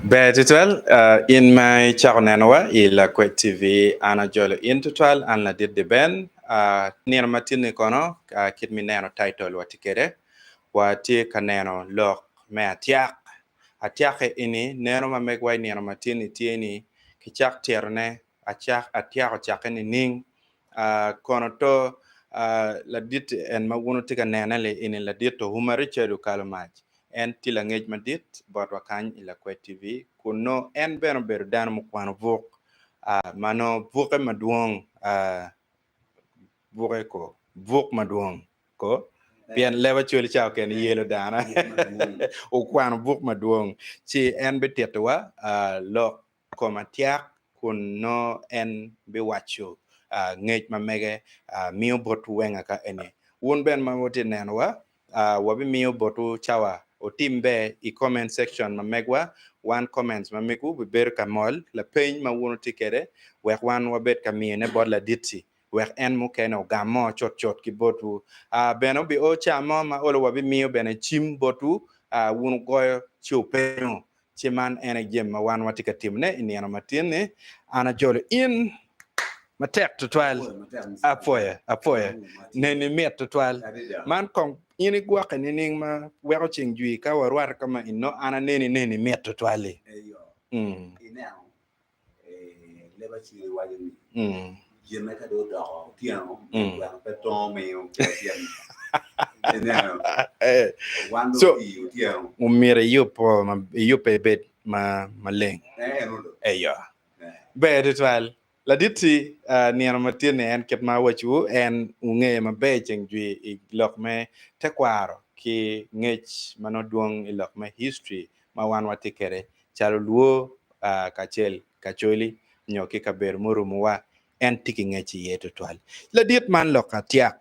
Ber tutwal in ma icako nenowa i Lakwed TV, an ajolo in tutwal, an ladit Deben. Nino ma tinni kono kit ma ineno title wa tye kwede, watye ka neno lok me atyak. Atyakke eni neno ma megwa i nino ma tinni tye ni kicak tyetone acak atyak ocakke nining? Kono to ladit en ma wun wutye ka nene li eni ladit Ouma Richard Okalo Mac. En tye langec madit botwa kany i Lakwed TV kun nongo en bene obedo dano mukwano buk ma nongo buke madwong buke ko buk madwong ko pien leb Acholi ca okene yelo dano okwano buk madwong ci en bititowa lok kom atyak kun nongo en biwaco ngec ma mege miyo botwu weng aka eni. Wun bene ma wutye nenowa, wabimiyo botwu cawa wutim ber i comment section ma megwa. Wan comments ma megwu bibedo ka mol lapeny ma wun wutye kwede wek wan wabed ka miyone bot ladit-ti wek en mukene ogam mo cutcut ki botwu. Bene obio ca mo ma olo wabimiyo bene cim botwu wun wugoyo ci wupenyo Ci man en aye jami ma wan watye ka timone i nino matin-ni. An ajolo in matek tutwal. Apwoyo, apwoyo. Neni mit tutwal. Man kong in igwokke nining ma weko ceng jwi ka warwate ka ma inongo an aneni neni mit tutwal-li? Mm. Eh, leb acel waco ni gine ka dong odoko otyeno gweno pe tongo miyo ki acel ineno Eh, wan dong so tii otyeno omyero iyub po ma iyubbe ibed ma maleng eh eno do eyo eh ber tutwal ladit-ti ah, nino ma tye-ni en kit ma awacowu en wungeye maber ceng jwi i lok me tekwaro ki ngec ma nongo dwong i lok me history ma wan watye kwede calo Luo kacel Kacoli nyo ki kabedo murumowa, en tye ki ngec iye tutwal. Ladit man lok atyak,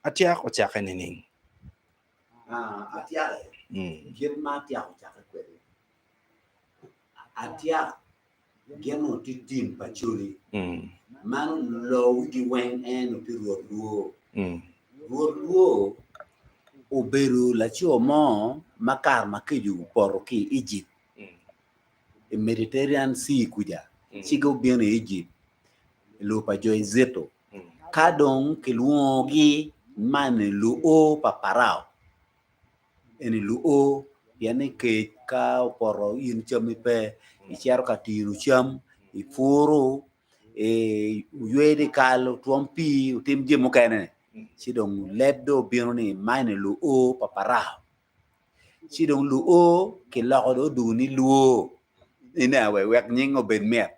atyak ocakke nining? Atyak, kit ma atyak ocakke kwede, atyak gin onongo tye tim pa Acholi, mano loo wigi weng en onongo tye Rwot Luo. Rwot Luo obedo laco mo ma kare ma kec opoto ki i Ejipt i Mediterranean Sea kuca ci gubino i Ejipt i lobo pa jo Ejipto ka dong kilwongogi man-ni luo pa Parao eni luo pien ni kec ka opoto in cammi pe icito ka tino cam ipuro oywe dyekal otwom pii otim jami mukene ci dong leb dong obino ni man eni luo pa Parao ci dong luo kiloko dong odwogo ni luo ineno wek nying obed mit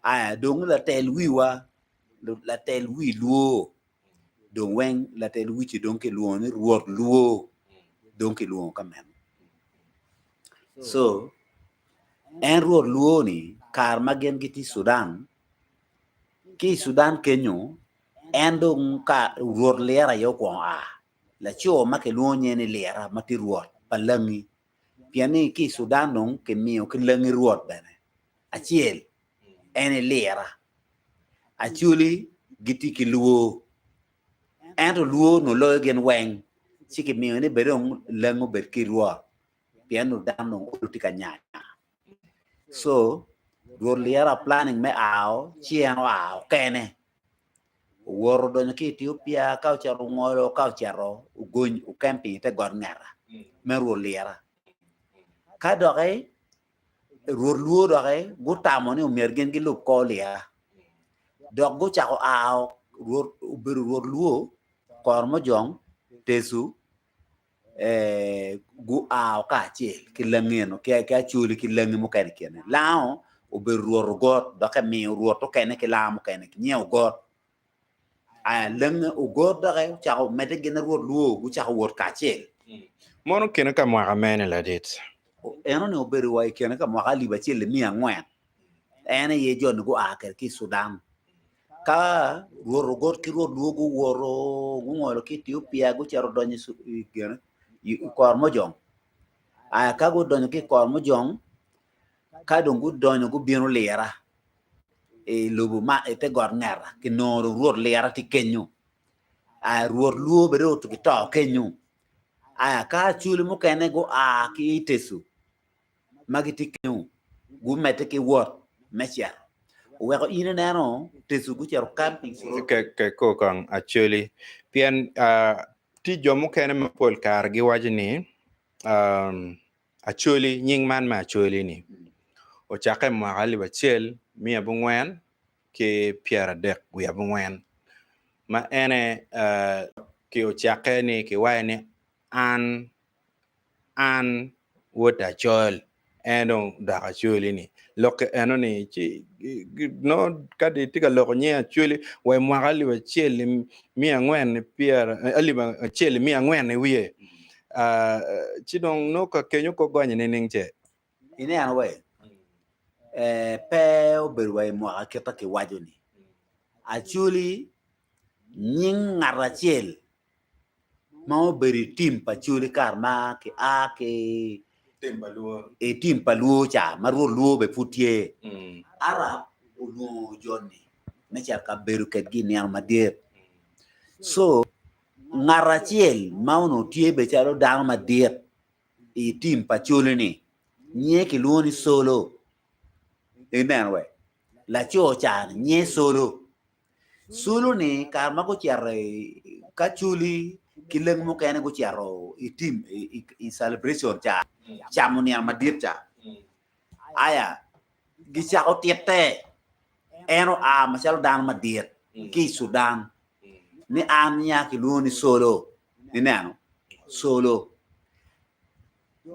aya dong latel wiwa latel wi luo dong weng latel wici dong kilwongo ni rwot luo dong kilwongo ka meno so En rwot lwor ni kare ma gin gitye i Sudan, ki i Sudan kenyo en dong ka rwot lira aye okwongo a, laco ma kilwongo nyinge ni Lira ma tye rwot pa Langi pien ni ki i Sudan dong kimiyo ki Langi rwot bene acel en aye Lira. Acholi gitye ki lwor ento lwor onongo loyo gin weng ci kimiyo ni bene dong Langi obed ki rwot. pien onongo dano dong olo tye ka nya. So Rwot lyera planning me ao ci en oao kene owoto odonyo ki Ethiopia ka ocito ongolo ka ocito ogony okemping i te got ngeta me Rwot lyera. Ka doki Rwot lwor doki gutamo ni omyero gin gilub kor lyera dok gucako ao Rwot obedo Rwot lwor kor mujong Tecu gua kacel ki langi eno ki Acholi ki langi mukene i kine. Lango obedo rwot ogot dok emiyo rwot okene ki lango mukene nyinge ogot. Aya langi ogot doki ocako medde gin rwot luo gucako wot kacel. Mono kine ka mwaka mene ladit? Enoni obedo wa i kine ka mwaka alip acel miya angwen. En aye jo-ni gua kwede ki i Sudan. Ka rwot ogot ki rwot luo guwoto gungolo ki Etiopia gucito donyo i kor mujong aya ka gudonyo ki i kor mujong ka dong gudonyo gubino lira i lobo ma i te got ngeta kinongo dong rwot lira tye kenyo aya rwot luo bene dong oto kenyo aya ka acholi mukene gua ki i Tecu. ma gitye kenyo gumedde ki wot me cito. Oweko in ineno Tecu gucito camping. Ke kong Acholi pien tye jo mukene ma pol kare giwaco ni Acholi, nying man me Acholi ni ocakke i mwaka 1434 ma ene ki ocakke ni kiwaco ni an an wod Acol en dong dok Acholi ni lok eno ni ci nongo ka itye ka loko nying Acholi wa i mwaka 1400 wiye ci dong nongo ka kenyo ko gonye nining ce? Ineno we, pe obedo wa i mwaka kit ma kiwaco ni Acholi nying ngat acel ma obedo i tim pa Acholi kare ma kia ki i tim pa Lwo ca ma Rwot Lwo bene pud tye. Arab olwongo jo-ni me cito ka bedo kwedgi i nino madit. Co ngat acel ma onongo tye bene calo dano madit i tim pa Acholi-ni nyinge kilwongo ni Solo. Ineno we? Laco ca-ni nyinge Solo. Solo-ni kare ma gucito i ka Acholi ki leng mukene gucito i tim i celebration ca camo nino madit ca aya gicako tite en oa macalo dano madit ki i Sudan ni an nya kilwongo ni Solo ineno Solo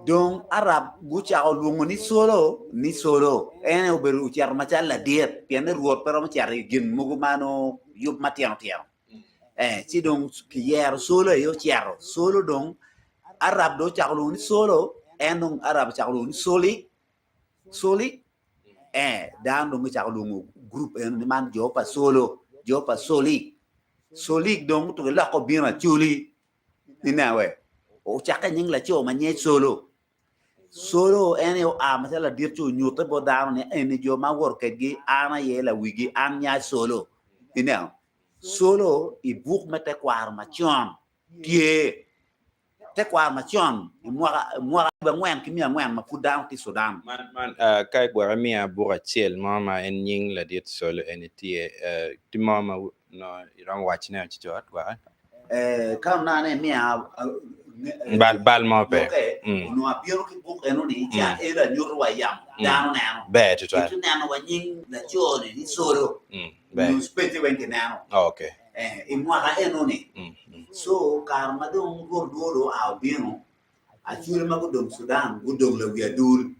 dong Arab gucako lwongo ni Solo ni Solo en aye obedo ocito macalo ladit pien ni Rwot pe romo cito i gin mogo ma nongo yub matino tino ee ci dong kiyero Solo aye ocito Solo dong Arab dong ocako lwongo ni Solo en dong Arab ocako lwongo ni Soli Soli ee dano dong gucako lwongo gurup eno ni man jo pa Solo jo pa Soli Soli dong to giloko bino Acholi Ineno we, ocakke nying laco ma nyinge Colo. Colo en aye oa macalo ladit ci onyutte bot dano ni eni jo ma awoto kedgi an aye lawigi, an nya Colo. Ineno? Colo i buk me tekwaro macon tye. Tekwaro macon i mwaka mwaka 4,400 ma pud dano tye i Sudan. Man, man, ka igwoko imiya buk acel mo ma en nying ladit Colo eni tye, tye mo ma nongo iromo wacone cutcut gwoko? Ka onongo an emiya Bal, bal mo pe. Lokke, onongo abino ki buk eno-ni, ci aelo anyuto wa i yamo, dano neno. Ber tutwal. Gitye neno wa nying laco-ni ni Colo, Ber. nyo spece weng kineno. Oh, okay. I mwaka eno-ni. Co kare ma dong Rwot Lwor dong oa obino, Acholi ma gudong Sudan gudong lawi adul,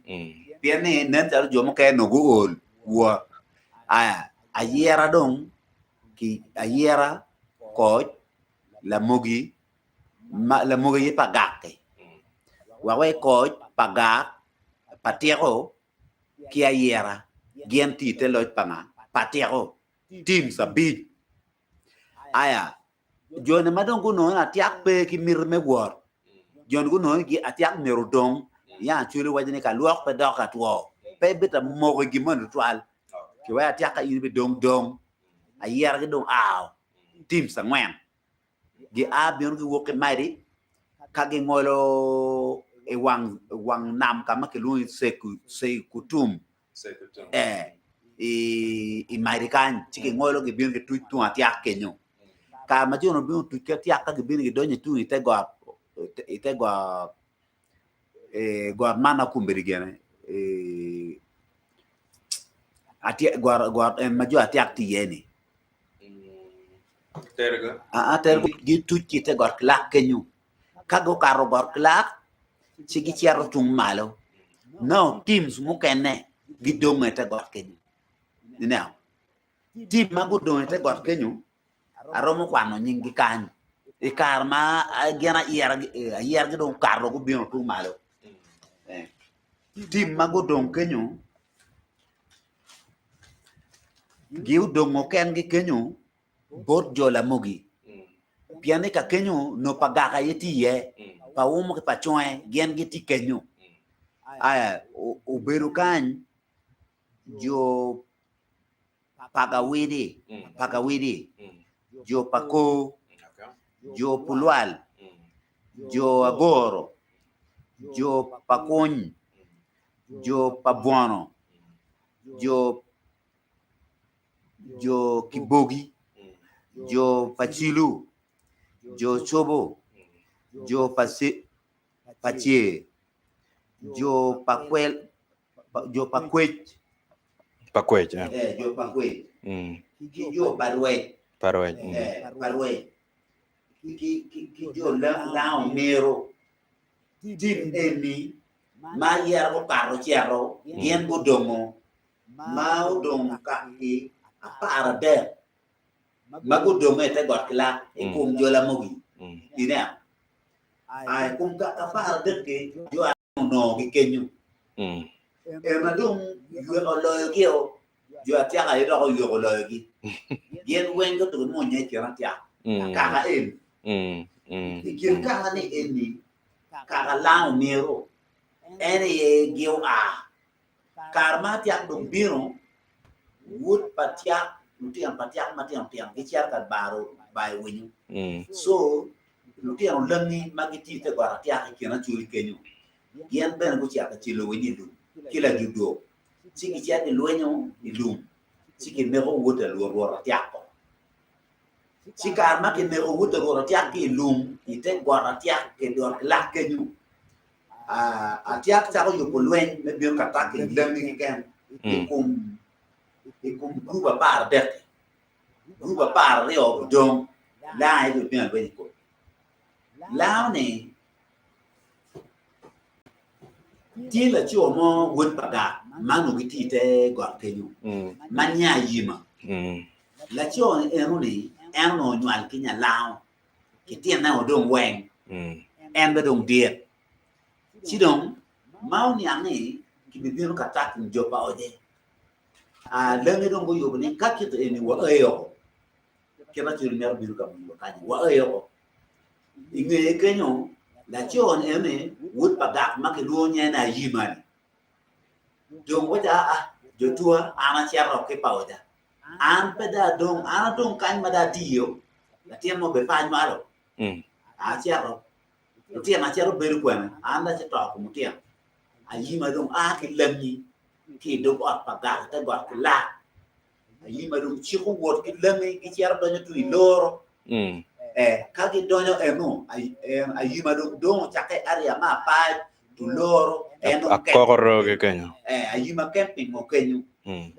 pien ni nen calo jo mukene onongo guol wot. Aya, ayera dong ki ayera koc lamogi ma lamogi aye pa gak-ki wek wa i koc pa gak pa tiko ki ayera gin tye i te loc pa nga pa tiko teams abic aya joni ma dong gunongo ni atyak pe ki miti me wot joni gunongo ni atyak myero odong ya Acholi waco ni ka lwok pe dok ka two pe bita moko i gin moni tutwal Kiweko atyaka in ibidong dong, ayeragi dong ao teams angwen gia bino giwok ki Madi ka gingolo i wang wang nam ka ma kilwongo ni Sekutum ee i Madi kany ci gingolo gibino gituc tung atyak kenyo. Kare ma jo-ni obino otuc ki atyak ka gibino gidonyo tung i te got i te got got man ma kombeddi gine got en ma jo atyak tye iye ni gituc ki ite got kilak kenyo ka gukato got kilak ci gicito tung malo nongo teams mukene gidong ite got kenyo ineno team ma gudong ite got kenyo Aromo kwano nyinggi kany i kare ma gin ayergi dong okato gubino tung malo. Tim ma gudong kenyo giodongo kengi kenyo bot jo Lamogi pien ni ka kenyo nongo pa gak aye tye iye pa Umo ki pa Conge gin gitye kenyo obedo kany jo Pagawidi, Pagawidi, jo pa Kor, jo Pulwal, jo Agoro, jo pa Kuny. jo pa Bwono, jo jo Kibogi, jo pa Cilu, jo Cobo, jo pa pa Cer, jo pa Kwel, jo pa Kwec, Pa Kwec, eh. Eh, jo pa Kwec, ki jo pa Rwec, Pa Rwec. Eh, pa Rwec, ki, ki, ki jo Lango Miro. Tim eni ma yero gukato cito, gin gudongo ma odong kaki 13 ma gudonge i te got kilak i kom jo Lamogi. Ineno? I kom kaki 13-ki, jo aryo onongo gikenyo. Ema dong ywek oloyogi-o, jo atyak aye dok oywek oloyogi. Gin weng gutuko mwonye i kin atyak. Kaka eni. I kin kaka-ni eni, kaka Lango myero en aye gi oa. Kare ma atyak dong bino, wod pa tyak, lutino pa tyak matino tino gicito ka baro bayo winyo. So, lutino langi ma gitye i te got atyak i kin Acholi kenyo, gin bene gucito ka celo winyo i lum ki lajudok. Ci gicito gilwenyo i lum, ci kineko wod a rwot atyak ko. Ci kare ma kineko wod a rwot atyak ki i lum i te got atyak ki dot lak kenyo, Atyak cako yubo lweny me bino ka take i langi keken i kom i kom gurup 13-ki. Gurup 12 odong, lango aye bibino alweny i komgi. Lango-ni tye laco mo wod pa Gak ma onongo gitye i te got kenyo ma nyinge Ayima. Laco-ni eno-ni en onongo onywal ki nya lango. Kitine odong weng, en bene dong dit. Ci dong ma oniang ni kibibino ka taking jo pa ode, langi dong guyubo ni ka kit eni wae oko, kit acwali mito bino ka mwonyowa kany, wae oko. I ngeye kenyo, laco ni eni wod pa gak ma kilwongo nyinge ni Ayima-ni dong waco aa jo tua an acito ki pa oda. An pe dong adong, an adong kany ma dong atiyo, latin mo bene pe anywalo. Acito, lutino acito bedo kwene, an dong acito kom lutino. Ayima dong a ki langi ki i dog ot pa gang te got ki lak. Ayima dong ciko wot ki langi gicito donyo tung i loro. Eh, ka gidonyo eno, ayima dong dong ocakke area me apac tuloro en dong Akoko rogi kenyo. Eh, ayima camping o kenyo.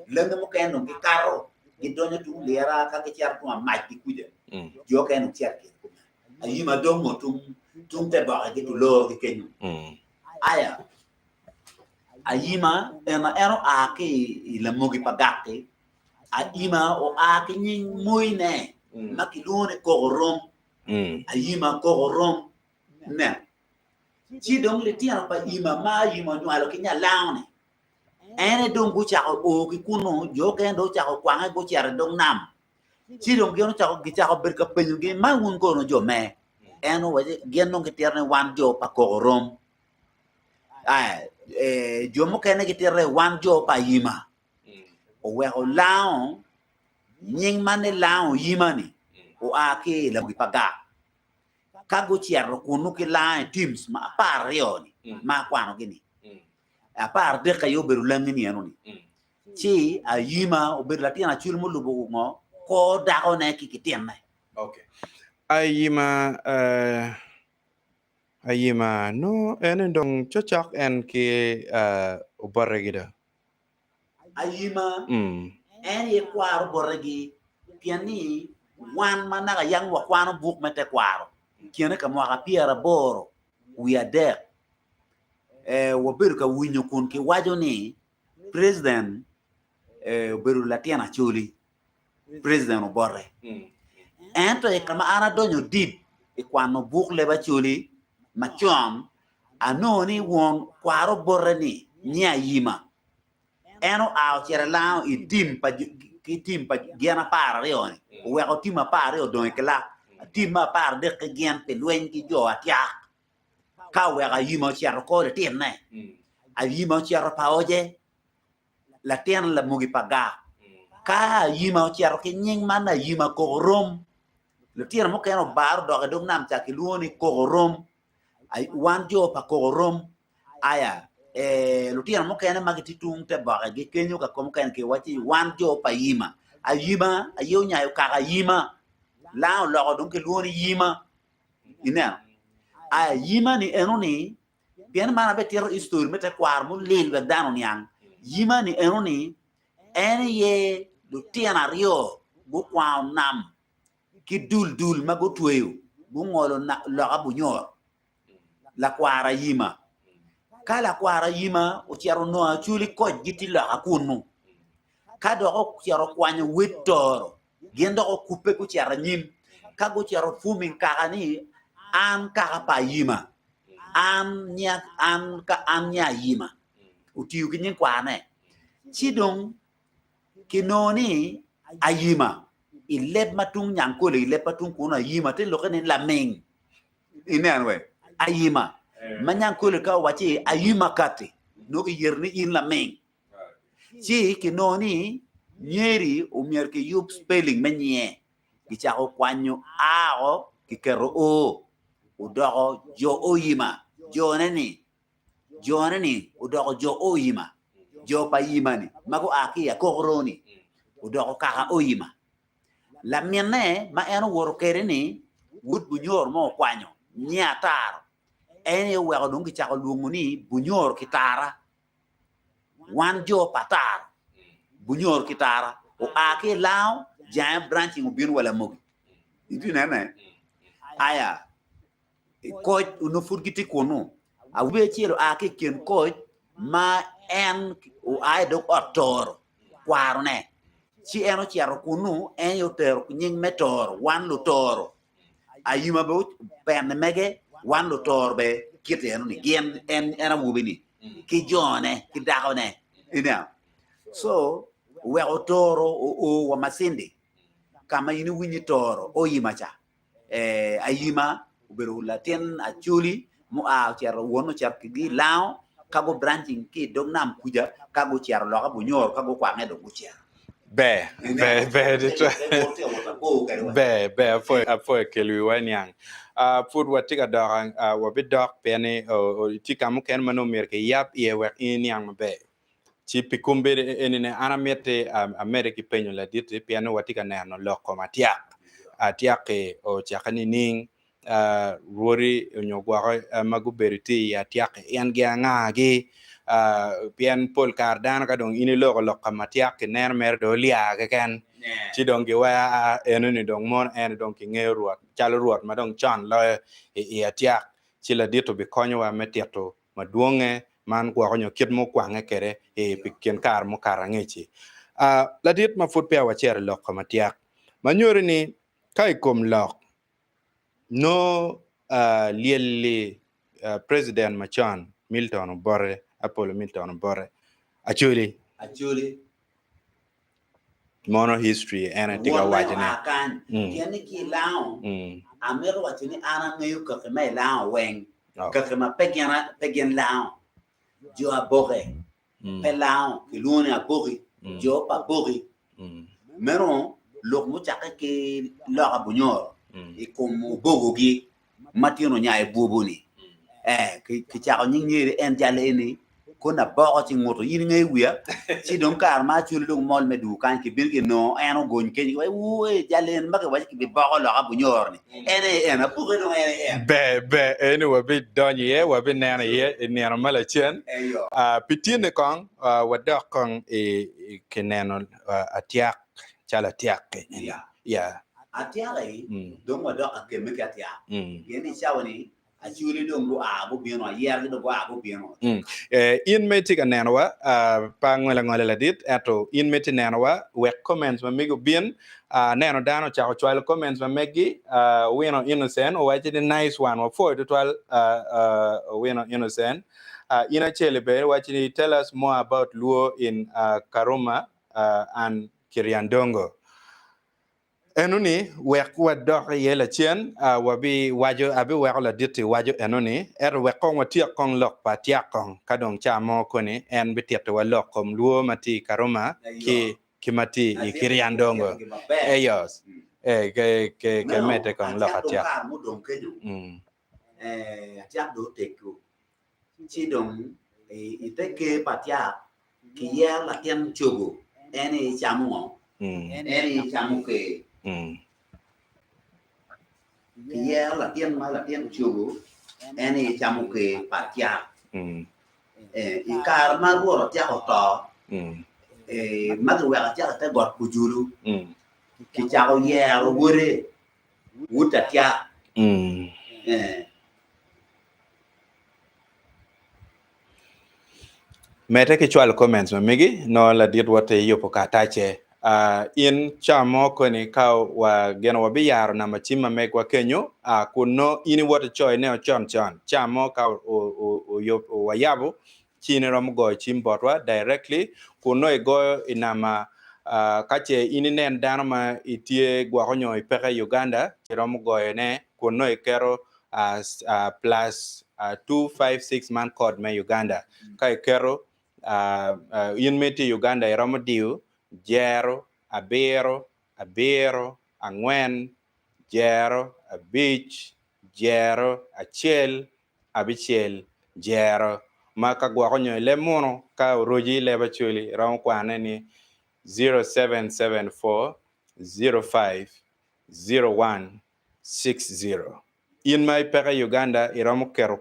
Langi mukene dong gikato, gidonyo tung lira ka gicito tung amac gi kuca. Jo okene dong cito gin kume. Ayima dong o tung tung te boke gi tuloro gi kenyo. Aya, ayima ena en oa ki i lamogi pa gak-ki, ayima oa ki nying moine ma kilwongo ni Koko Rom. Ayima Koko Rom. Nen. Ci dong litino pa Ima ma Ima onywalo ki nyalango-ni, en aye dong gucako o ki kunnu, jo okene dong ocako kwange gucito i dog nam. Ci dong gin ocako gicako bedo ka penyogi, Man wun kono jo me? En owaco, gin dong gitito ni wan jo pa Koko Rom. Eh, jo mukene gitito ni wan jo pa Ima. Oweko lango, nying man ni lango Ima-ni oa ki i lamogi pa Gak. Ka gucito kunnu ki lango i teams ma 12-ni ma akwanogi-ni, 13 aye obedo langi-ni eno-ni. Ci Ayima obedo latin acwil mulubo ngo kor dakone ki kitinne. Okay. Ayima eh, Ayima no en dong cocok en ki eh, obotegi do. Ayima en aye kwaro botegi pien ni wan ma naka yang wakwano buk me tekwaro kine ka mwaka 83 wabedo ka winyo kun kiwaco ni president obedo latin Acholi, president obote. Ento i kare ma an adonyo deep i kwano buk leb Acholi macon, anongo ni won kwaro bote ni nyinge Ayima. En oa ocito elango i tim pa ki tim pa gin 12 ni, oweko tim 12 odong i kilak, tim me 13 ki gin pi lweny ki jo atyak. Ka oweko Ayima ocito kor litinne, Ayima ocito pa oje, latin lamogi pa gak. Ka Ayima ocito ki nying man Ayima Koko Rom, lutino mukene obaro odok i dog nam ca kilwongo ni Koko Rom, wan jo pa Koko Rom. Aya, Lutino mukene ma gitye tung te boke gikenyo ka kom mukene giwacci wan jo pa Ayima. Ayima aye onyayo kaka Ayima. Lango oloko dong kilwongo ni Yima. Ineno? Ayima ni eno ni pien man abitito history me tekwaro mulil wek dano oniang. Yima ni eno ni en aye lutino aryo gukwango nam ki dul dul ma gutweyo gungolo loka Bunyoro. Lakwar Ayima. Ka lakwar Ayima ocito onongo Acholi koc gitye loka kunnu. Ka dok ocito okwanyo wed toro, gin dok okubbe gucito anyim. Ka gucito forming kaka ni an kaka pa Ayima, an nya an ka an nya Ayima, otiyo ki nying kwarne. Ci dong kinongo ni Ayima i leb ma tung Nyangkole, i leb ma tung kunu Ayima te lokke ni laming. Ineno we, ayima. Ma Nyangkole ka owacci ayima kati, nongo kiyero ni in laming. Ci kinongo ni nyeri omyero kiyub spelling me nyinge. Kicako kwanyo a oko kiketo o, odoko jo oyima, jone ni, jone ni odoko jo oyima, jo pa yima-ni ma gua ki i akokoro-ni odoko kaka oyima. Laminne ma en owoto kwede-ni, wod Bunyoro mo okwanyo, nyinge Ataro. En aye oweko dong kicako lwongo ni Bunyoro ki Tara. Wan jo pa Ataro, Bunyoro ki Tara oa ki i Lango, jange branching obino wa Lamogi. Itye nene? Aya, koc onongo pud gitye kunnu. Awobi acel oa ki i kin koc ma en oa i dog ot toro, kwarone. Ci en ocito kunnu, en aye otero nying me toro, wan lutoro. Ayima bene opene mege, wan lutoro bene kite enoni, gin en awobi-ni ki jone ki dakone. Ineno? So, oweko toro oo wa Masindi, ka ma in iwinyo toro oyima ca. Ayima obedo latin Acholi mua ocito won ocito ki i Lango ka gu branching ki i dog nam kuca ka gucito loka Bunyoro ka gukwange dong gucito. Ber, ber, ber tutwal. Ber, ber, apwoyo, apwoyo kelo wiwa niang. Ah, pud watye ka dok, ah, wabidok pien ni oh, oh, tye ka mukene ma nongo myero kiyab iye wek in iniang maber. Ci pi kombeddi enini an amiti amedde ki penyo ladit-ti pien ni watye ka neno lok kom atyak. Atyak-ki ocakke nining? Rwodi onyo gwoke ma gubedo tye i atyak-ki en gin anga-gi? Pien pol kare dano ka dong in iloko lok kom atyak-ki neno mere dong olyar keken ci dong giweko aa enoni dong mono en dong kingeyo rwot calo rwot ma dong con loyo i atyak ci ladit obikonyowa me tito madwonge man gwoko nyo kit ma okwange kwede i pi kin kare mukato angec-ci. A Ladit ma pud peya wacito i lok kom atyak, ma nyuto ni ka i kom lok nongo lyelli President macon Milton Obote, Apollo Milton Obote, Acholi. Acholi. Mono history en aye tye ka Wonne waco ni. oa kany, pien ni ki i Lango, amito waco ni an angeyo kaki ma i Lango weng, kaki ma pe gin pe gin Lango, jo Aboke pe Lango, kilwongo ni Aboki, jo pa Aboki. Meno lok mucakke ki loka Bunyoro i kom obogogi ma tyen onyayo bwobo-ni. Eh, kicako nying nyeri en jal eni kono aboko ci nguto in ingeyo wiya ci dong kare ma acwali dong mol me dwogo kany kibino kinongo en ogony kenyo giwaco wuu ee jal eni ma kiwaco kibiboko loka Bunyoro ni en aye en apuke dong en aye en. Ber ber eni wabidonyo iye wabineno iye i nino ma lacen. Eyo. Ah, pi tyene kong ah, wadok kong i i kineno ah, atyak calo atyak-ki eni. Yeah. Yeah. Atyak-ki dong wadok ka kemme ki atyak pien ni cawa-ni Acholi dong gua gubino, ayergi dong gua gubino. In ma itye ka nenowa, pe angolo angola ladit, ento in ma itye nenowa, wek comments ma megi obin. Aneno dano ocako cwalo comments ma meggi. Owino Innocent owaco ni nice one, wapwoyo tutwal Owino Innocent. In acel bene iwaco ni tell us more about Luo in Karuma and Kiryandongo. Enoni wek wadok iye lacen, wabiwaco, abiweko ladit-ti waco enoni, ento wek kong watyek kong lok pa atyak kong, ka dong ca mo koni en bitittiwa lok kom lwor ma tye i Karuma ki ki ma tye i Kiriandongo. Eyo, ee, ke, ke, ke medde kong lok atyak. Atyak dong oteggo, ci dong I te ker pa Atyak, kiyero latin cogo, en aye camo ngo? En aye camo ker. Kiyero latin ma latin cogo, en aye camo ker pa Atyak. I kare ma Rwot Atyak oto, ma kiweko Atyak i te got Pujulu, kicako yero wode, wod Atyak. Medde ki cwalo comments ma megi nongo ladit wa te yubo karatace. Uh, in ca mo koni ka wa geno wabiyaro namba cim ma megwa kenyo uh, kun no in iwoto icoyo ne con con ca mo ka wayabo ci in iromo goyo cim botwa directly kun no igoyo i namba uh, ka ce in inen dano ma itye gwoko nyo ipeke i Uganda ci iromo goyo ne kun no iketo plus 256 man code me Uganda. Ka iketo in ma itye i Uganda iromo diyo jero abiro abiro angwen jero abic jero acel abicel jero ma ka gwoko nyo i leb munu ka oroci i leb Acholi iromo kwane ni 0774 05 01 60. In ma ipeke i Uganda iromo keto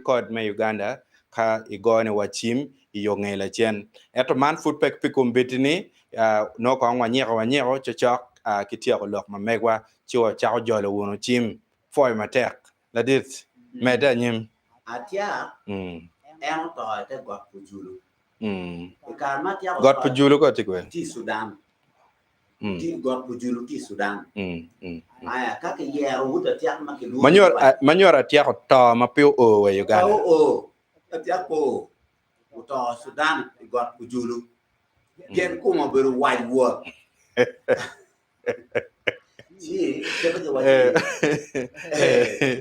code me Uganda ka igoyo ni wa cim i yo nge lacen. Ento man pud pe pi kombeddi ni nongo kong wanyiko wanyiko cocok ki tyeko lok ma megwa ci wacako jolo wunu cim. Pwoyo matek ladit. Medde anyim. Atyak en oto i te got Pujulu. I kare ma Atyak oto. Got Pujulu ko tye kwene? Tye i Sudan. Tye got Pujulu tye i Sudan. Aya ka kiyero wod Atyak ma kilwongo ni Lwany. Manyor Atyak oto ma pe oo wa i Uganda. Pe oo. Atyak pe oo. Oto i Sudan i got Pujulu. Pien kome obedo wac wot. Ci kit ma kiwaco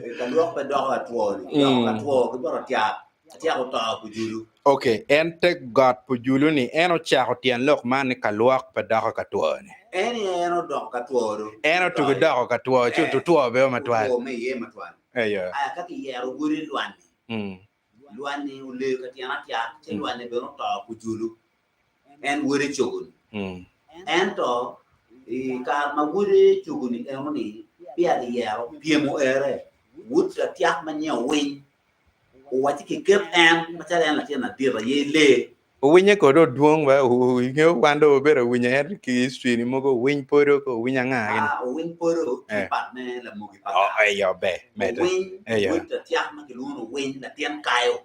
ni kalwok pe doko atwo-ni, doko katwo ki bot Atyak. Atyak oto Pujulu. Ok, en te got Pujulu ni en ocako tyen lok man ni kalwok pe doko katwo ni. En aye en odoko katwo do. En otugi doko katwo ci otutwo bene matwal. Otwo me iye matwal. Eyo. Aya ka kiyero wode Lwani. Lwani oleyo ka tyen Atyak ci Lwani bene oto Pujulu. En wode cogo-ni. Ento i kare ma wode cogo-ni eno-ni peya kiyero pyem oere, wod Atyak ma nyinge Owiny owacci kiket en macalo en latin ladit aye lee. Owinye kode odwong ba ingeyo wan dong wabedo awinyo en ki history ni mogo owiny podo ko owiny anga gini. Ah, owiny podo tye pat me lamogi pa Oh, eyo ber medde. Owiny, Eyo. wod Atyak ma kilwongo ni Owiny, latin kayo.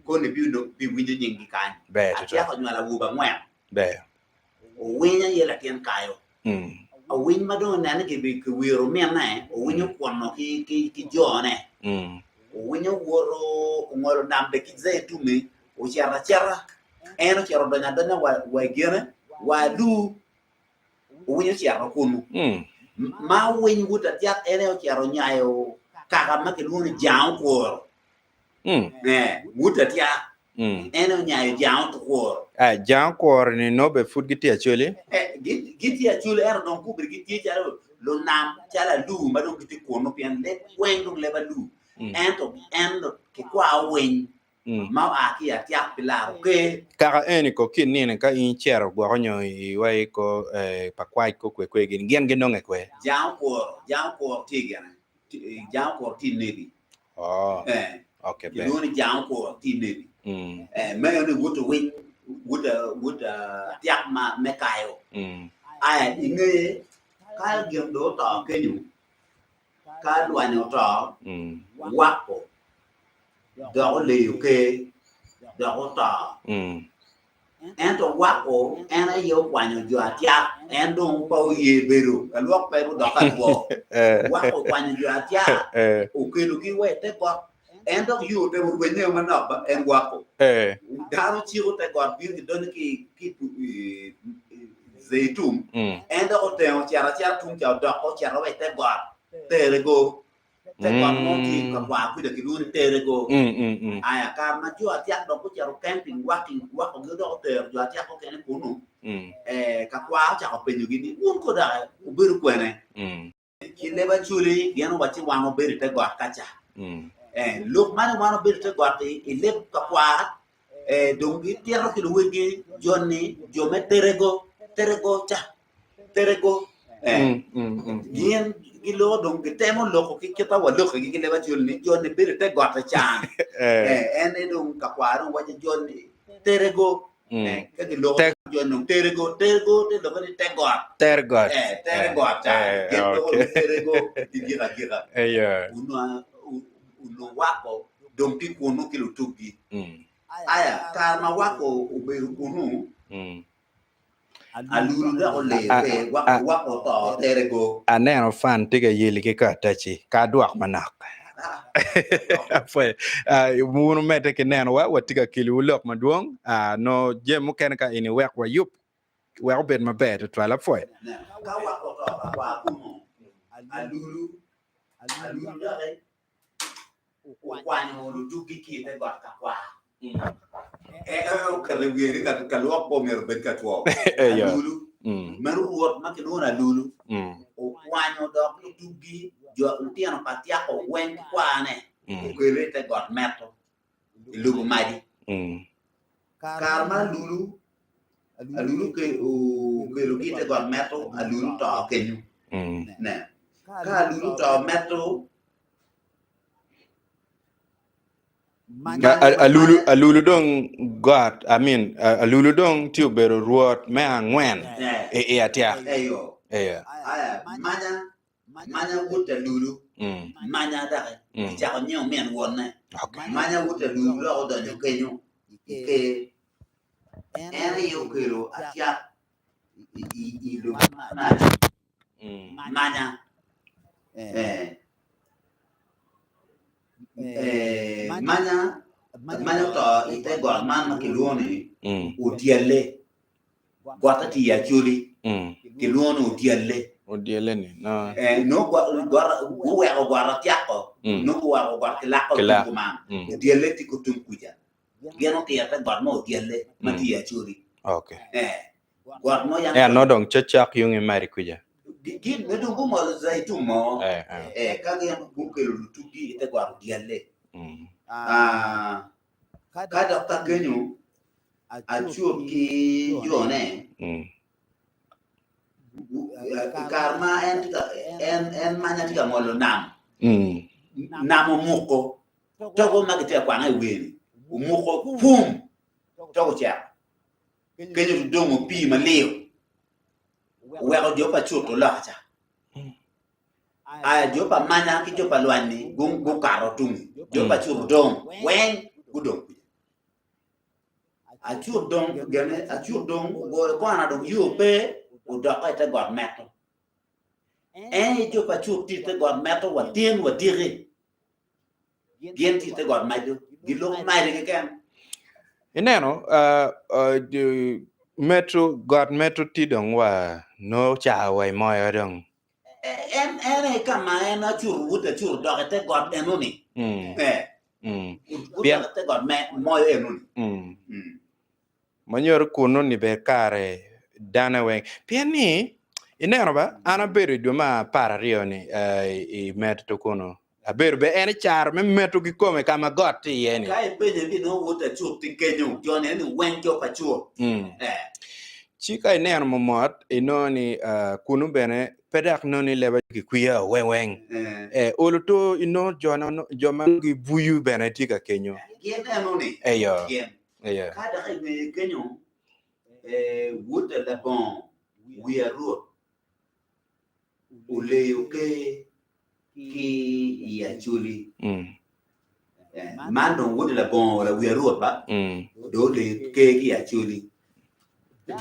Koni biwinyo nyinggi kany. Ber tutwal. Atyak onywalo awobe angwen. Ber. Owiny aye latin kayo. Owiny ma dong onene kiwiro minne, owiny okwono ki jone. Owiny owoto ongolo nam bene ki Zeituni, ocito acita. En ocito odonyo adonya wa i gene, wa alur, owiny ocito kunu. Ma owiny wod Atyak en aye ocito onyayo kaka ma kilwongo ni Jang Okuro. Wod Atyak En onyayo jang otukwor. Jang okwor ni nongo bene pud gitye acholi? Gitye acholi ento dong gubedo gitye calo lunam, calo alur ma dong gitye kunu pien leb weng dong leb alur. Ento en kikwao winy ma oa ki i atyak pi laro ker. Kaka eni ko ki nino ka in icito gwoko nyo iwaci ko Pakwach ko kwe kwe gini gin ginonge kwe? Jang okwor, jang okwor tye gine, jang okwor tye i nebi. Oh. Eh. Okay, ber. Kilwongo ni jang okwor tye i nebi. Mm. Eh, meno ni wot owiny, wot wot atyak ma me kayo. Mm. Aya i ngeye ka gin dong oto kenyo, ka lwany oto, Mm. wako dok oleyo ker, dok oto. Mm. Ento wako en aye okwanyo jo atyak, en dong pe oye bedo kalwok pe gudok ka two. Wako okwanyo jo atyak, okelogi wa i te got. En dok yo otemo rwenye manok ba en wako. Dano ciko te got bino gidonyo ki i Zeitum, en dok otengo ocito acita tung ca odok ocito wa i te got tere go. Te got mo tye ka kwar kwija kilwongo ni Terego. Aya, kare ma jo Atyak dok gucito camping wakogi dok otero jo Atyak mukene kunnu, eh, kakwar ocako penyogi ni, Wun ko dok wubedo kwene? Ki leb Acholi, gin owacci, Wan wabedo i te got kaca. Eh, lok man wan obedo te got-ti i leb kakwar, eh, dong gitito ki luwotgi jo-ni jo me Terego, Terego ca, Terego. Eh, Mm, mm, mm. gin giloko dong gitemo loko ki kita walokigi ki leb Acholi ni jo-ni bedo te got-ti can. Eh. Eh, en aye dong kakwar dong waco jo-ni Terego. Mm. Eh, ka giloko Te- jo-ni dong Terego, Terego te lokke ni te got. Ter got. Eh, tere got ca. Eh, Gin loko okay. ni Terego gigiko agika. Eh, yeah. Onongo onongo wako dong tye kunu ki lutuggi. Mm. Aya, kare ma wako obedo kunu, Mm. alulu dok oleyo A- pe, a- wako wako oto tere go. Aneno fan tye ka yeli ki karataci ka adwok manok. Ah, dok. Apwoyo. Ah, wun wumedde ki nenowa, watye ka keliwu lok madwong. Ah, nongo jami mukene ka eni wek wayub wek obed maber tutwal. Apwoyo. Neno, ka wako oto ka kwa kunu, alulu, alulu doki okwanyo lutuggi ki i te got kakwar. En oketo i wiye ni ka lwok pe omyero obed ka two. Eyo. Alulu, Mm. meno rwot ma kilwongo ni alulu, Mm. okwanyo dok lutuggi jo lutino pa Tyako weng ki kwarne, Mm. okele i te got Meto i lobo Madi. Mm. Kare ma alulu alulu okelogi i te got Meto, alulu oto kenyo. Mm. Nen. Ka alulu oto Meto, Alulu, alulu dong got, I mean, alulu dong tye obedo rwot me angwen i i atyak. Eyo. Eyo. Aya, manya, manya wod alulu, Mm. manya daki, Mm. kicako nyingo min wonne. Okay. Manya wod alulu dok odonyo kenyo i ker. En aye okelo atyak i, i, i lobo man. Mm. Manya. Eh. Eh, manya, manya oto i te got man ma kilwongo ni Mm. Odyalle. Gotte tye i Acholi, Mm. kilwongo ni Odyalle. Odyelle ni, no. Eh, nongo got, got, guweko got Atyako, Mm. nongo guweko got Kilako Kilak. tung kuman. Mm. Odyalle tye ko tung kuca. Gin otiro te got mo Odyalle ma Mm. tye i Acholi. Okay. Eh, got mo yam Eh, no dong cocok yung i mari kuca. Gin me dong gungolo Zaitum mo, Eh, eh. eh, ka gin gukelo lutuggi i te got Odyalle. Mm. Ah, ka dok ka kenyo Acut ki jone, Mm. gu- eh, i kare ma en tye ka en en manya tye ka ngolo nam, Mm. nam omuko, togo ma gitye ka kwange i wiye-ni omuko pum, togo ocito. Kenyo to dongo pii maliw, oweko jo pa Cut oloka ca. Aya jo pa Manya ki jo pa Lwany-ni gukato tungi, jo pa Cut odong weng gudong kuca. Acut dong gene Acut dong ogoyo kona dong yo pe odokke i te got Meto. En aye jo pa Cut tye i te got Meto wa tin wa diki. Gin tye i te got Maco, giloko mari keken. Ineno, meto, got meto tye dong wa nongo caa wa i moyo dong. En en aye ka ma en Acut wod Acut odok i te got enoni. Eh, Pien, gudok i te got me moyo enoni. Ma nyuto kunnu ni ber kare dane weng. Pien ni, ineno ba, an abedo i dwe me 12 ni i meto kunu. Abedo be en i caro me meto kikome ka ma got tye iye ni. Ka ipenyo ni nongo wod acut tye kenyo, jo ni eni weng jo pa cut. Eh. Ci ka ineno momot, inongo ni kunu bene pe dok nongo ni leba kikwiya weng weng. Eh, olo to inongo jo ma gibuyu bene tye ka kenyo. Gin eno ni. Eyo. Gin. Eyo. Ka dok i ngeye kenyo, eh, wod labongo wi arut oleyo ker ki i Acholi. Eh, man dong wod labongo lawi arut ba, dong oleyo ker ki i Acholi.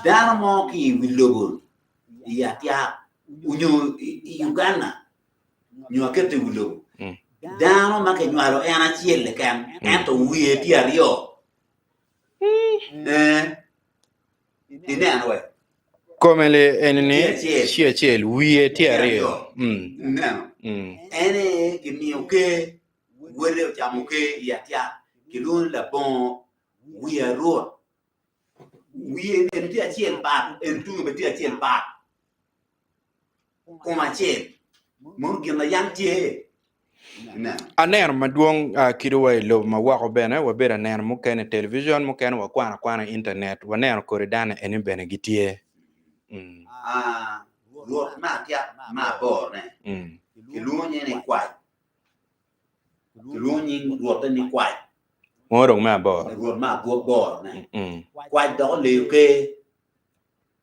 Dano mo ki i wi lobo i Atyak onyo i Uganda nyo aketo i wi lobo, dano ma kinywalo en acel keken ento wiye tye aryo. Eh, ineno we? Kome li eni ni Tye acel. tye acel, wiye tye Tye aryo. aryo. Mm. Ineno? Mm. En aye kimiyo ker, wode ocamo ker i atyak, kilwongo ni labongo wi arut. Wiye eni tye acel pat, en tunge bene tye acel pat. Kom acel. Mono gin ma yam tye. Ineno? Aneno madwong kadi wa i lobo ma woko bene, wabedo aneno mukene i television, mukene wakwano akwana i internet, waneno kodi dano eni bene gitye. Mm. Ah, Rwot me atyak me aborone Mm. kilwongo nyinge ni Kwac. Kilwongo nying rwotte ni Kwac. Mo dong me aboro. Rwot me aborone. Mm. Kwac dok oleyo ker.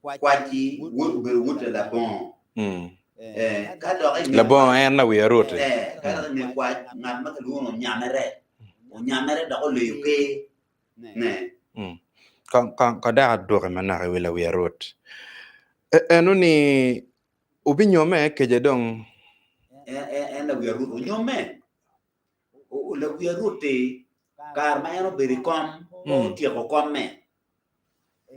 Kwac-ci wod obedo wod pa Labongo. Mm. Eh, ka dok i nge Labongo Kwac, en lawi aruti. eh, ka dok i nge Kwac, ngat ma kilwongo ni Onyamere. Onyamere dok oleyo ker. Ne. Mm. Kong, kong, kong dok adwoki manok i wi lawi arut. E, eno ni obinyomme kece dong En, en, en lawi arut onyomme. O- o- Lawi arut-ti, kare ma en obedo i kom, pe Mm. otyeko komme.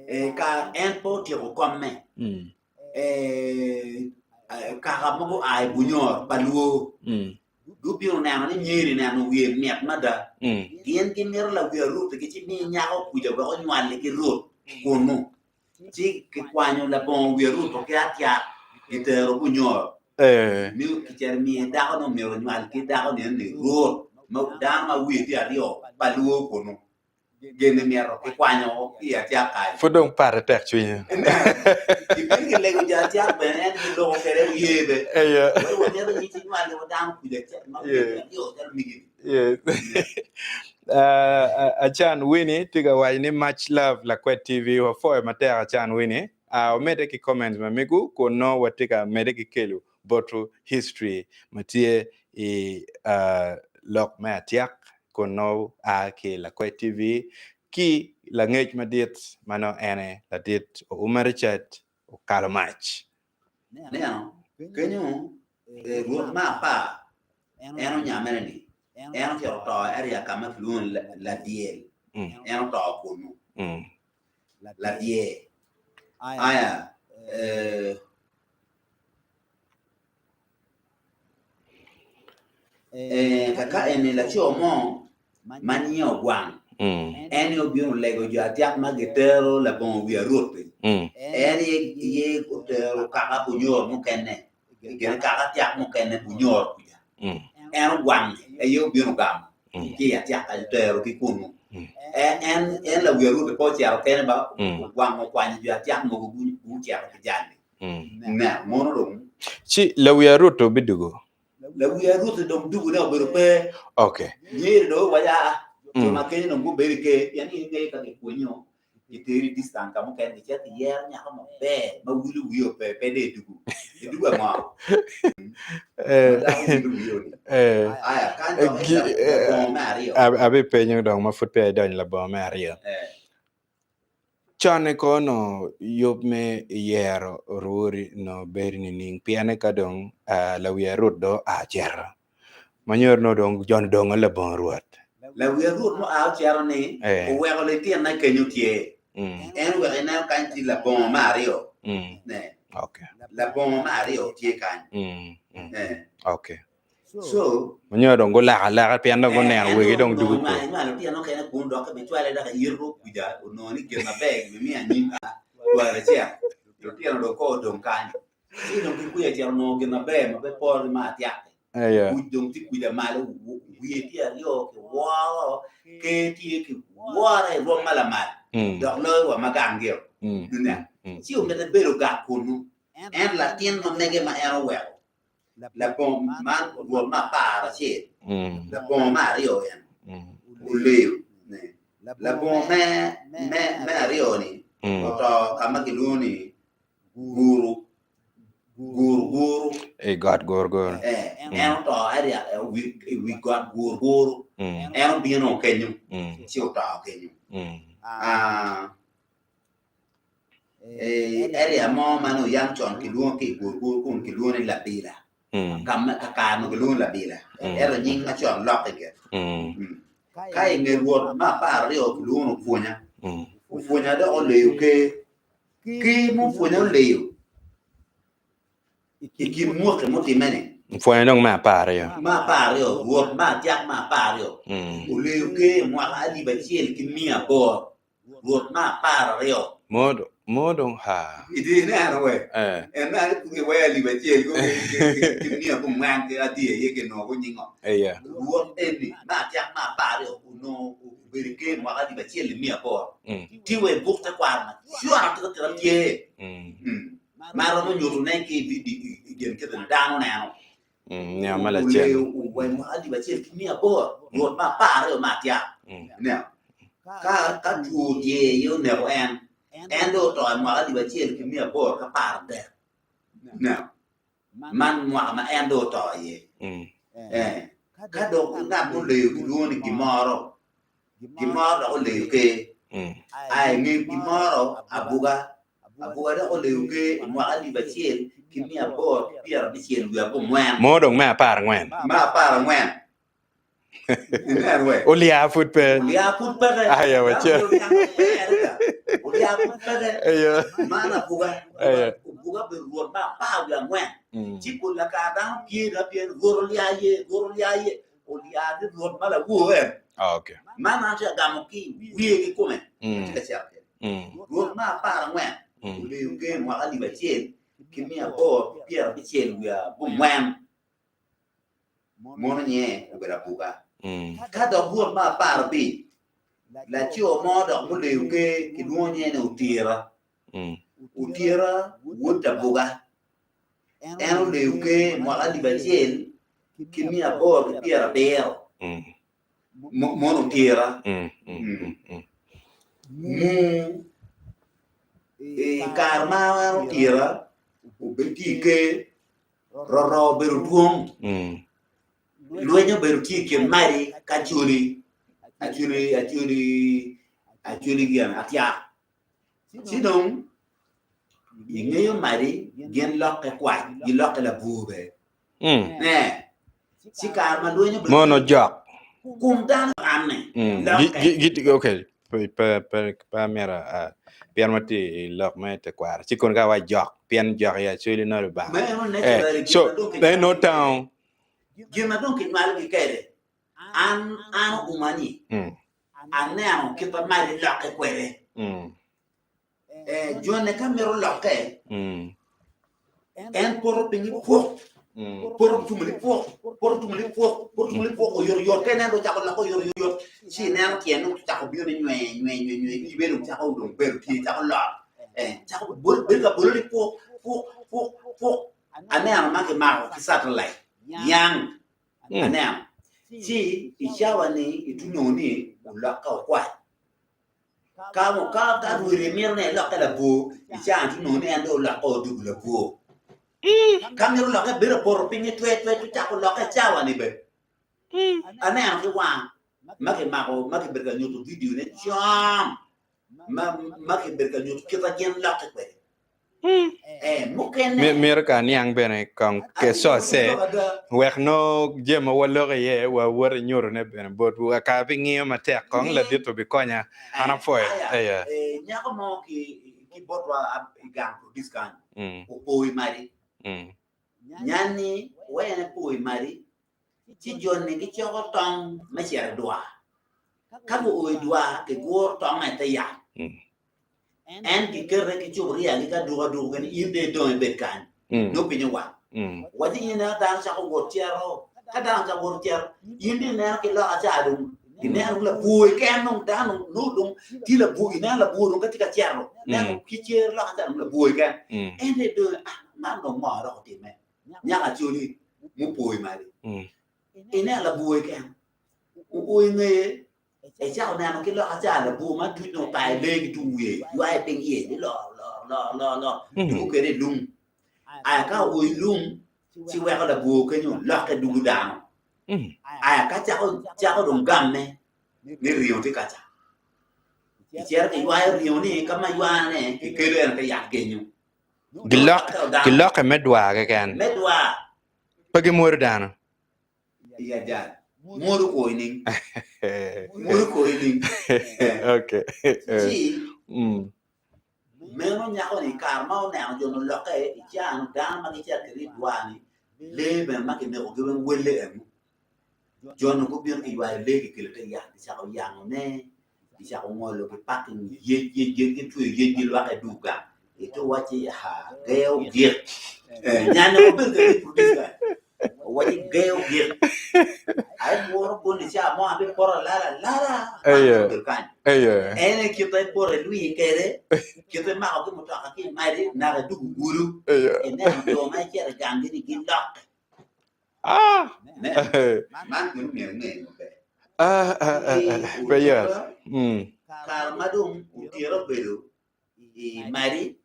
Eh, ka en pe otyeko komme, Mm. eh, eh, kaka mogo oa i Bunyoro pa Lwo. Mm. Gubino neno ni nyeri neno wiye mit mada. Mm. Gin gimito lawi arut ki ci mi nyako kuca wek onywali ki rut kunu. Ci kikwanyo labongo wi arut ki atyak gitero Bunyoro. Eh. Miyo kicito miye dako ni omyero onywal ki dako ni eni rut ma dano ma wiye tye aryo pa Lwo kunu. Gin myero kikwanyo ki i atyak kany. Pud dong pate tek cwinye. Gibino gilego jo atyak bene en giloko kwede oye be. Eya. Wai wamito ni ci nywal wa dano kuca acel ma Yeah. wiye aryo calo migi-ni. Yes. Uh, Acan Winnie tye ka waco ni much love Lakwed TV. Wapwoyo matek Acan Winnie. Uh, wamedde ki comments ma megu kun nongo watye ka medde ki kelo botwu history ma tye i uh, lok me atyak kun nongo a ki i Lakwed TV ki langec madit ma nongo ene ladit Ouma Richard okalo mac. Neno, kenyo eh, rwot me apar en onyamene ni en ocito oto i area ka ma kilwongo ni La- Ladyel. Mm. En oto kunu. Mm. Ladyer. Aya, eh, Eh, kaka eni laco mo ma nyinge Ogwang, Mm. en aye obino olego jo atyak ma gitero labongo wi arot-ti. Mm. En aye aye otero kaka bunyoro mukene, gin kaka atyak mukene bunyoro kuca. Mm. En Ogwang-ni aye obino ogamo Mm. ki i atyak kany otero ki kunu. Mm. En en en lawi arot-ti pe ocito kene ba Mm. Ogwang okwanyo jo atyak mogo gu- gucito ki jal-li. Mm. Neno mono dong. Ci lawi aruto bidugo. Lawi aruto dong dugone obedo pe. Okay. Nyeri dong owaco aa. Jo Mm. ma kenyo dong gubedo i ker pien in ingeyo ka gipwonyo giteri distant ka mukene gicito giyero nyako maber ma wilo wiye ope pe dong edugo. Edugo ango? Eh, Ma dako wilo wiye oni. eh, Aya kany dok gi, eh, labongo me aryo. ab- abipenyo dong ma pud peya idonyo labongo me aryo. Eh. Con-ni kono yub me yero orwori onongo bedo nining? Pienne ka dong lawi arut dong oa cito, ma nyuto nongo dong jo-ni dongo labongo rwot. Lawi arut ma oa ocito-ni oweko litinne kenyo tye. En oweko ineno kany tye labongo me aryo. Ne. Labongo me aryo tye kany. Ne. So, Onyo dong gulako alaka pien dong guneno wegi dong dugo kwo. Inywalo tyen mukene kun dok kibicwale dok iyito kuca onongo ni gin maber gibimiyo anyim twero acel. Lutino dong ko odong kany. Ci dong ki kuca cito onongo gin maber ma pe poro ki ma atyak-ki. Kuc dong tye kuca malo, wiye tye aryo kiworo, ker tye kiwore i rwom ma lamal dok loyo wa ma gang gio. Ineno? Ci omito ebedo gak kunu. En latin ma mege ma en oweko Labongo man rwot me aparacel, labongo me aryo en oleyo. Labongo me aryo-ni oto ka ma kilwongo ni Guru, Guruguru. I got Guruguru. En oto i wi got Guruguru. En obino kenyo ci oto kenyo. I area mo ma nongo yam con kilwongo ki i gurgur kun kilwongo ni Labila, ka ma kakare onongo kilwongo ni Labila, ento nying macon lokke gire. Ka i nge rwot me apararyo kilwongo ni Opwonya, Opwonya dok oleyo ker, ker ma Opwonya oleyo i kin mwaki mutimme-ni. Opwonyo dong me apararyo. Me apararyo, rwot me acak me apararyo oleyo ker i mwaka alip acel ki miya aboro. Rwot me apararyo. Mo dong ha. Itye ineno we? Eh. En ma giweyo alip acel go ki miya abongwen ki adi aye kinongo gunyingo. Eya. Rwot eni me atyak me apar-ri onongo obedo i ker mwaka alip acel ki miya aboro. Tye wa i buk tekwaro macon atika tika tye ma romo nyutone ki i gin kite ni dano neno. Nino ma lacen. Oleyo wa i mwaka alip acel ki miya aboro, rwot me apar-ri me atyak. Ineno? Ka ka two dye aye oneko en, en dong oto i mwaka alip acel ki miya aboro ki 13. Ineno? Man mwaka ma en dong oto iye. Ee. Ka dok ngat muleyo kilwongo ni gimoro, gimoro dok oleyo ker. A i nge gimoro, abuga, abuga dok oleyo ker i mwaka alip acel ki 890 wiye abongwen. Mo dong me 14. Me 14. Ineno we? Olya pud pe. Olya pud peke. Aya wacel. Olya pud peke. Eyo. Man abuga. Eyo. Abuga obedo rwot me 14. Ci pol lakar dano pye da pien rwot olya ye, rwot olya ye. Olya ni rwot ma lawor en. Ah, okay. Man an tye ka gamo ki wiye kikome. Atye ka cito kwede. Rwot me 14 oleyo ker mwaka 1890. Mono nyinge obedo abuga. Ka dok rwot me 15, laco mo dok muleyo ker kilwongo nyinge ni Otira. Otira wod abuga. En oleyo ker i mwaka 1870. Mono Otira. Mu i kare ma en Otira obedo tye i ker, Roro obedo dwong, lweny obedo tye i kin Madi ki Acholi, Acholi, Acholi, Acholi gin Atyak. Ci dong ingeyo Madi gin lokke kwac, gilokke labwor bene. Ne, ci kare ma lweny obedo Mono jok. Kom dano anne lokke. Okay, pe pe pe pe amyero a pien watye i lok me tekwaro ci kono ka awaco jok pien jok i Acholi nongo Lubanga. Meno naturally Eh, gin so ma dong en nongo kinywalogi kwede. tango. Gin ma dong kinywalogi kwede, an an oguma ni aneno kit ma mali lokke kwede. Eh, jone ka mito lokke, en poto piny i pwok, poto tumo ni pwok, poto tumo ni pwok, poto tumo ni pwok oyotoyot. Ka ineno dong ocako lokke oyotoyot, ci ineno tyen dong ocako bino ni nywe nywe nywe nywe, ibe dong cako dong bedo tye cako lot, eh, cako bol bedo ka bolo ni pwok pwok pwok pwok. Aneno ma kimako ki satellite yang aneno, ci i cawa-ni itunongo ni olokke okwac. Ka ka rwodi mito ni elokke labwor, i caa ci onongo ni en dong olokke odoko labwor. Ka mito lokke bedo apoto piny twe twe ci ocako lokke i cawa-ni bene. Aneno ki wanga ma kimako ma kibedo ka nyuto vidio ne con ma ma kibedo ka nyuto kit ma gin lokke kwede. Mito ka aniang bene kong source wek nongo jami ma waloko iye wawot inyutone bene botwu kara pe ingiyo matek kong ladit obikonya an apwoyo eya. Nyako mo ki botwa i gang produce kany opo i madi nyanni wene po i madi ci joni gicoko tong me cito i dwar. Ka guo i dwar, giguro tonge i te yat. En gikete ki cuburia ki adukaduka ni in dong idong ibed kany, nongo piny owang. Waci in ineno dano cako wot cito, ka dano ocako wot cito, in dong ineno ki loka ca dong ineno labwor keken dong dano nongo dong tye labwor ineno labwor dong ka tye ka cito ineno ki cer loka ca dong labwor keken. En dong idong ah man dong ngo dok otimme? Nyako Acholi mupo i malo. Ineno labwor keken. Oo i ngeye, ecako neno ki loka ca labwor ma tuc nongo okayo lee ki tung wiye, ywaye piny iye, ni lor, lor, lor, lor, lor, dugo kwede i lum. Aya ka oo i lum, ci weko labwor kenyo lokke dugo dano. Aya ka cako, cako dong gamme ni ringo tye kaca. Kicito kiywayo ringo ni ka ma ywayone kikelo en te yat kenyo. Gilokke me dwar keken. Me dwar. Pe gimwodo dano. I ajal. Mwodo kwo ining? Mwodo kwo ining? Okay. Ci meno nyako-ni i kare ma oneno jo-ni olokke i caa-nu, dano ma gicito kwede i dwar-ni, lee bene ma kinekogi weng welle eno. Jo-nu gubino giywayo lee gikelo te yat gicako yangone. Gicako ngolo ki parking yec yec yec gitweyo yec gi lwak i dul gang ito wacci ha geo gik nyane obedo ka reproduce kany owacci geo gik ai bworo goni ca mo abi poto alala alala obedo kany en aye kite poto ilwir kede kite mako ki mutoka ki imadi naka idwogo gulu ineno jo ma icito i ganggi ni gilokke Man gin myero inge maber. Pe yot. Kare ma dong otyeno obedo i madi,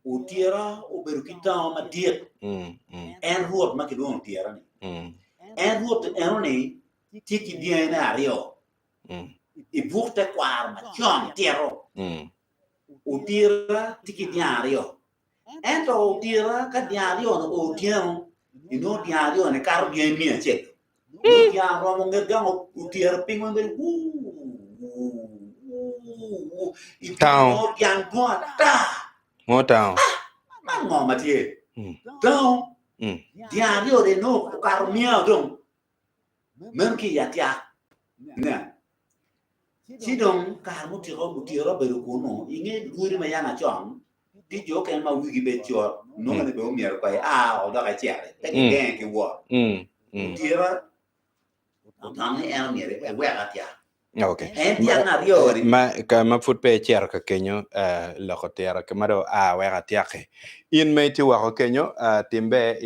otyeno obedo ki tango madit. En rwot ma kilwongo otyeno-ni. En rwot enoni tye ki dyangine aryo i buk tekwaro macon tito. Otyeno tye ki dyang aryo. Ento otira ka dyang aryo-ni oo otyeno, inongo dyang aryo-ni kato dyangi miya acel. Nongo dyang romo nget gang otyero piny weng bedo wuu wuu wuu. Tango. Inongo dyang dwong ata. Ngo tango? Ah, man ngo ma tye? Tango. Dyang aryo-ni inongo okato miya dong. Meno ki i atyak. Nen. Ci dong kare mutyeko otyero abedo kunnu i nge lwodi ma yam acon, tye jo okene ma wigi bed cot, nongo ni bene omyero kong ia woko dok iciti, pe gigenge ki wot. Otyera otamo ni en omyero ewek atyak. Okay. En tyen aryo-ni. Ma, ka ma pud pe icito ka kenyo, eh, loko tira ki ma dong oa wek atyaki. In ma itye woko kenyo, eh, tim ber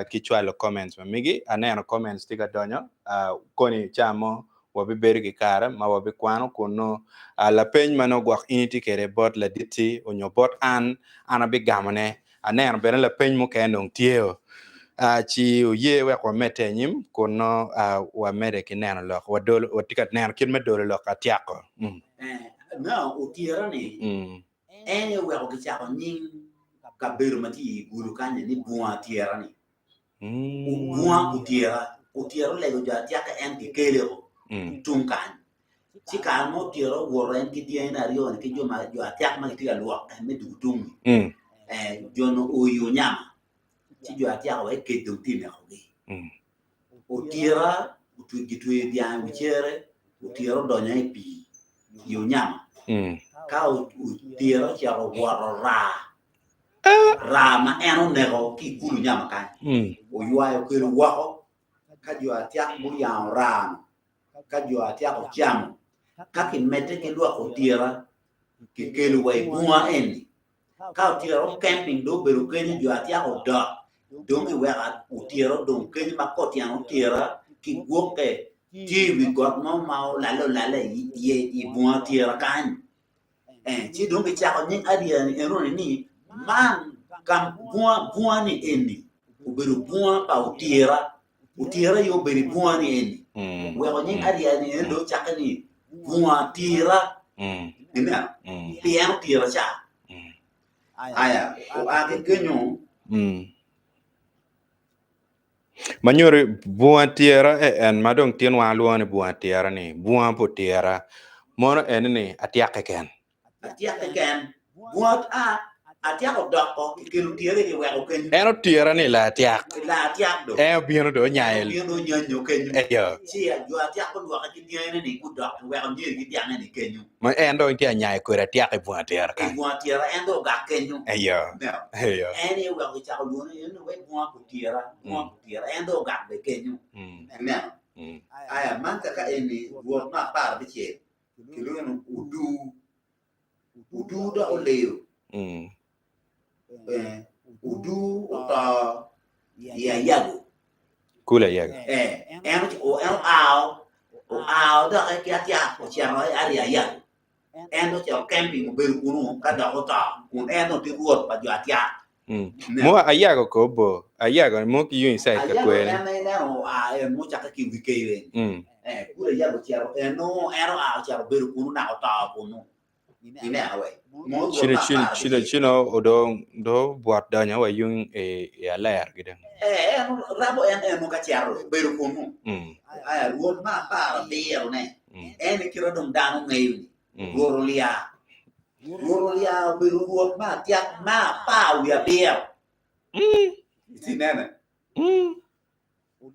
ki cwalo comments ma megi. Aneno comments tye ka donyo koni ca mo wabibedo ki kare ma wabikwano kun nongo lapeny ma nongo gwok in itye kwede bot ladit-ti onyo bot an, an abigamone. Aneno bene lapeny mukene dong tye-o. Ci oye wek wamedde anyim kun nongo wamedde ki neno lok. Wadolo, watye ka neno kit me dolo lok atyako. No, otyero ni En aye oweko kicako nying kabedo ma tye i gudo kany-ni ni Bunga Atyera-ni. Bunga Otyera, Otyera olego jo atyaka en kikele-o tung kany. Ci kare ma Otyera owoto en ki dyangine aryo-ni ki jo ma jo atyak ma gitye ka lwokke me dwogo tung-ngi, jo-nu oyo nyama ci jo atyaka wek kec dong tye nekogi. Otyera gitweyo dyang i wi cere, otyera odonyo i pii i onyama. Ka otyera ocito owoto raa, raa ma en oneko ki i kulu nyama kany, oywayo okelo woko. Ka jo atyak guyango raa-nu, ka jo atyak ocamo, ka kimedde ki lwoko otyera, kikelo wa i bunga eni. Ka otyero camping dong obedo kenyo jo atyaka odok dong giweko otyero odong kenyo ma ka otyeno otyera ki gwokke tye i wi got mo ma olale olale iye i bunga otyera kany eh ci dong gicako nying area ni enoni ni man ka bunga bunga ni eni obedo bunga pa otyera otyera aye obedo i bunga ni eni weko nying area ni eni dong ocakke ni bunga tira ineno pien otira ca aya oa ki kenyo Ma nyuto bunga tira e en ma dong tin wan alwongo ni bunga tira ni bunga pa otira mono eni ni atyak keken. Atyak keken. Bwot a atyak odoko kikelo tyene kiweko kenyo. En otyera ni la atyak. La atyak do. En obino do onyayo. Obino do onyanyo kenyo. Eyo. Ci jo atyak gulwoke ki dyangine ni gudok kiweko nyeri ki dyange ni kenyo. Ma en dong tye anyayo kwede atyak i bunga tyera kany. I bunga tyera en dong ogak kenyo. Eyo. Eyo. En aye oweko kicako lwonge ni en wek bunga kutyera, bunga kutyera en dong ogak bene kenyo. Ineno? Aya man kaka eni rwot me 16. Kilwongo ni odur. Odur dok oleyo. Eh, odur oto i ayago. Kul ayago. Eh, en en oao, oao dok ki atyak ocito i ari ayago. En ocito camping obedo kunu ka dok oto kun en dong tye rwot pa jo atyak. Mo ayago ko bo, ayago mo ki yung side ka Ayago kwene. en aye neno oa en mucakke ki i wi keyo eni. Eh, kul ayago ocito eno, en oa ocito obedo kunu naka oto kunu. Ineno we. Mo rwot Cino me cino apar cino abicel. cino odong do bwot donyo wa yung i i aler gide. Eh, en rabo en eno ka cito obedo kunu. Aya rwot me 70 ne, en i kite dong dano ngeyo ni Rwot olya. Rwot olya obedo rwot me atyak me 17. Itye inene?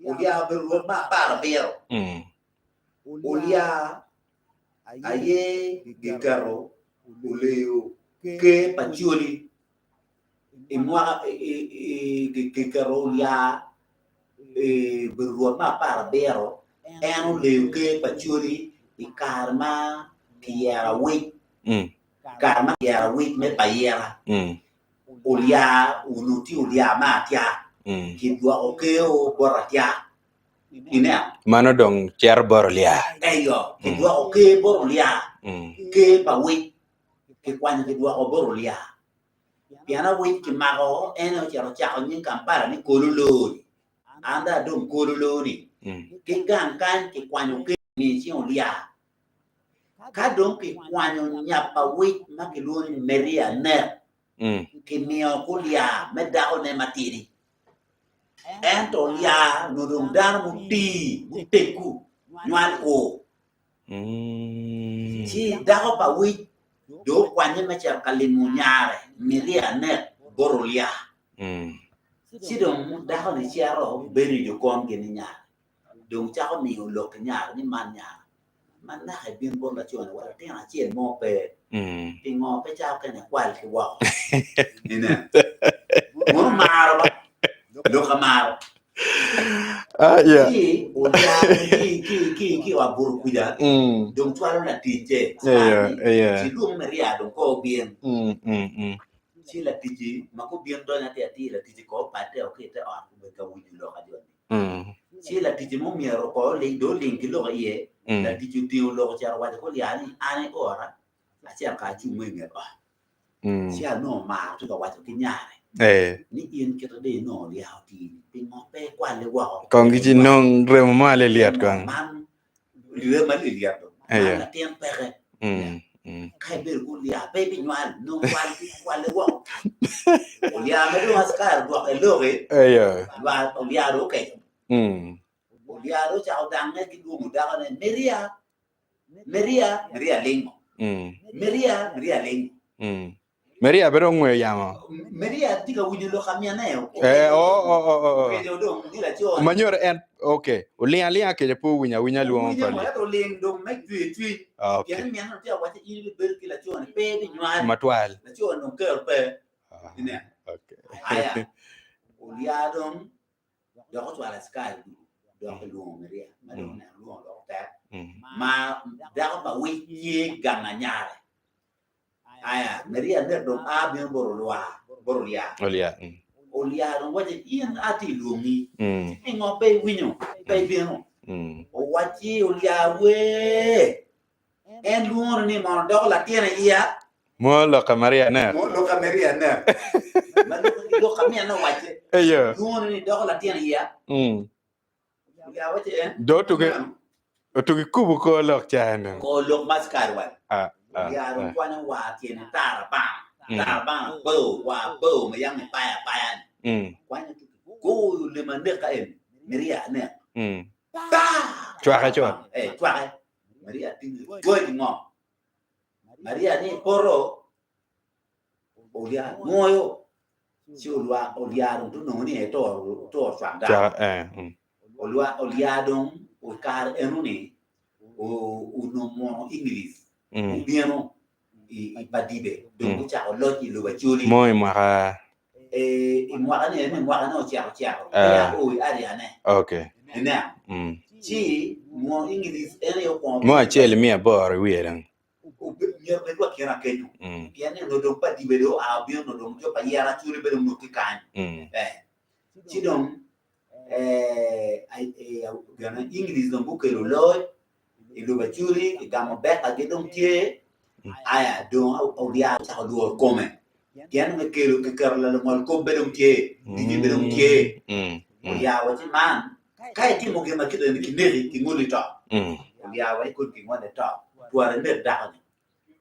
Olya obedo rwot me 17. Olya. aye giketo oleyo ker pa Acholi i mwaka giketo oya obedo rwot me aparabiro en oleyo ker pa Acholi i kare ma kiyero awic kare ma kiyero awic me payira olya onongo tye olya me atyak kidwoko ker bot atyak. Ineno? Mano dong cito bot olya. Eyo, kidwoko ker bot olya. Ker pa wic kikwanyo kidwoko bot olya. Pien awic kimako en aye ocito ocako nying Kampala ni Kololo-ni. An dong adong Kololo-ni. Ki gang kany kikwanyo ker ni cing olya. Ka dong kikwanyo nyap pa wic ma kilwongo ni Maria Nek Kimiyo ki olya me dakone matidi. Ento olya onongo dong dano mutii muteggu nywal kur. Ci dako pa wic dong okwanye me cito ka limo nyare Miria Nek bot olya. Ci dong dako-ni cito bedo i jokon gin ki nyare. Dong cako miyo lok ki nyare ni man nyara. Ma naka ebin bot laco-ni wa latin acel mo pe, pingo pe cawa kene ekwal ki woko? Ineno? Mono maro ba? Lok amaro. Ci olyaro ki ki ki ki i ot buto kuca, dong cwalo laticce ni, ci lwong Maria dong ko obin. Ci laticci ma gubin donyo atir atir, laticci ko opadde o ki i te ot obedo ka winyo lok a jo-ni. Ci laticce mo myero oko oling, dong oling ki lok iye. Laticce otingo lok ocito owaco ki Olyar ni, An iora, acito ka acung i nget ot. Ci anongo omaro tye ka waco ki nyare ni, In kite dong inongo Olyar otini, pingo pe ikwale woko? Kong ci nong remo mo alilyet kong. Man remo alilyet dong. Man latin peke. Ka ibedo ki Olyar pe ibinywal, nong kwal kwale woko. Olyar ma dong askari odwoke loki, Olyar dong okeco. Olyar dong ocako dange ki lwongo dakone, Maria, Maria, Maria lingo. Maria, Maria lingo. Maria bene ongweyo yamo. Maria tye ka winyo lok ka minne. Eh, oh, oh, oh, oh. Okeco dong ni laco. Ma nyuto en, okay. Oling alinga kece pe owinyo awinya lwongo Owinyo pa mo li. ento oling dong me cwer cwiny. Ah, okay. Pien minne tye ka wacce in ibibedo ki laco-ni pe ibinywal. Matwal. Laco-ni dong kero pe. Ah, Ineno? okay. Aya, olya dong dok ocwalo askari ducu dok elwongo Maria ma dong oneno lwongo dok otek ma dako pa wic tye gang anyare. Aya, Maria nek dong a bino bot olwa, bot olya. Olya. Olya dong wacce, in atye i lwongi, ci pingo pe iwinyo, pe ibino? Owacci, Olya wee, en lwongoni ni mono doko latin i iya? Mo lok ka Maria nek. Mo lok ka Maria nek. Ma lok ka minne owacce, Eyo. lwongoni ni doko latin i iya? Olya wacce en, Do otugi, otugi kubo kor lok ca en dong. Kor lok ma askari waco. Ah, ah, Olya dong ah. kwanyo war tyene tara bana, tara bana bor, war bor ma yam ipayo apaya-ni. Kwanyo tugi goyo lem aneka eni, Maria anek. Ta! Cwake cut. Eh, cwake. Maria tinge goyo ki ngom. Maria ni poto olya nwoyo ci olwa olya dong onongo ni eto oto cwak dano. Cwak eh. Mm. Olwa olya dong o kare eno ni onongo mwono English obino i i Padibe dong gucako loc i lobo Acholi. Mo i mwaka Eh, i mwaka ni eni mwaka ne ocito cito peya o i area ne. Okay. Ineno? Ci mwono English en aye okwongo Mo acel i 800 i wiye dong. Myero bed wa kine akenyo pien ni onongo dong Padibe dong oa obino onongo dong jo pa Yera Acholi bene onongo tye kany. Eh, ci dong eh, gin English dong gukelo loc i lobo Acholi kigamo bekagi dong tye aya dong olya ocako lworo kome pien dong kikelo kiketo lalungol kop bene dong tye dici bene dong tye olya waci man ka itimo gin ma kite ni kineki kingoli to olya waci kodi kingole to twara inek dako-ni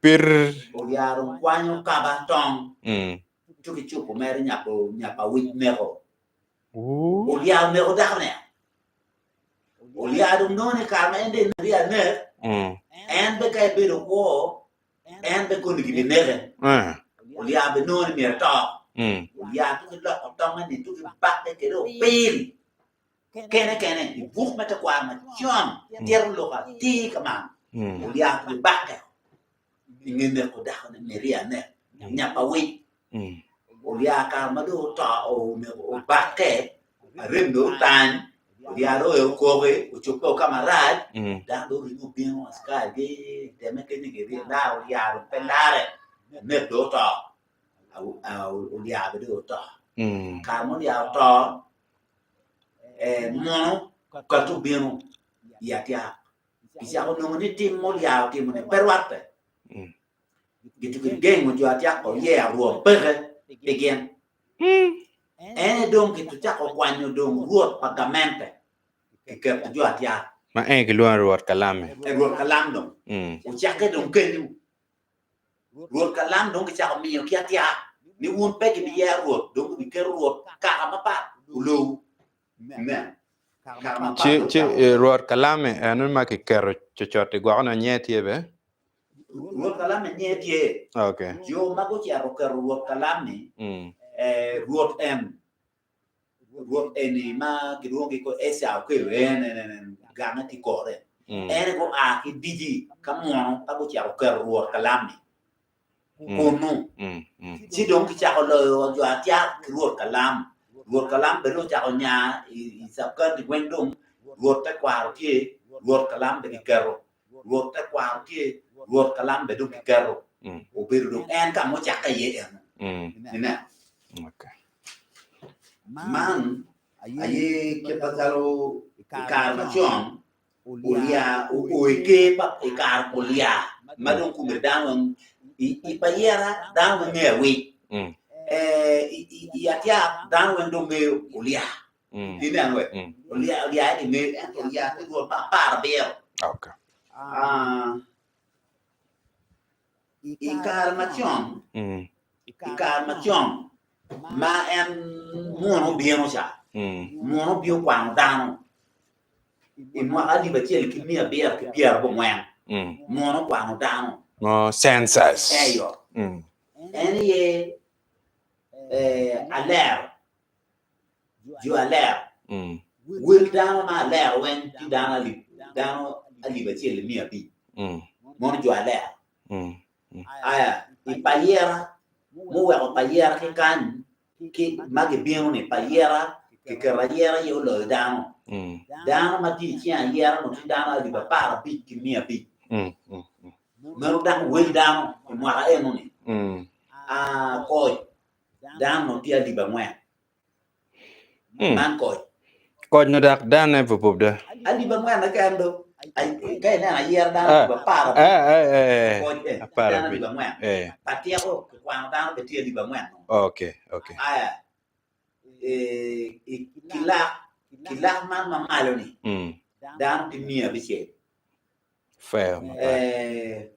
Pir. Olya dong kwanyo kaba tong ci kicupo mere nyapo nyapa wic neko Olya oneko dako-ni. Olya dong nongo ni kare ma en dong eneki anek, en be ka ebedo kwo, en be koni gibineke. Olya be nongo ni myero eto. Olya tuki loko tonge-ni tuki bakke kede opil kene kene i buk me tekwaro macon tito lok atir ka man. Olya gibakke i nge neko dakone Maria nek nya pa wic. Olya kare ma dong oto obakke arem dong otany olya dong oero koki ocobbe ka marac dano dong oringo obino askari giteme kenyo gilaro olya dong pe lare nek dong oto olya bene dong oto kare ma olya oto muno kati obino i atyak Gicako nongo ni tim ma olya otimo-ni pe rwatte. Gituko gengo jo atyak pa oyer Rwot peke pi gin. En aye dong gicako kwanyo dong rwot pa gamente kiketo jo atyak. Ma en kilwongo ni Rwot Kalam-mi. Rwot Kalam dong ocakke dong kenyu. Rwot Kalam dong gicako miyo ki atyak ni wun pe gibiyero rwot dong gibiketo rwot kaka mapat olowu. Ci, ci Rwot Kalame eno ma kiketo cocot i gwoko nongo nyinge tye be? Rwot Kalame nyinge tye. Okay. Jo ma gucito keto Rwot Kalam-mi, Rwot en, Rwot eni ma gilwongo ki Ecau Okello en, en, en, gange tye kore. En aye gua ki diji ka muno ka gucito keto Rwot Kalam-mi. Kunnu. Ci dong kicako loyo jo atyak ki Rwot Kalam. Rwot Kalam bene dong ocako nya i cabkanti weng dong Rwot tekwaro tye, Rwot Kalam bene kiketo. Rwot tekwaro tye, Rwot Kalam bene dong kiketo. Obedo dong en ka ma ocakke iye eno. Ineno? Man aye kit macalo i kare macon Olya oo i ker pa i kare pa Olya ma dong kome dano weng i pa yera dano weng ngeyo awic i atyak dano weng dong ngeyo Olya ineno we Olya Olya aye kingeyo ento Olya tye rwot me 17 i kare macon i kare macon ma en muno obino ca muno obino kwano dano i mwaka alip acel ki 990 muno okwano dano census eyo en aye alero jo alero wel dano ma alero weng tye dano alip dano 1500 mono jo alero Aya, i payera muweko payera ki kany ki ma gibino ni payera kiketo ayera aye oloyo dano. Dano ma tye i cing ayera onongo tye dano 15,500. Meno dok wel dano i mwaka eno-ni. Aa, koc dano onongo tye 4,000. Man koc. Koc nyo dok dane pupub da. 4,000 keken do. Ka ineno ayera dano 15,000. Koc eh, dano 4,000. Pa tyeko kikwano dano bene tye 4,000. Okay, okay. Aya, i kilak, kilak man ma malo-ni, dano tye 600. Fair mapat.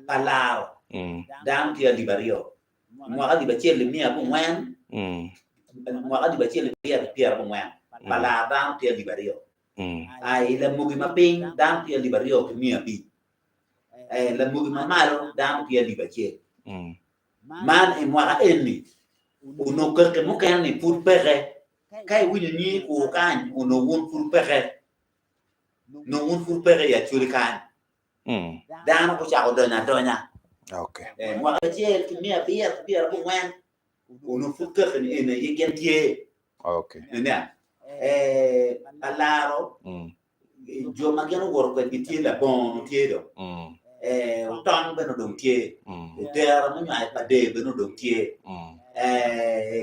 Pa laro, dano tye 2,000. Mwaka 1940, mwaka 1990, pa laro dano tye 2,000. I lamogi ma piny dano tye 2,500. Lamogi ma malo dano tye 1,000. Man i mwaka eni onongo kaki mukene ni pud peke. Ka iwinyo nyingi kur kany onongo wun pud peke. Nongo wun pud peke i Acholi kany. Dano gucako donyo adonya. Mwaka 1990 onongo pud kaki ni eni aye gin tye. Alaro jo ma gin owoto kwedgi tye labongo onongo tye dong. Otong bene odong tye. Otera munywai pa dee bene odong tye.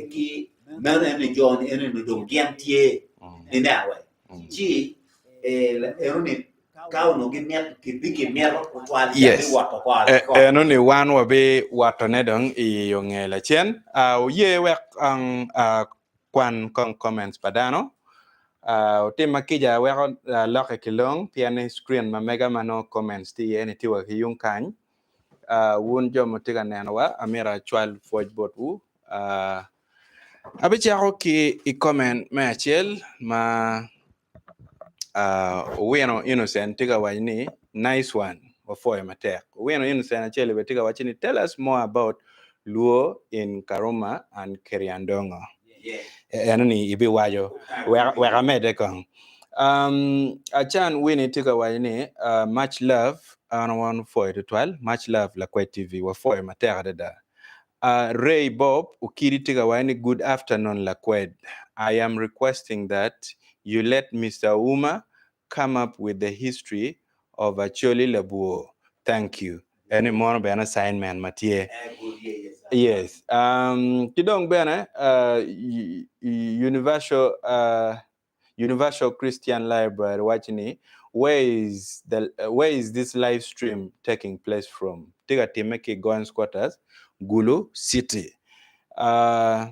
Ki meno eni jo ni eni odong gin tye. Ineno wai. Ci eno ni ka onongo gimito gimito tutwal Yes. giwoto kore ki kore. Eno ni wan wabiwotone dong i yo nge lacen. Wuye wek ang kwan kong comments pa dano. Wutimma kica weko alokke ki long pien ni screen ma mega ma nongo comments tye iye ni tye wa ki yung kany. Wun jo ma wutye ka nenowa amito acwal pwoc botwu. Abicako ki i comment me acel ma Owino Innocent tye ka waco ni nice one wapwoyo matek. Owino Innocent acel bene tye ka waco ni tell us more about Luo in Karuma and Keriandongo. Eno ni ibiwaco wek amedde kong. Um, Acan Winnie tye ka waco ni uh, much love an wan pwoyo tutwal much love Lakwec TV wapwoyo matek adada. Uh, Ray Bob Okidi tye ka waco ni good afternoon Lakwed. I am requesting that you let Mister Ouma come up with the history of Acholi Labwor. Thank you. Eni mono bene assignment ma tye. Yes. Um, ki dong bene uh, Universal uh, Universal Christian Library waco ni where is the where is this live stream taking place from? Tye ka timme ki Goens Quarters, Gulu City. Uh,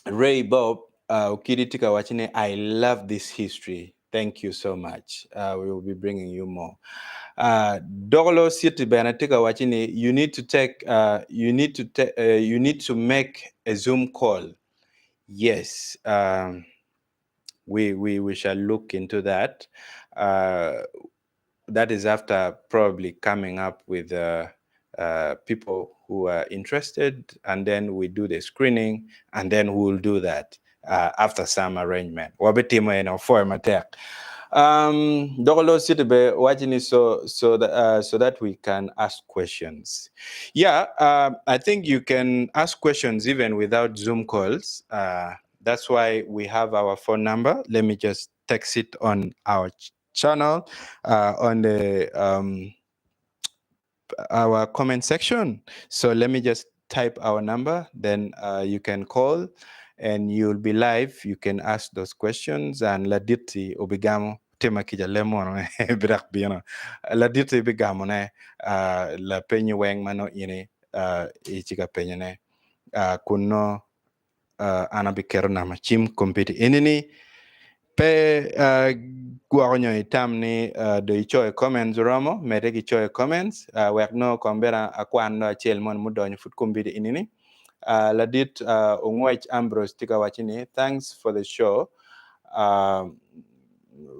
Ray Bob uh, Okidi tye ka waco ni I love this history. Thank you so much. Uh, we will be bringing you more. Uh, Dogolo City bene tye ka waco ni you need to take uh, you need to ta- uh, you need to make a Zoom call. Yes, um, we, we we shall look into that. Uh, that is after probably coming up with uh, uh, people who are interested, and then we do the screening, and then we'll do that uh, after some arrangement. Wabitimo eno for matek. Um, Dogolo City be watching so so that uh, so that we can ask questions. Yeah, uh, I think you can ask questions even without Zoom calls. Uh, that's why we have our phone number. Let me just text it on our channel uh, on the um, our comment section. So let me just type our number, then uh, you can call and you'll be live. You can ask those questions and laditi obigamo tema kija lemo birak bino laditi bigamo ne uh, la penyi weng mano ini uh, ichika penyo ne uh, kunno uh, an abiketo nama cim kompiti enini pe uh, gwoko nyo itam ni uh, do icoyo comments oromo mede ki coyo comments uh, wek no kong bene akwan no acel mon mudonyo pud kompiti enini uh, ladit uh, Ongwec Ambrose tye ka waco ni thanks for the show uh,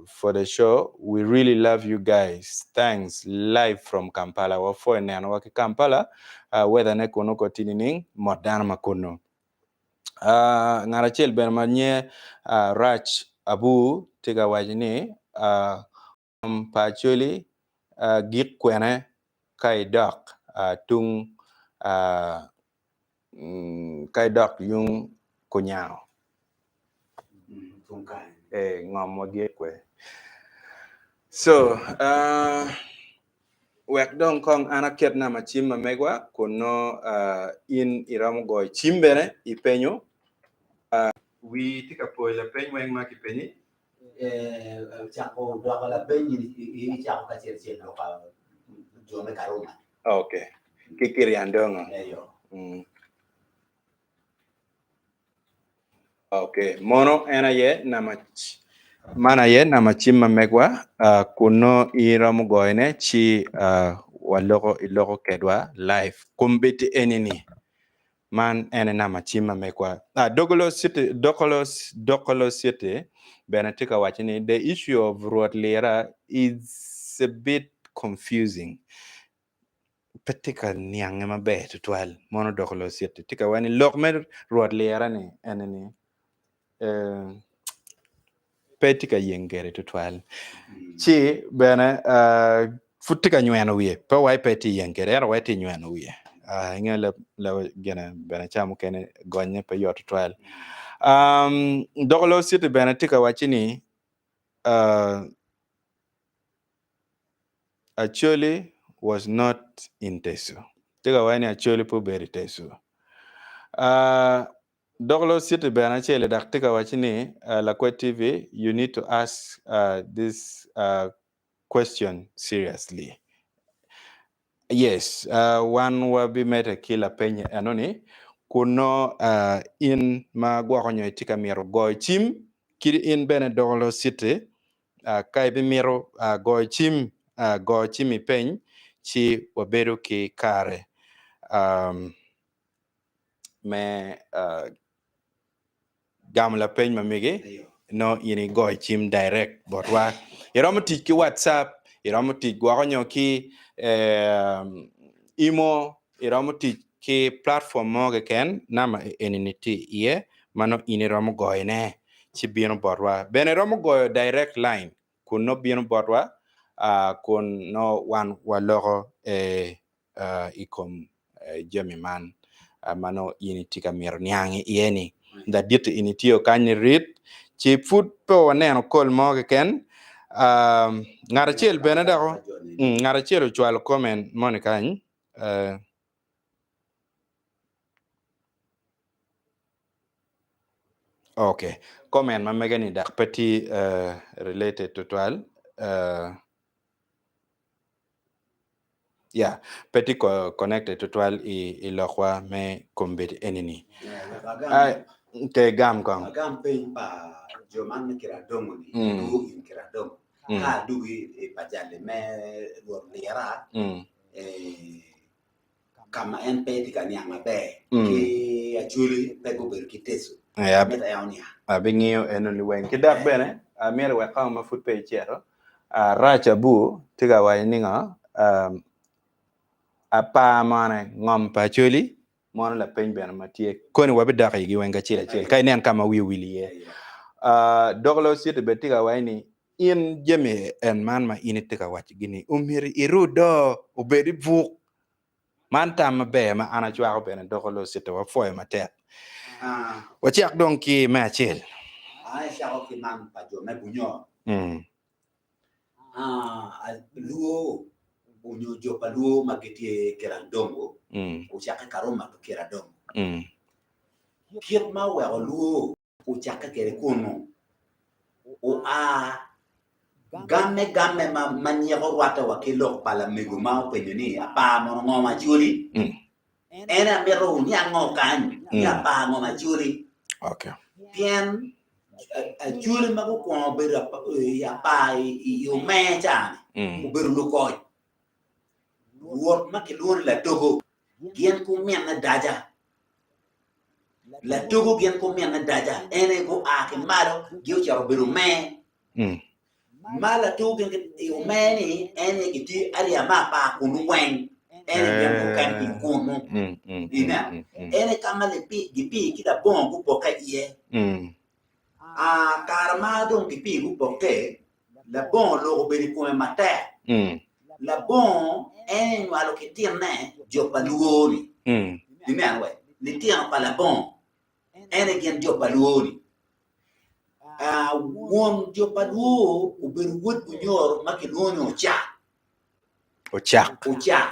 for the show we really love you guys thanks live from Kampala wapwoyo nenowa ki Kampala uh, weather ne kunu ko tye nining mot dano ma kunu Uh, ngat acel bene ma nye uh, Rac Abu tye ka waco ni uh, kom pa Acholi uh, gik kwene ka idok uh, tung uh, mm, ka idok yung kunyango. Tung kany. Eh, ngom wa gik kwe. So, uh, Wek dong kong an aket nama cim ma megwa kun nongo in iromo goyo cim bene ipenyo. Wii tye ka poyo lapeny weng ma kipenyi? Cako dwoko lapeny in icako kacel acel lok pa jo me Karuma. Ok. Ki Kiryandongo. Eyo. Ok, mono en aye nama man aye nama cim ma megwa uh, kun nongo iromo goyone ci uh, waloko iloko kedwa live kombeddi eni-ni. Man en aye nama cim ma megwa. Uh, Dogolo City, Dokolo, Dokolo City bene tye ka waco ni the issue of Rwot Lira is a bit confusing. pe tye ka niange maber tutwal mono doko lociti tye ka waco ni lok me rwot lira ni ene ni eh, pe tye ka yeng kede tutwal ci bene eh, pud tye ka nyweno wiye pe wai pe tye yeng kede ento wai tye nyweno wiye uh, inge la, la gine bene ca mukene gonye pe yot tutwal um, doko lociti bene tye ka waco ni uh, Acholi was not in Teso. Tye ka waco ni Acholi pe obedo i Teso. Uh, dok lo city bene acel dok tye ka waco ni uh, Lakwed TV, you need to ask uh, this uh, question seriously. Yes, uh, wan wabimedde ki lapeny eno-ni kun nongo uh, in ma gwoko nyo itye ka mito goyo cim kadi in bene Dokolo City uh, ka ibimito uh, goyo cim uh, go cim ipeny ci wabedo ki kare um, me uh, gamo lapeny ma megi no in igoyo cim direct botwa. Iromo tic ki WhatsApp, iromo tic gwoko nyo ki eh, imo, iromo tic ki platform mo keken nama eni ni tye iye ma nongo in iromo goyone. ci bino botwa. Bene iromo goyo direct line kun nongo bino botwa kun nongo wan waloko i kom jami man ma nongo in itye ka mito niang iye ni. Ladit in itiyo kany ni rit ci pud pe waneno kol mo keken. Ngat acel bene dok ngat acel ocwalo comment moni kany. Ok, comment ma mege ni dok pe tye related tutwal. Ya, pe tye connected tutwal i lokwa me kombeddi eni ni. Ke gam kong. Agam peny pa jo man me Kiradongo ni, luo in Kiradongo. Ka adugi i pa jali me Rwot Lira, ka ma en pe tye ka niang maber ki Acholi pe gubedo ki teco mito en oniang. Abingiyo eno liweng ki dok bene amyero iwek kong ma pud pe icito Rac Abu tye ka waco ni ngo apar mone ngom pa Acholi mono lapeny bene ma tye koni wabidok igi weng kacel acel ka inen ka ma wi owil iye Dokolo City bene tye ka waco ni In jami en man ma in itye ka wacogi ni omyero iru doo obed i buk. Man tam maber ma an acwako bene doko locite wapwoyo matek. Wacak dong ki me acel. An acako ki man pa jo me Bunyoro. Luo onyo jo pa Luo ma gitye Kiradongo ocakke Karuma to Kiradongo. Kit ma oweko Luo ocakke kwede kunnu, oa gamme gamme ma nyeko rwatte wa ki lok pa lamego ma openyo ni, Apar mono ngo ma coli? En amito wuniang ngo kany ni apar ngo ma coli? Pien acoli ma gukwongo bedo i apar i omer ca-ni obedo lukoc. Rwot ma kilwongo ni Latogo gin ki ominne Daja. Latogo gin ki ominne Daja en aye gua ki malo gin ocito obedo omer. Ma latogo gin ki omer-ni en aye gitye ariya me apar kunu weng en aye gin guken piny kunu. Ineno? En aye ka ma gipii ki labongo gupokke iye. Kare ma dong gipii gupokke, labongo lok obedo i kome matek. Labongo en enywalo ki tinne jo pa Luo-ni. Ineno we? Litino pa labongo en aye gin jo pa Luo-ni. Won jo pa Luo obedo wod Bunyoro ma kilwongo ni Ocak. Ocak. Ocak.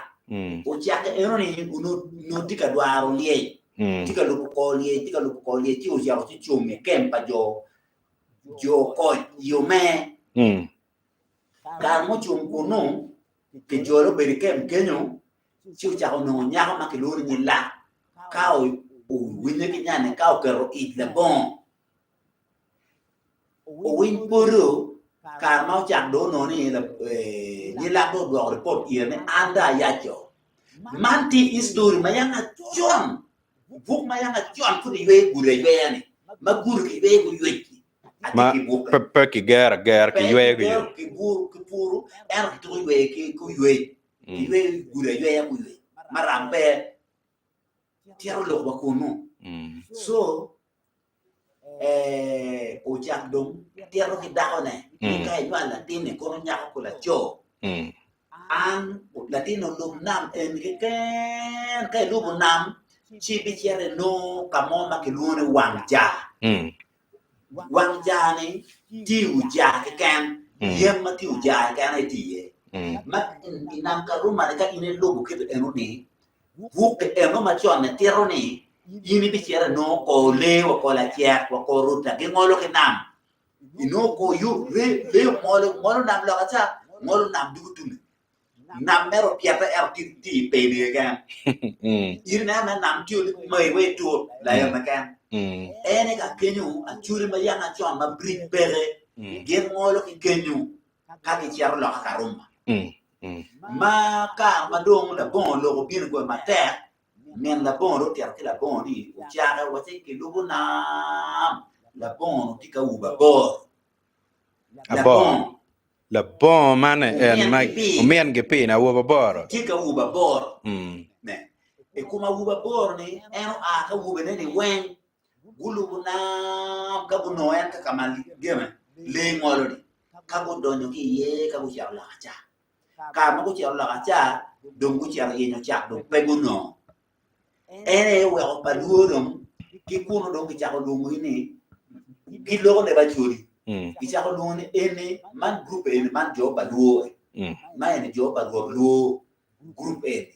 Ocak enoni onongo tye ka dwaro lyec, tye ka lubo kor lyec, tye ka lubo kor lyec ci ocito ci cung i kem pa jo jo koc i omer. Kare ma ocung kunnu, kijole obedo i kem kenyo, ci ocako nongo nyako ma kilwongo ni Nyilak ka owinye ki nyane ka oketo ic labongo. Owiny poto kare ma ocak dong onongo ni Nyilak dong odwoko ripot ire ni an dong ayaco. Man tye history ma yam acon, buk ma yam acon pud iyweyo gudo ayweya-ni, ma gudo kiyweyo ki oywec-ci. Ma pe kigero agera, kiyweyo ki oywec. Kipuro ento kituko yweyo ki oywec, kiyweyo gudo ayweya ki oywec ma ram pe tito lok wa kunu. So ocak dong tito ki dakone ni ka inywalo latinni kono nyako ko laco, an latinni olub nam eni keken ka ilubo nam ci ibicito inongo ka mo ma kilwongo ni wang jar. Wang jar-ni tye i wi jar keken, yen ma tye i wi jar keken aye tye iye. Ma i nam Karuma-ni ka in ilubo kit enoni, bukke eno macon-ni tito ni in ibicito inongo kor lee wa kor lacek wa kor ruta gingolo ki nam. Inongo kor yo lee ongolo ngolo nam loka ca ngolo nam dugo tunge. Nam mere opyete ento tye i peni keken. In ineno mere nam tye mayi wa itut laen keken. En aye ka kenyo acholi ma yam acon ma bridge peke gin ngolo ki kenyo ka gicito loka Karuma. Ma kare ma dong labongo lok obino i kome matek, min labongo dong otito ki labongo ni ocake waci kilubo nam labongo tye ka wubo abor. Abor. Labongo man en ma omin gipino awobe aboro. Tye ka awobe aboro. I kom awobe aboro-ni, en oa ki awobene ni weng. Gulubo nam ka gunongo en ka ma gene lee ngolo-ni, ka gudonyo ki iye ka gucito loka ca. Kare ma gucito loka ca dong gucito yenyo cak dong pe gunongo. En aye oweko pa lwor dong ki kunu dong kicako lwongogi ni giloko leb Acholi. Kicako lwongo ni eni man gurup eni man jo pa lwor ma eni jo pa Rwot lwor gurup eni.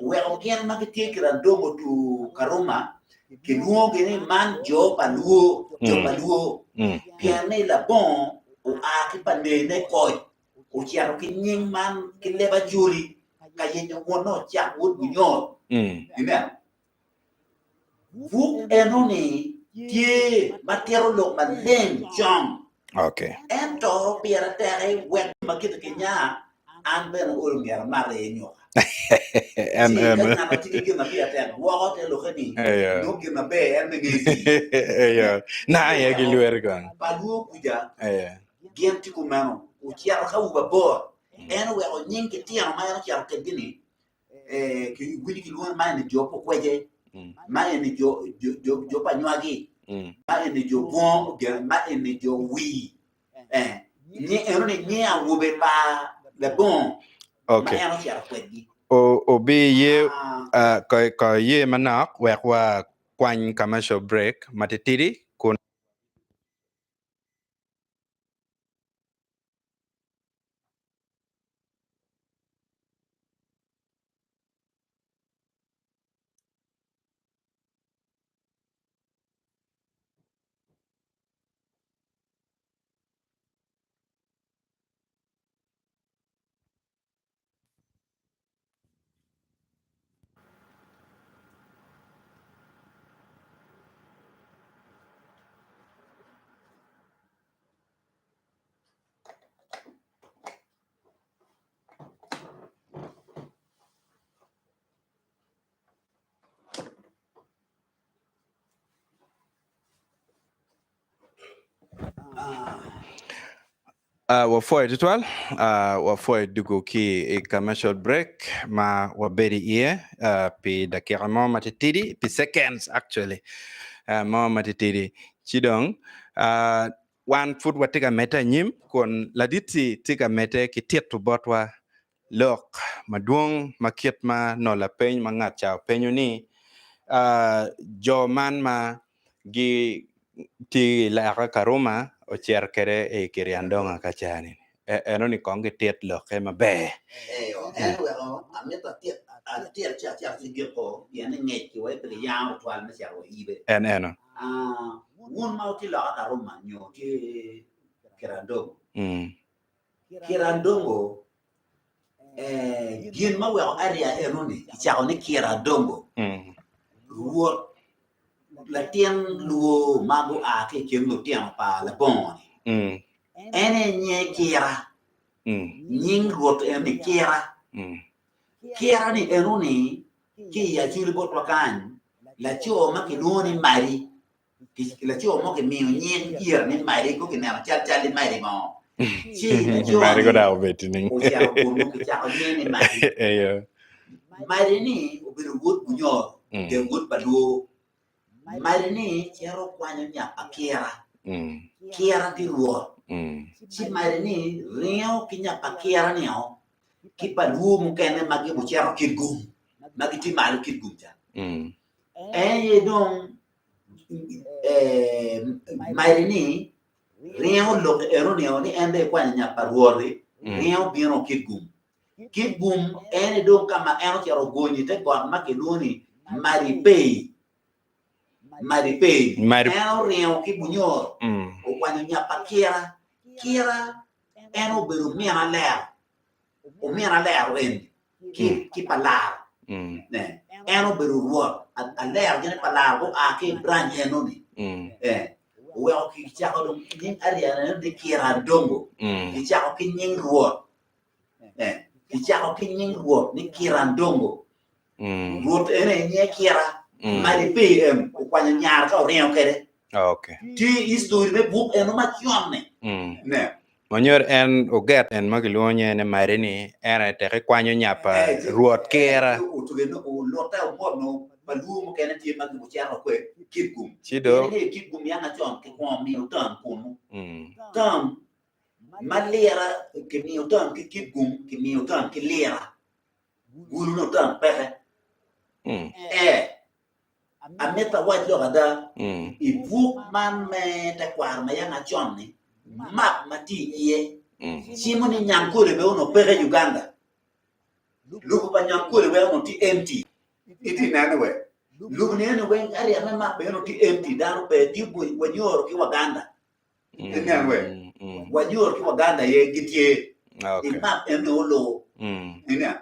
Oweko gin ma gitye ki Randongo to Karuma kilwongogi ni man jo pa lwor jo pa lwor pien ni labongo oa ki pa nene koc ocito ki nying man ki leb Acholi ka yenyo wonne ocak wod Bunyoro. Ineno? Buk eno-ni tye ma tito lok maleng con. Okay. Ento pire tek aye wek ma kite ki nya, an bene olo myero amat aye nyuka. En Ci ka en. ngat ma tye ki gin ma pire tek gwoko te lokke ni Eyo. nongo gin maber en bene ngeyo tii. Eyo. Na aye Oweko gilweri kong. pa lwor kuca Eyo. gin tye kumeno ocito ka wubo abor en oweko nying kitino ma en ocito kedgi-ni winyo kilwongo ni man eni jo pukwece, man eni jo pa nywagi, man eni jo bwongo, man eni jo wir. Eno ni nying awobe pa labongo ma en ocito kwedgi. Obi ye ko ye manok wek wa kwany commercial break matitidi kun. Wapwoyo tutwal, wapwoyo dugo ki i commercial break ma wabedo iye pi dakika mo matitidi, pi seconds actually mo matitidi. Ci dong Wan pud watye ka medde anyim kun ladit-ti tye ka medde ki tito botwa lok madwong ma kit ma nongo lapeny ma ngat ca openyo ni, Jo man ma gitye i laka Karuma ocito kwede i Kiryandonga ka ca-ni, eno-ni kong gitit lokke maber. Eyo, en oweko amito atit atit ci acito ci giko pien ni ngec ki wai pe giyango twal me cito wa ibe. En eno. Ah, wun ma wutye loka Karuma nyo wutye Kirandongo. Kirandongo eh, gin ma weko area eno-ni kicako ni Kiradongo. Rwot latin luo ma gua ki i kin lutino pa labongo-ni. En aye nyinge Kira. Nying Rwot en ni Kira. Kira ni eno-ni ki i Acholi botwa kany, laco ma kilwongo ni Mari, laco mo kimiyo nying ira ni Mari, ko kineno cal cal i Mari mo. Ci Mari ko laco-ni dok obed nining? ocito kunu kicako nyinge ni Mari. Eyo. Mari ni obedo wod Bunyoro, de wod pa Lwo. Mari ni cito kwanyo nya pa Kira. Kira tye rwot. Ci Mari ni ringo ki nya pa Kira ni-o ki pa lwo mukene ma gucito Kitgum, ma gitye malo Kitgum ca. En aye dong Mari ni ringo lok eno-ni ni en dong ekwanyo nya pa rwot-ti, ringo bino Kitgum. Kitgum en aye dong ka ma en ocito ogonyo i te got ma kilwongo ni Maripei. Maripei. En oringo ki Bunyoro, okwanyo nya pa Kira. Kira en obedo min alero, omin alero eni ki pa laro. En obedo rwot, alero gin pa laro gua ki i branch eno-ni. Oweko kicako dong nying area eno ni Kiradongo, kicako ki nying rwot. Kicako ki nying Rwot ni Kirandongo. Rwot en aye nyinge Kira. Madi pe en okwanyo nyare ka oringo kwede. Okay. Tye i history me buk eno macon-ni. Ne. Manyor en oget en ma kilwongo nyinge ni Madi ni en aye tek ikwanyo nya pa Rwot Kira. Otuge ni olotte omot no pa luo mukene tye ma gucito kwe. Kitgum. Ci do. Pien ingeyo Kitgum yang acon kikwongo miyo tam kunu. Tam ma lira kimiyo tam ki Kitgum, kimiyo tam ki lira. Gulu nongo tam peke. Ee, amito awac lok ada, i buk man me tekwaro ma yang acon-ni, map ma tye iye cimo ni Nyankole bene onongo peke i Uganda. Lobo pa Nyankole weng onongo tye empty. Itye nene we? Lobo ni eni weng area me map bene onongo tye empty, dano pe, tye Wanyoro ki Waganda. Itye nene we? Wanyoro ki Waganda aye gitye i map eni olubo. Ineno?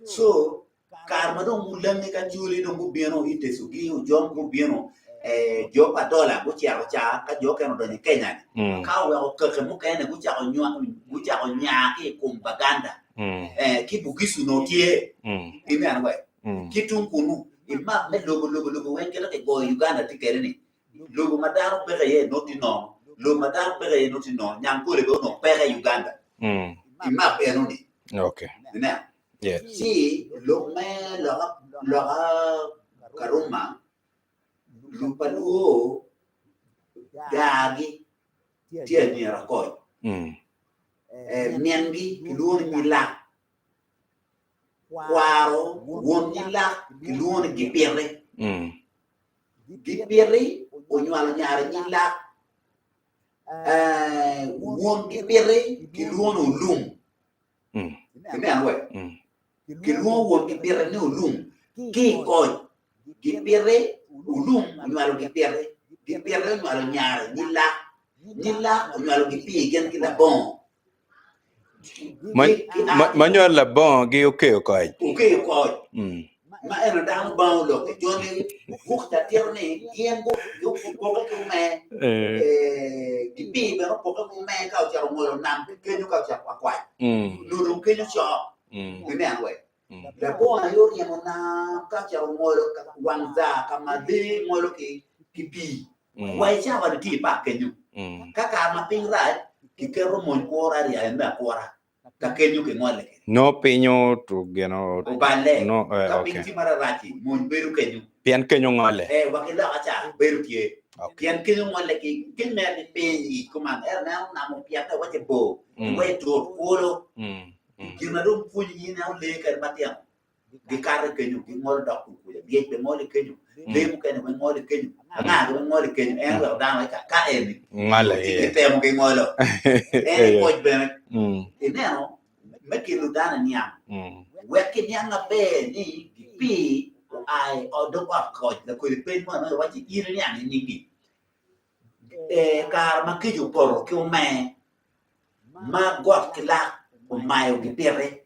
So, Kare ma dong Mulangi ki Acholi dong gubino i Tecugi, Ojong gubino, jo pa Dola gucito ca ka jo okene odonyo i Kenya-ni, ka oweko kaki mukene gucako nya ki i kom Baganda, ki Bugisu onongo tye, ineno wek, ki tung kunu, i map me lobo lobo lobo weng kit ma kigoyo Uganda tye kwede-ni, lobo ma dano peke iye nongo tye nono, lobo ma dano peke iye nongo tye nono, Nyangkole bene onongo peke i Uganda i map enoni, ineno. Ci lok me loka Karuma, lub pa Luo gargi tye anyira koc, mingi kilwongo ni Nyilak, kwaro won Nyilak kilwongo ni Gipiti, Gipiti onywalo nyare Nyilak, won Gipiti kilwongo ni Olum. Ineno we? Kilwongo won gipite ni olum ki i koc. Gipite, olum onywalo gipite, gipite onywalo nyare nyilak, nyilak onywalo gipii gin ki labongo. Ma nywalo labongo gi okeyo koc. Okeyo koc. Ma eno dano bango lok-ki, joni buk ca tito ni gin gupokke ki omer, gipii bene opokke ki omer ka ocito ongolo nam ki kenyo ka ocito akwac, onongo dong kenyo cok, ineno wek labongo aye oryemo nam ka ocito ongolo wang zar ka ma lee ngolo ki pii, wa i cawa-ni tye i pak kenyo, ka kare ma piny rac kiketo mony kura aryo me akura. ka kenyo kingole kwede. Nongo piny otu gino. Oballe. No, eh, Ka okay. piny tye mararac-ci, mony bedo kenyo. Pien kenyo ngole. Eh, wa ki loka ca bedo tye. Okay. Pien kenyo ngole ki keny mere ni piny ic kuman, ento neno nam opyette waci bor, Mm. iwee tut kulu. Mm. Mm. Gin ma dong pwonyi in ineno lee kadi matino gikato kenyo gingolo dok kun kuca, lyec bene ngolo kenyo, lee mukene weng ngolo kenyo, anga weng ngolo kenyo, en oweko dano wek ka eni Ngolo iye. gitemo gingolo. En Eyo. koc bene Mm. ineno me kelo dano i niang Mm. wek kiniang maber ni gipii oa i ot dog ot koc lakodi peny mo ma iwaci in iniang nining-ngi Eh, kare ma kec opoto ki omer ma got ki lak omayo gipiti,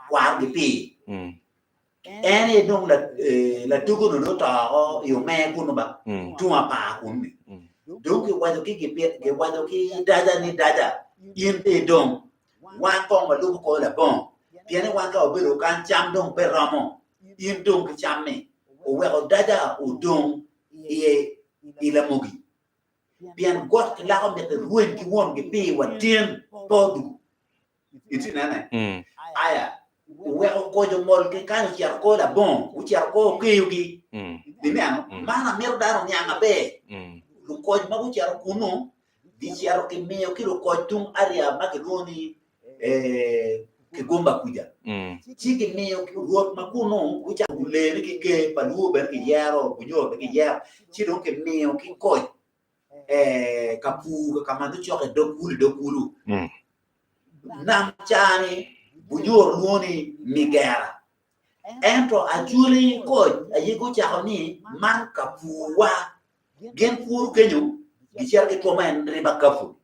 kwaro gipii. En aye dong latugo-ni dong oto oko i omer kunnu ba, tung apar kunnu-ni. Dong giwaco ki gipit, giwaco ki Daja ni, Daja, in pe idong, wan kong walubo kor labongo, pien ni wan ka wabedo kany cam dong pe romo, in dong ki cam-mi. Oweko Daja odong i lamogi. Pien got ki lako mitte rweny ki won gi pii wa tin pe odugu. Itye nene? Aya, oweko koc omol ki kany ocito kor labongo, ocito kor okeyo gi. Ineno? Man amito dano oniang maber. Lukoc ma gucito kunu, gicito gimiyo ki lukoc tung area ma kilwongo ni Kigumba kuca. Ci gimiyo rwot ma kunu gucako gulene ki ker pa Luo bene giyero, Bunyoro bene giyero, ci dong kimiyo ki koc ka pur ka ma nongo cok i dog kulu i dog kulu. Nam ca-ni Bunyoro lwongo ni Migera. Ento Acholi koc aye gucako ni man ka purwa. Gin puro kenyo, gicito gitwomo en riba kapu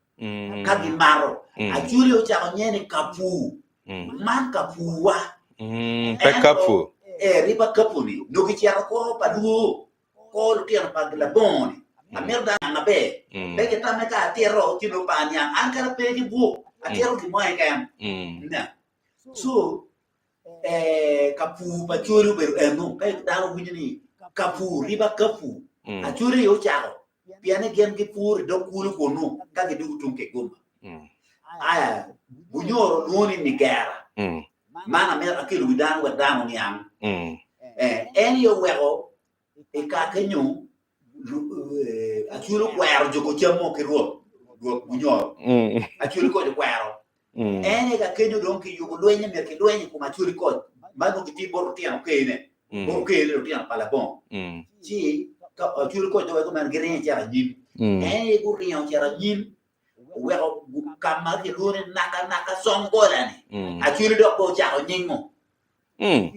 ka gimato. Acholi ocako nye ni kapu, man kapuwa. Pe kapu. Ee, riba kapu-ni nongo gicito kwo pa lwor, kwo lutino pa labongo-ni. Amito dano aniang maber. Pe gitamme ka atito ci nongo pe aniang. An kadi ape ki buk, atito gin mo keken. So, Kapur pa Acholi obedo eno, ka dano winyo ni kapur, riba kapur, Acholi aye ocako pien ni gin gipuro i dog kulu kunnu ka gidwogo tung Kigumba. Aya, Bunyoro lwongo ni Migera. Man amito akelo wi dano wek dano oniang. En aye oweko i kaka kenyo. Acholi okwero juko cam mo ki Rwot, Rwot Bunyoro. Acholi koc okwero. En aye ka kenyo dong kiyubo lweny ni myero kilweny i kom Acholi koc ma nongo gitye bot lutino kene, bot okene lutino pa labongo. Ci ka Acholi koc dong weko meno giringo cito anyim. En aye guringo ocito anyim oweko ka ma kilwongo ni naka naka Songola-ni. Acholi dok bene ocako nyingo.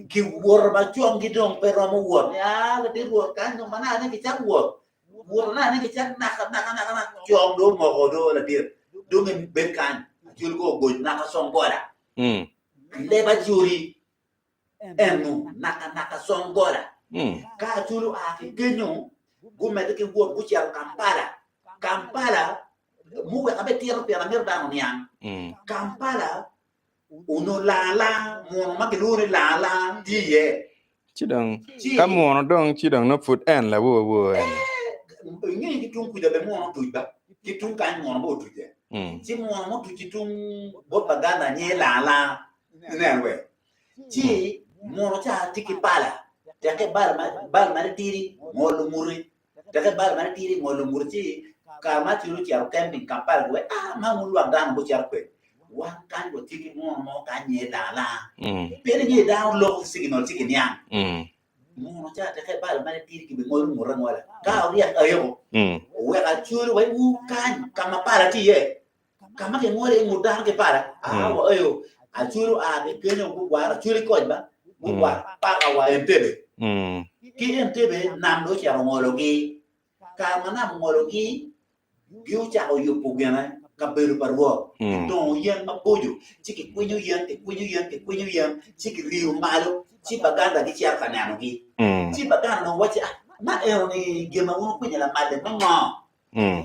Ki woto ma congi dong pe romo wot ni aa latin rwot kany dong manaka ni kicak wot woto naka ni kicak naka naka naka naka cong dong omoko do ladit dong ibed kany acoli ko ogoc naka songola leb acoli enu naka naka songola ka acoli oa ki kenyo gumedde ki wot gucito Kampala Kampala muweko abe tito pien amito dano oniang Kampala Onongo laa laa, muno ma kilwongo ni laa laa tye iye. Ci dong, ka muno dong, ci dong nongo pud en lawor wor en. Ee, ingeyo ki tung kuca bene muno otuc ba, ki tung kany muno bene otuc iye. Ci muno mutuc ki tung bot Baganda nyinge laa laa, ineno we. Ci muno ca tye ki pala, tekke bal ma titidi ngolo nguti. Teke bal ma titidi ngolo ngute ci kare ma acwalo ocito camping Kampala giwaco ah man wun lwak dano gucito kwede wan kany watye ki muno mo kany nge laa laa pien inge dano loko ki signal ci giniang muno ca teke bal ma titidi gibingolo ngute angola ka oryek ayoko oweko acwalo wai wu kany ka ma pala tye iye ka ma kingolo iye ngut dano ki pala aa wa ayo acwalo oa ki kenyo gugwaro acwalo i koc ba gugwaro paka wa Entebbe ki Entebbe nam dong ocito ongologi kare ma nam ongologi gi ocako yubo gine kabedo pa Rwot kitongo yen maboco ci kikwinyo yen kikwinyo yen kikwinyo yen ci kiriyo malo ci Baganda gicito ka nenogi ci Baganda dong wacci ah ma enoni gin ma wun wukwinyo lamal-li me ngo?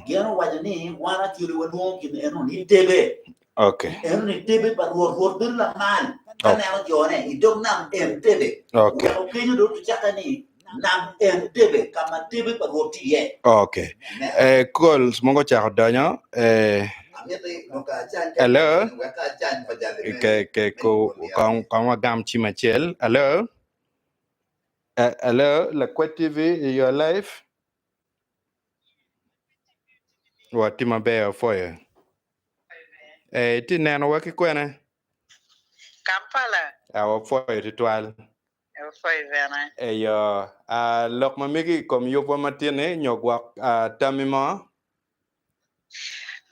Gin owaco ni, Wan Acholi walwongo gin eno ni tebe. Okay. Eno ni tebe pa Rwot. Rwot bedo lamal ka Okay. neno jone i dog nam Entebbe. Okay. Oweko kenyo dong ocakke ni nam Entebbe, ka ma tebe pa Rwot tye iye. Okay. Amen. Eh, calls mogo ocako donyo. Eh, Amiti dong ka acany hello. wek ka acany pa jali me Ke ke me ko yubo lyel. kong kong wagam cim acel. Hello. Eh, hello, Lakwed TV, you are live. Watye maber apwoyo. Eh, itye neno wa ki kwene? Kampala. Ah, wapwoyo tutwal. Apwoyo bene. Eyo, ah, lok ma megi i kom yubwa ma tye-ni nyo gwok ah, tammi mo?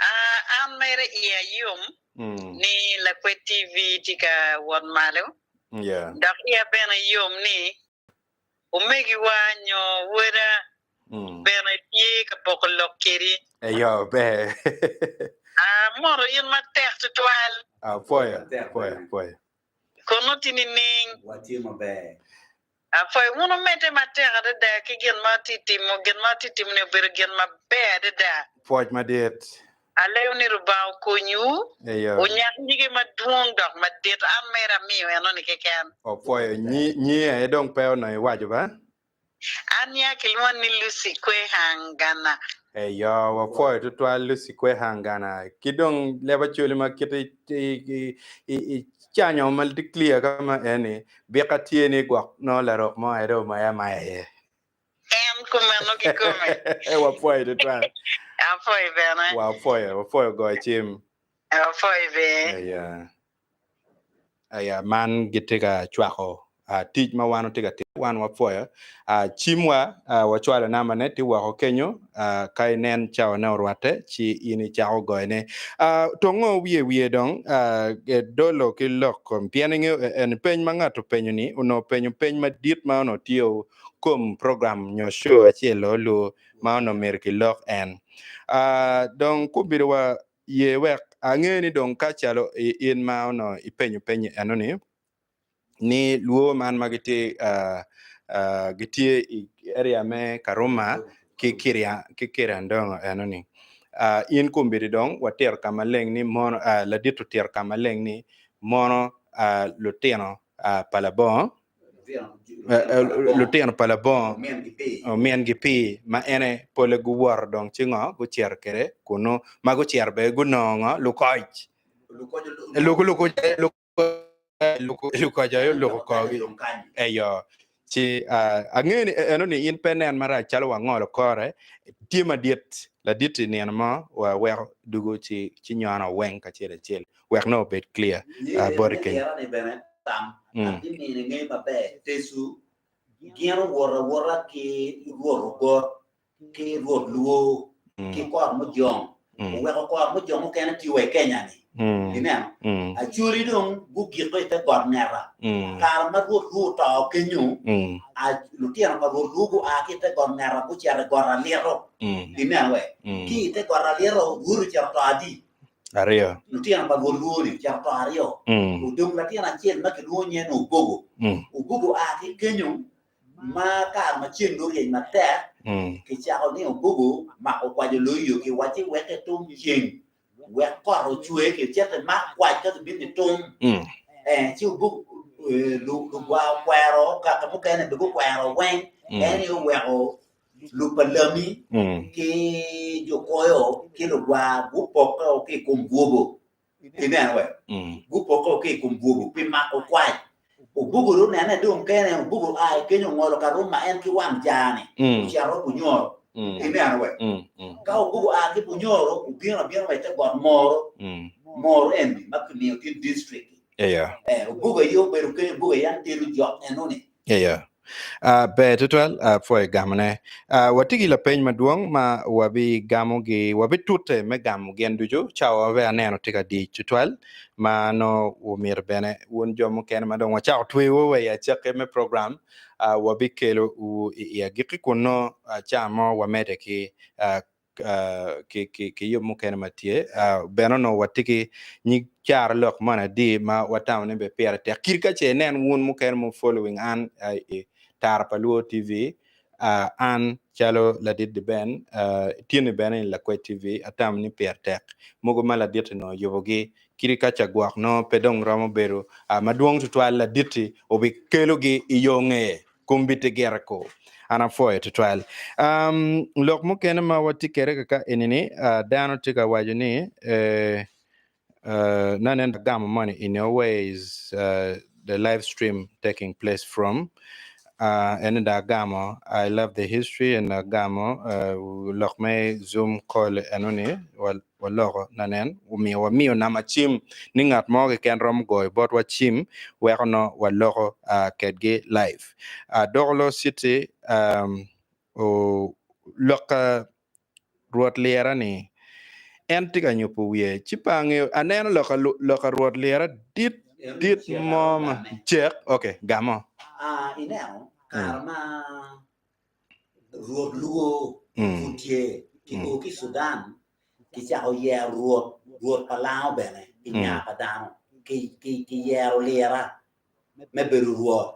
Ah, an mere iya yom Mm, ni Lakwed TV tye ka wot malo. yeah. Dok iya bene yom ni Omegiwa nyo woda bene tye ka poko lok kedi. Eyo ber. Amoto in matek tutwal. Apwoyo, apwoyo, apwoyo. Kono tye nining? Watye maber. Apwoyo. Wun wumedde matek adada ki gin ma wutye timo. Gin ma wutye timo-ni obedo gin maber adada. Pwoc madit. Alego ni Rubanga okonywu Eyo. wunyak nyige madwong dok madit. An mere amiyo enoni keken. Opwoyo nyi nyinge aye dong pe onongo iwaco ba? An nya kilwonga ni Lucy Kwehangana. Eyo, wapwoyo tutwal Lucy Kwehangana. Ki dong leb Acholi ma kite i canyo ma tye clear ka ma eni, bika tye ni gwok nongo larok mo aye dong omaya amaya iye. En kumeno kikome. Wapwoyo tutwal. Apwoyi bene. Wapwoyo, wapwoyo goyo cim. Apwoyi be. Aya. Aya, man gitye ka cwako uh, tic ma wan watye ka timo. Wan wapwoyo. Uh, cimwa uh, wacwalo nambane tye woko kenyo. Uh, ka inen cawane orwatte, ci in icako goyone. Uh, tongo wiye wiye dong uh, dolo ki lok kom pien ingeyo en peny ma ngat openyo ni onongo openyo peny madit ma onongo tye kom program nyo show acel olu ma onongo myero kilok en. Uh, dong kubido wa ye wek ange ni dong ka calo in ma onongo ipenyo peny eno ni ni lwo man ma gitye uh, uh, gitye i area me Karuma ki Kiria ki Kiriandongo eno ni uh, in kumbedi dong watiro ka maleng ni mono uh, ladit otiro ka maleng ni mono uh, lutino uh, pa labongo Lutino pa labongo omingi pii ma ene pole guwoto dong ci ngo gucito kwede kunu ma gucito bene gunongo ngo lukoc lukoc aye oluko korgi eyo. Ci angeyo ni eno ni in pe nen marac calo wangolo kore tye madit ladit-ti nino mo waweko dugo ci ci nyono weng kacel acel wek nongo obed clear boti Me kenyo. lira ni bene tam abimini ngeyo maber tecu gin owoto awota ki rwot ogot ki rwot luo ki kot mujong oweko kot mujong mukene tye wa i Kenya ni ineno Acholi dong gugiko i te got ngeta kare ma rwot luo oto kenyo lutino pa rwot luo gua ki i te got ngeta gucito i got alito ineno we ki i te got alito rwot ocito oto adi Aryo. Lutino pa rwot luo ni ocito oto aryo odong latin acel ma kilwongo nyinge ni Obogo Obogo oa ki kenyo Ma kare ma ceng dong oryeny matek, kicako ni obugu mako kwaco loyo, kiwacci wek etum ceng, wek kot ocwe, kicit emak kwac ka kibino itum. Eh, ci obugu lugwa okwero, kaka mukene bene gukwero weng, en aye oweko lupalami ki jo koyo ki lugwa gupokke ki i kom bwobo. Ineno we? Gupokke ki i kom bwogo pi mako kwac. Obugo dong onene dong kene, obugo oa i kenyo ongolo ka rum ma en ki wang jaa-ni, ocito i Bunyoro. Ineno we? Ka obugo oa ki Bunyoro, obino abina wa i te got Moro, Moro eni ma kimiyo tin district-ki. Eh, obugo aye obedo kenyo, obugo aye an telo jok enoni. Iya. Uh, ber tutwal, uh, pwoyo gamone. Uh, watye ki lapeny madwong ma wabigamogi, wabitute me gamo gin ducu. Cawa ma bene aneno tye ka dic tutwal, ma nongo omyero bene wun jo mukene ma dong wacako tweyowu wa i acakki me program, uh, wabikelo wu i, i agikki kun nongo uh, ca mo wamedde ki uh, ki yub mukene ma tye bene onongo watye ki nyig carolok moni adi ma watamo ni bene pire tek kit ka ce inen wun mukene ma following an i Tara pa Luo TV an calo ladit D'Ben tyeni bene i Lakwec TV atamo ni pire tek mogo ma ladit onongo oyubogi kit ka ca gwok nongo pe dong romo bedo madwong tutwal ladit-ti obikelogi i yo ngeye. Kombeddi gire ko. An apwoyo tutwal. Um, lok mukene ma watye kwede kaka eni-ni, uh, dano tye ka waco ni eh, uh, nanen gamo moni in your way is uh, the live stream taking place from uh, eni da agamo I love the history and agamo uh, lok me zoom call enoni waloko nanen omiyo wamiyo namba cim ni ngat mo keken romo goyo botwa cim weko no waloko kedgi live. Dokolo City lok Rwot lira ni en tye ka nyupo wiye ci pe angeyo aneno lok Rwot lira dit dit mo ma cek ok gamo. Ineno kare ma Rwot luo pud tye, kio ki i Sudan kicako yero rwot, rwot pa lango bene i nya pa dano, kiyero lira me bedo rwot.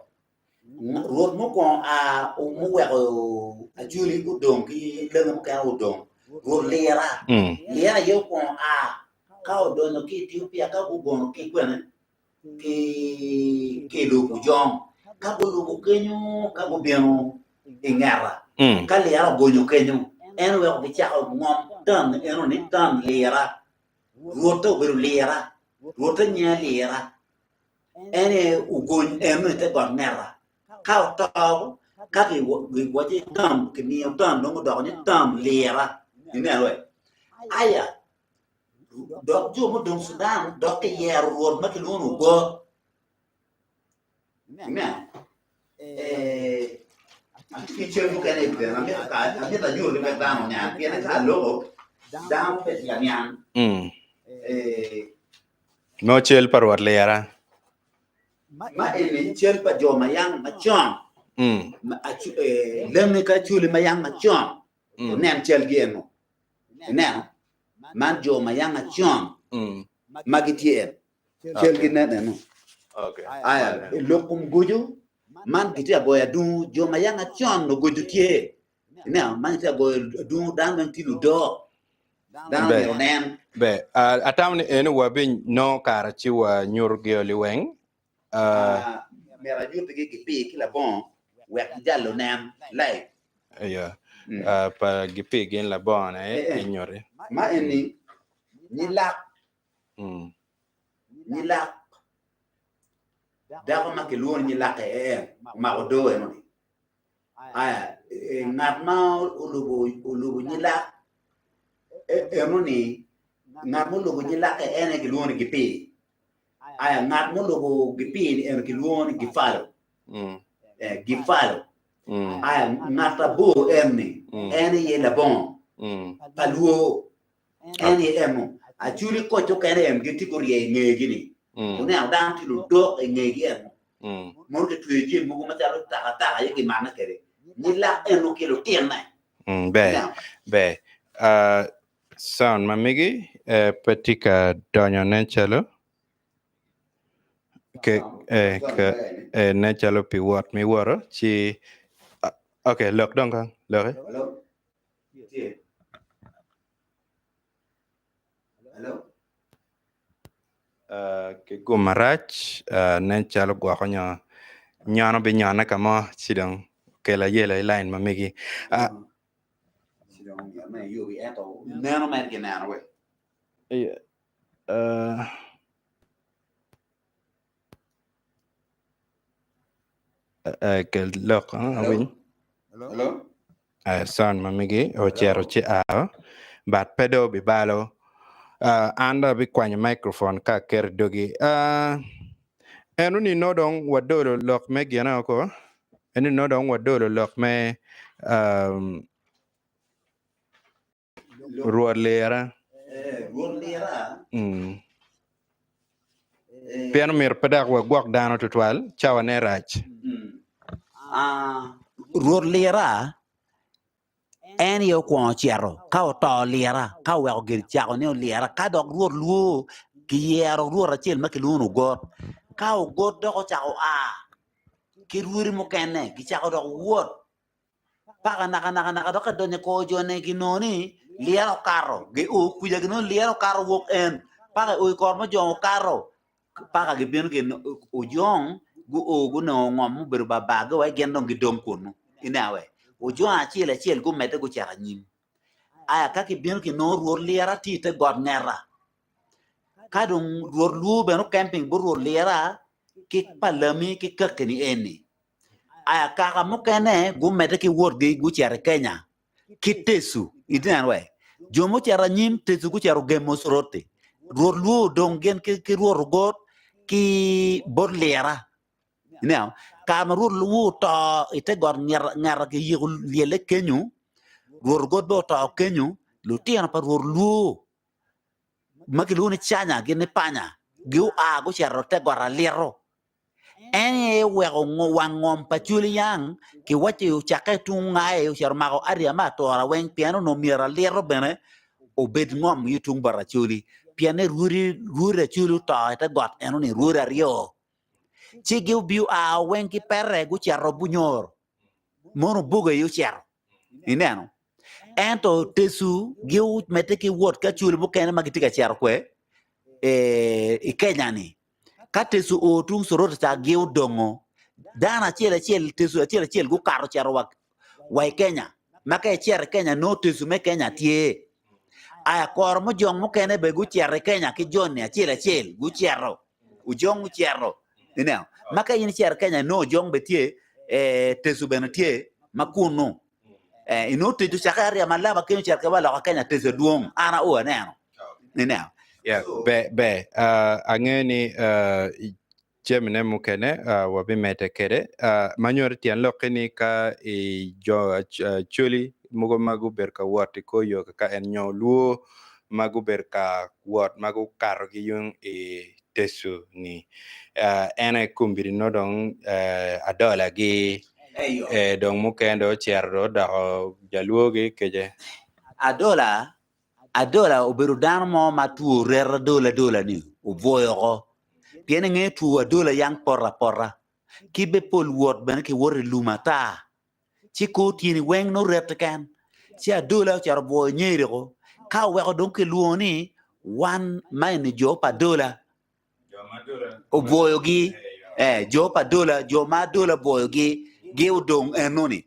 Rwot mukwongo a muweko Acholi odong ki lenge mukene odong, rwot lira, lira aye okwongo a ka odonyo ki Ethiopia ka gugono ki kwene ki i lobo Ojong. Ka gulubo kenyo, ka gubino i ngeta, ka lira ogonyo kenyo, en oweko gicako ngom tan eno ni tan lira. Rwotte obedo lira, rwotte nyinge lira. En aye ogony eno i te got ngeta. Ka oto, ka giwaco tam, kimiyo tam dong odoko ni tam lira. Ineno we? Aya, Dok jo mudong Sudan dok kiyero rwot ma kilwongo ni Ogot. Ineno? Eh, atye ki cal mukene i bene amito ka amito anyuti wek dano oniang pien ka aloko dano pe tye ka niang. Eh, Nongo cal pa Rwot lira. Ma eni cal pa jo ma yang macon, ma acu- eh, lengi ka acoli ma yang macon, onen calgi eno. Ineno? Man jo ma yam acon ma gitye en. Cal ginen eno. Aya, i lok kom goco, man gitye ka goyo adungu. Jo ma yam acon ogoco tye. Ineno? Man gitye ka goyo adungu, dano weng tye ludoo. Dano myero onen. Ber. Atamo ni eni wabinongo kare ci wanyuto gi liweng. Myero anyutigi gipii ki labongo wek jal onen live. Iyo. Pa gipii gin labongo ne inyuti. Ma eni nyilak nyilak dako ma kilwongo ni nyilak en omako doo eno ni. Aya, ngat ma olubo olubo nyilak eno-ni, ngat ma olubo nyilak-ki en aye kilwongo ni gipir. Aya, ngat ma olubo gipir-ni eno kilwongo ni gifalo. Gifalo. Aya, ngat abor en-ni, en aye labongo pa lwor. En aye eno. Acholi koc okene en gitye gurye i ngegi-ni. Wuneno dano tye ludok i ngegi eno. Mono kitweyo jami mogo macalo takataka aye gimane kwede. Nyilak eno ki lutinne. Ber, ber. Sound ma megi pe tye ka donyo nen calo nen calo pi wot ma iwoto ci ok lok dong kong loki. Ki gum marac nen calo gwoko nyo nyono binyone ka mo ci dong okelo ayela i lain ma megi. Kel lok awiny. Sound ma megi ocito ci ao but pe dong obibalo. An dong abikwanyo microphone ka aketo i dogi. Eno ni nongo dong wadolo lok me gine oko, eno ni nongo dong wadolo lok me Rwot lira. Pien omyero pe dok wagwok dano tutwal, cawane rac. Rwot lira en aye okwongo cito, ka oto lira, ka oweko gin cako ni olira, ka dok rwot lwor, kiyero rwot acel ma kilwongo ni Ogot. Ka Ogot dok ocako a ki rwodi mukene, gicako dok wot paka nakanaka naka dok edonyo i kor jone ginongo ni lyel okato gio kuca ginongo ni lyel okato wok en paka eo i kor ma ojong okato paka gibino ojong guo gunongo ngom mubedo bar giweko gin dong gidong kunu ineno wee ojong acel acel gumedde gucito anyim aya ka gibino ginongo rwot lyera tye ite got ngeta ka dong rwot lwor bene okemping bot rwot lyera ki pa lami ki kaki ni eni Aya kaka mukene gumedde ki wotgi gucito i Kenya ki Tecu. Ineno we? Jo mucito anyim Tecu gucito gemo Soroti. Rwot Luo odong gin ki Rwot Ogot ki bot Lira. Ineno? Kare ma Rwot Luo oto i te got ngeta kiyiko lyelle kenyo, Rwot Ogot bene oto kenyo, lutino pa Rwot Luo ma kilwongo ni Canya gin ni Panya gua gucito i te got Alito. En aye oweko wang ngom pa Acholi yang kiwacci ocakke tung ngaye ocito omako area me atura weng pien onongo myero alito bene obed ngom yo tung bot Acholi pien ni rwodi Acholi oto ite got enoni rwodi aryo ci gubio a weng ki pete gucito Bunyoro mono Oboge aye ocito ineno ento Tecu gimedde ki wot ki Acholi mukene ma gitye ka cito kwe i Kenya ni Ka Tecu oo tung Sorota ca gi odongo, dano acel acel, Tecu acel acel gukato ocito wa, wa i Kenya. Ma ka icito i Kenya nongo Tecu me Kenya tye. Aya koro mujong mukene bene gucito i Kenya ki joni acel acel gucito, ojong ocito. Ineno? Ma ka in icito i Kenya nongo ojong bene tye, eh, Tecu bene tye ma kunu. Eh, inongo Tecu ocakke area ma laba kenyo ocito ki wa loka Kenya Tecu dwong. An ao aneno. Ineno? Yeah, ber, ber. Uh, angeyo ni uh, jamine mukene uh, wabimedde kwede. Uh, ma nyuto tyen lokke ni ka i jo Acholi mogo ma gubedo ka wot i kor yo kaka en nyo lwor ma gubedo ka wot ma gukato ki yung i Tecu ni uh, en aye kombeddi nongo dong uh, adolagi eh, dong mukene dong ocito dong odoko jalwogi kece. Adola Adola obedo dano mo ma two ret adola adola-ni obwoyo oko, pien ingeyo two adola yang poto apota, ki be pol wot bene kiwoto i lum ata, ci kor tyeni weng nongo ret keken. Ci adola ocito obwoyo nyeri oko, ka oweko dong kilwongo ni wan ma eni jo pa adola. Obwoyogi, ee, jo pa Adola, jo ma Adola obwoyogi, gi odong enoni.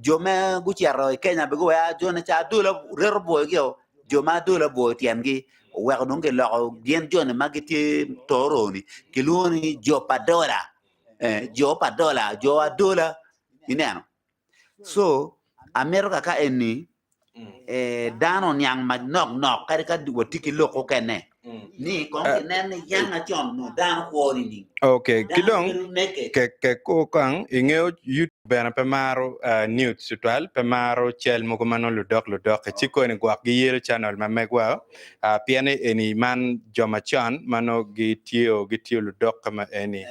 Jo ma gucito i Kenya bene guweko a jone ca Adola reto obwoyogi-o, jo ma Adola obwoyo tyengi oweko dong giloko gin joni ma gitye Toro-ni kilwongo ni jo pa Adola, ee, jo pa Adola, jo Adola, ineno. So amito kaka eni dano oniang manok nok kadi ka watye ki lok okene ni kong kinen ni yang acon nongo dano kwo nining. Okay, ki Dano dong bedo naked. ke ke ko kong ingeyo YouTube bene pe maro uh, nudes tutwal, pe maro cal mogo ma nongo ludok ludok ci koni gwok giyelo channel ma megwa uh, pien ni eni man jo macon ma nongo gitiyo gitiyo ludok ma eni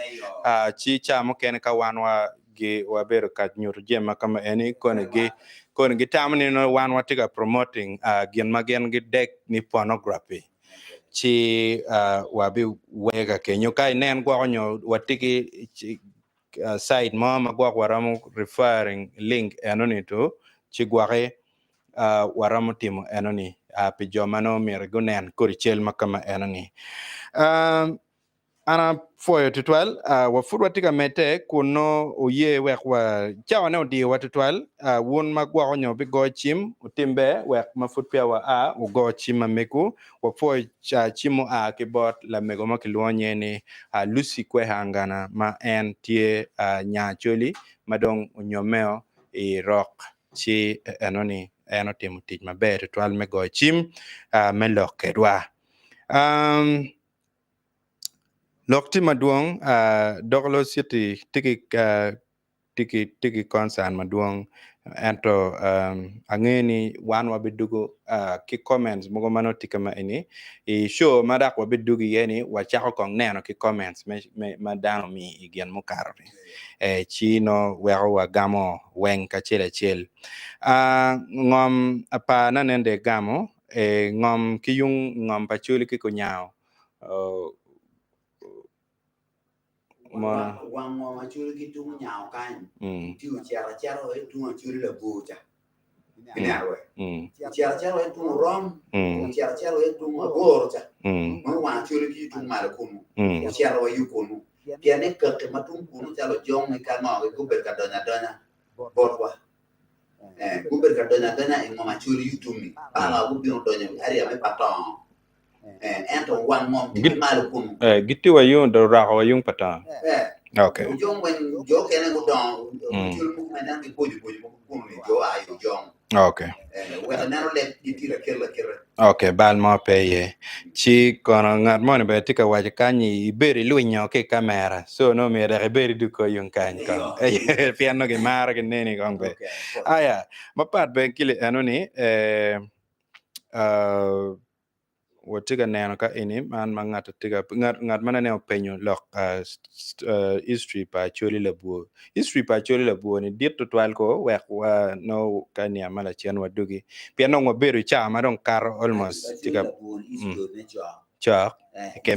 uh, ci ca mukene ka wan wa gi wabedo ka nyuto jami ma kama eni koni gi koni gitamo ni nongo wan watye ka promoting uh, gin ma gin gidek ni pornography ci uh, wabi wega kenyo ka inen gwoko nyo watye ki uh, site mo ma gwok waromo referring link enoni to ci gwoki uh, waromo timo enoni uh, pi jo ma nongo myero gunen kodi cal ma kama enoni. Um, An apwoyo tutwal. Wa pud watye ka medde kun nongo wuye wek wa cawane odiyowa tutwal. Wun ma gwoko nyo bigoyo cim, wutim ber wek ma pud peya wa a, wugo cim ma megwu. Wapwoyo cim mua ki bot lamego ma kilwongo nyinge ni Lucy Kwehangana ma en tye nya Acholi ma dong onyommeo i rok ci enoni en otimo tic maber tutwal me goyo cim me lok kedwa. Lok tye madwong Dokolo City tye ki concern madwong ento angeyo ni wan wabidwogo ki comments mogo ma nongo tye ka ma eni i show ma dok wabidwogo iye ni wacako kong neno ki comments ma dano omiyo i gin mukato ni ci nongo weko wagamo weng kacel acel. Ngom apar na nene dong igamo ngom ki yung ngom pa Acholi ki kunyango Mono. Wang ngom Acholi ki tung nyango kany tye ocito acita wa i tung Acholi labwor ca. Ineno we? Ocito acita wa i tung Orom, ocito acita wa i tung Agoro ca. Mono wang Acholi ki tung malo kunu, ocito wa yo kunu. Pien ni kaki ma tung kunu calo Ojong ki ka ngo gubedo ka donyo adonya botwa. Gubedo ka donyo adonya i ngom Acholi yo tung-ngi. Bala gubino donyo i area me Patongo. Ento wang ngom tye ki malo kunu. Gitye wa yung dong oroko wa yung pa tongo. Okay. Ojong weng jo okene gudongo cul mogo ma ineno giboco boco mogo kunu ni jo oa i ojong. Okay. Wek ineno leb gitye lakite lakite. Okay, bal mo pe iye. Ci kono ngat moni bene tye ka waco kany ni ibedo ilwinyo ki i kamera. So nongo myero dok ibed idug kor yung kany kong. Pien nongo gimaro gineni kong be. Aya, mapat bene ki li enoni eh, Watye ka neno ka eni man ma ngat tye ka ngat ngat ma nene openyo lok history pa Acholi Labwor. History pa Acholi Labwor ni dit tutwal ko wek wa nongo ka niang ma lacen wadugi pien dong wabedo i cawa ma dong kato almost tye ka cok ke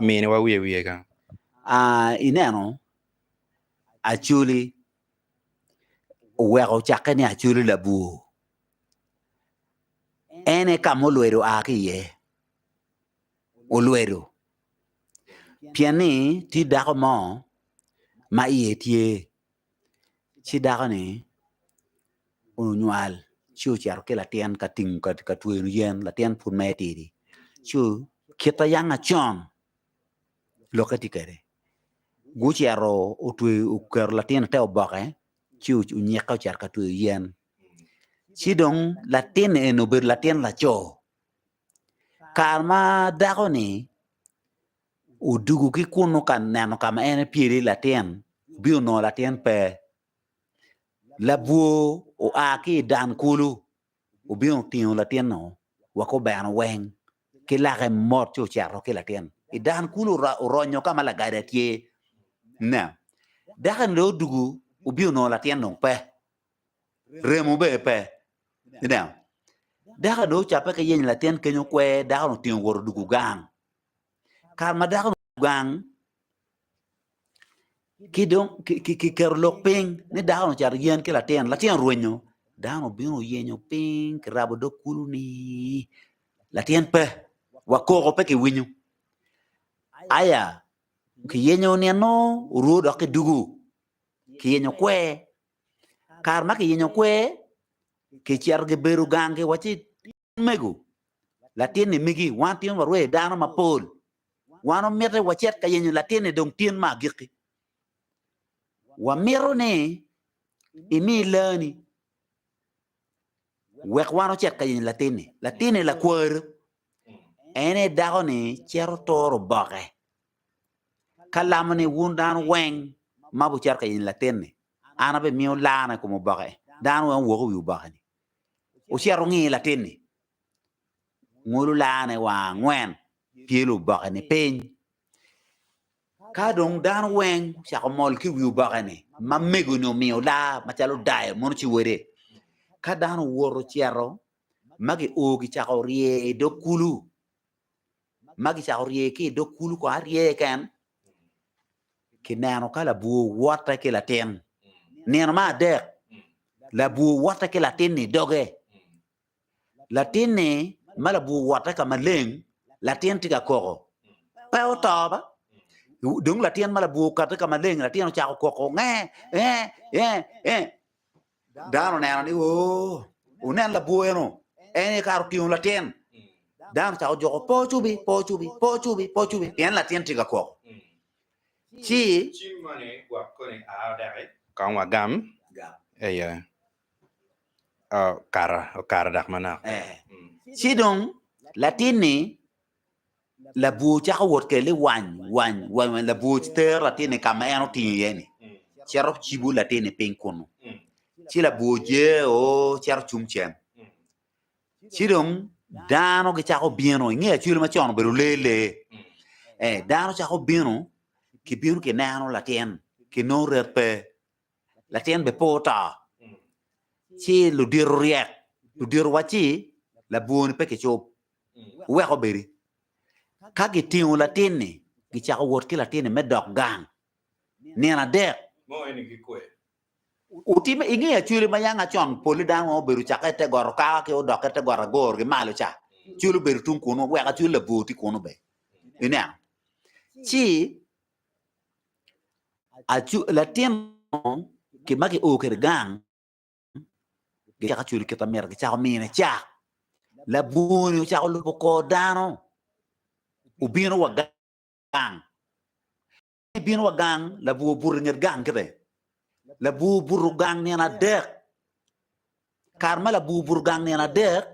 miniwa wiye wiye kany. Ineno Acholi oweko ocakke ni Acholi Labwor. En aye ka ma olwedo oa ki iye, olwedo pien ni tye dako mo ma iye tye ci dako-ni onywal ci ocito ki latin ka tingo ka tweyo yen latin pud mere tidi ci kite yanga con lokke tye kwede gucito otweyo oketo latin ite oboke ci onyikke ocito ka tweyo yen. Ci dong latin eni obedo latin laco. Kare ma dako-ni odwogo ki kunu ka neno ka ma en epyelo iye latin, obino onongo latin pe. Labwor oa ki i dan kulu obino otingo latin-nu wa ki obeno weng ki lake mot ci ocito ki latin i dan kulu oronyo ka ma lagada tye. Dako-ni dong odwogo obino onongo latin dong pe. remo bene pe ineno dako dong ocappe ki yenyo latin kenyo kwer dako-ni otingo owoto odwogo gang kare ma dako-ni odwogo gang ki dong kiketo lok piny ni dako-ni ocito yen ki latin latin orwenyo dano obino oyenyo piny kirabo dog kulu-ni latin pe wa koko pe kiwinyo aya kiyenyo nino orwo dok kidwogo kiyenyo kwer Kare ma kiyenyo kwer, kicito gibedo gang giwacci, Mego, latin-ni megi, wan tin warweyo dano mapol. Wan wamiti wacit ka yenyo latin-ni dong tin me agikki. Wamito ni imi laani. Wek wan ocit ka yenyo latin-ni. Latin-ni lakwaro. En aye dako-ni cito turo oboke ka lamo ni, 'Wun dano weng ma wucito ka yenyo latin-ni, an abimiyo laana i kom oboke. Dano weng owok i wi oboke-ni. Ocito ongiyo latin-ni, ngolo laane wa angwen, pyelo oboke-ni piny. Ka dong dano weng ocako mol ki i wi oboke-ni ma mego-ni omiyo laa macalo dayo mono ci wode. Ka dano owoto ocito ma gio gicako rye i dog kulu, ma gicako rye ki i dog kulu kong arye keken, kineno ka labwor wotte ki latin. Nino me adek, labwor wotte ki latin-ni i doge. Latin-ni ma labwor wotte ka maleng, latin tye ka koko. Pe oto ba? Dong latin ma labwor okate ka maleng, latin ocako koko nge, nge, nge, nge. Dano oneno ni, oo, wunen labwor eno, en aye kara otingo latin. Dano ocako juko, pe ocubi, pe ocubi, pe ocubi, pe ocubi, pien latin tye ka koko. Ci. Cim moni gwok koni a odeki. Kong wagam. Eye. Okato, okato dok manok. Ci dong latin-ni labwor cako wot kwede liwany wany wany wany labwor tero latin-ni ka ma en otingo iye-ni cito cibo latin-ni piny kunu ci labwor jee o cito cung cen ci dong dano gicako bino inge acwele macon obedo lee lee ee dano cako bino kibino kineno latin kinongo ret pe latin bene pe oto. Ci ludito ryek, ludito wacci labwor-ni pe kicub, wuwek obedi. Ka gitingo latin-ni, gicako wot ki latin-ni me dok gang nino adek. Wutime i nge acwele ma yanga con polle dano ma obedo cakke i te got Okaka ki odokke i te got Agoro ki malo ca, cwele obedo tung kunu, wek acwele labwor tye kunu bene. Ineno? Ci Latin ki ma kio kwede gang gicako cwalo kit ma mito gicako mine cak labwor-ni ocako lubo kor dano obino wa gang ebino wa gang labwor obuto i nget gang kite labwor obuto gang nino adek kare ma labwor obuto gang nino adek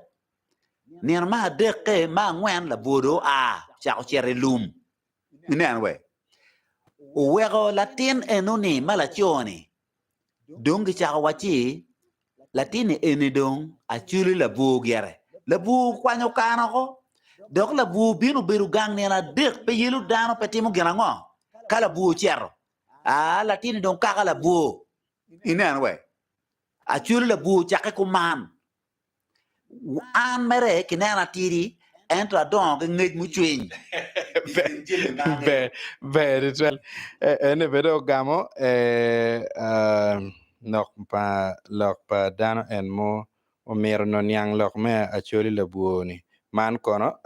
nino me adekke me angwen labwor dong oa ocako cito i lum. Ineno we? Oweko latin eno-ni ma laco-ni dong gicako wacci latin-ni eni dong acwali labwor gire. Labwor okwanyo kana oko, dok labwor obino obedo gang nino adek pe yelo dano pe timo gin ango ka labwor ocito. Aa latin-ni dong kaka labwor. Ineno we? Acwali labwor ocakke kuman. An mere kinena atidi, ento adongo ki ngec mucwiny. Ber, ber tutwal. Ene bene ogamo lok pa lok pa dano en mo omito no niang lok me Acholi labwor ni. Man kono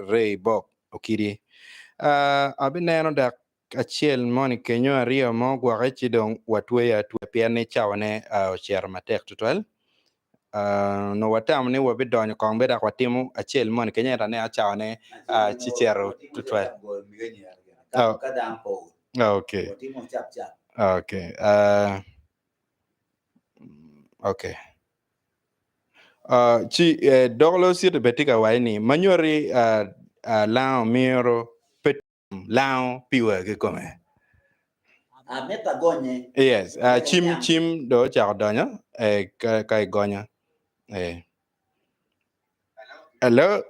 Ray Bob Okidi. Abineno dok acel moni kenyo aryo mo gwoke ci dong watweyo atweya pien ni cawane ocito matek tutwal. Onongo watamo ni wabidonyo kong bene dok watimo acel moni kenyo ento aneno cawane ci cito tutwal. Okay. Okay. Okay. Ci Douglas City bene tye ka waco ni manyoti lango myero pe Lango piwa kikome. Amito agonye. Yes, cim cim do ocako donyo eh, ka, ka igonyo. Eh. Hello.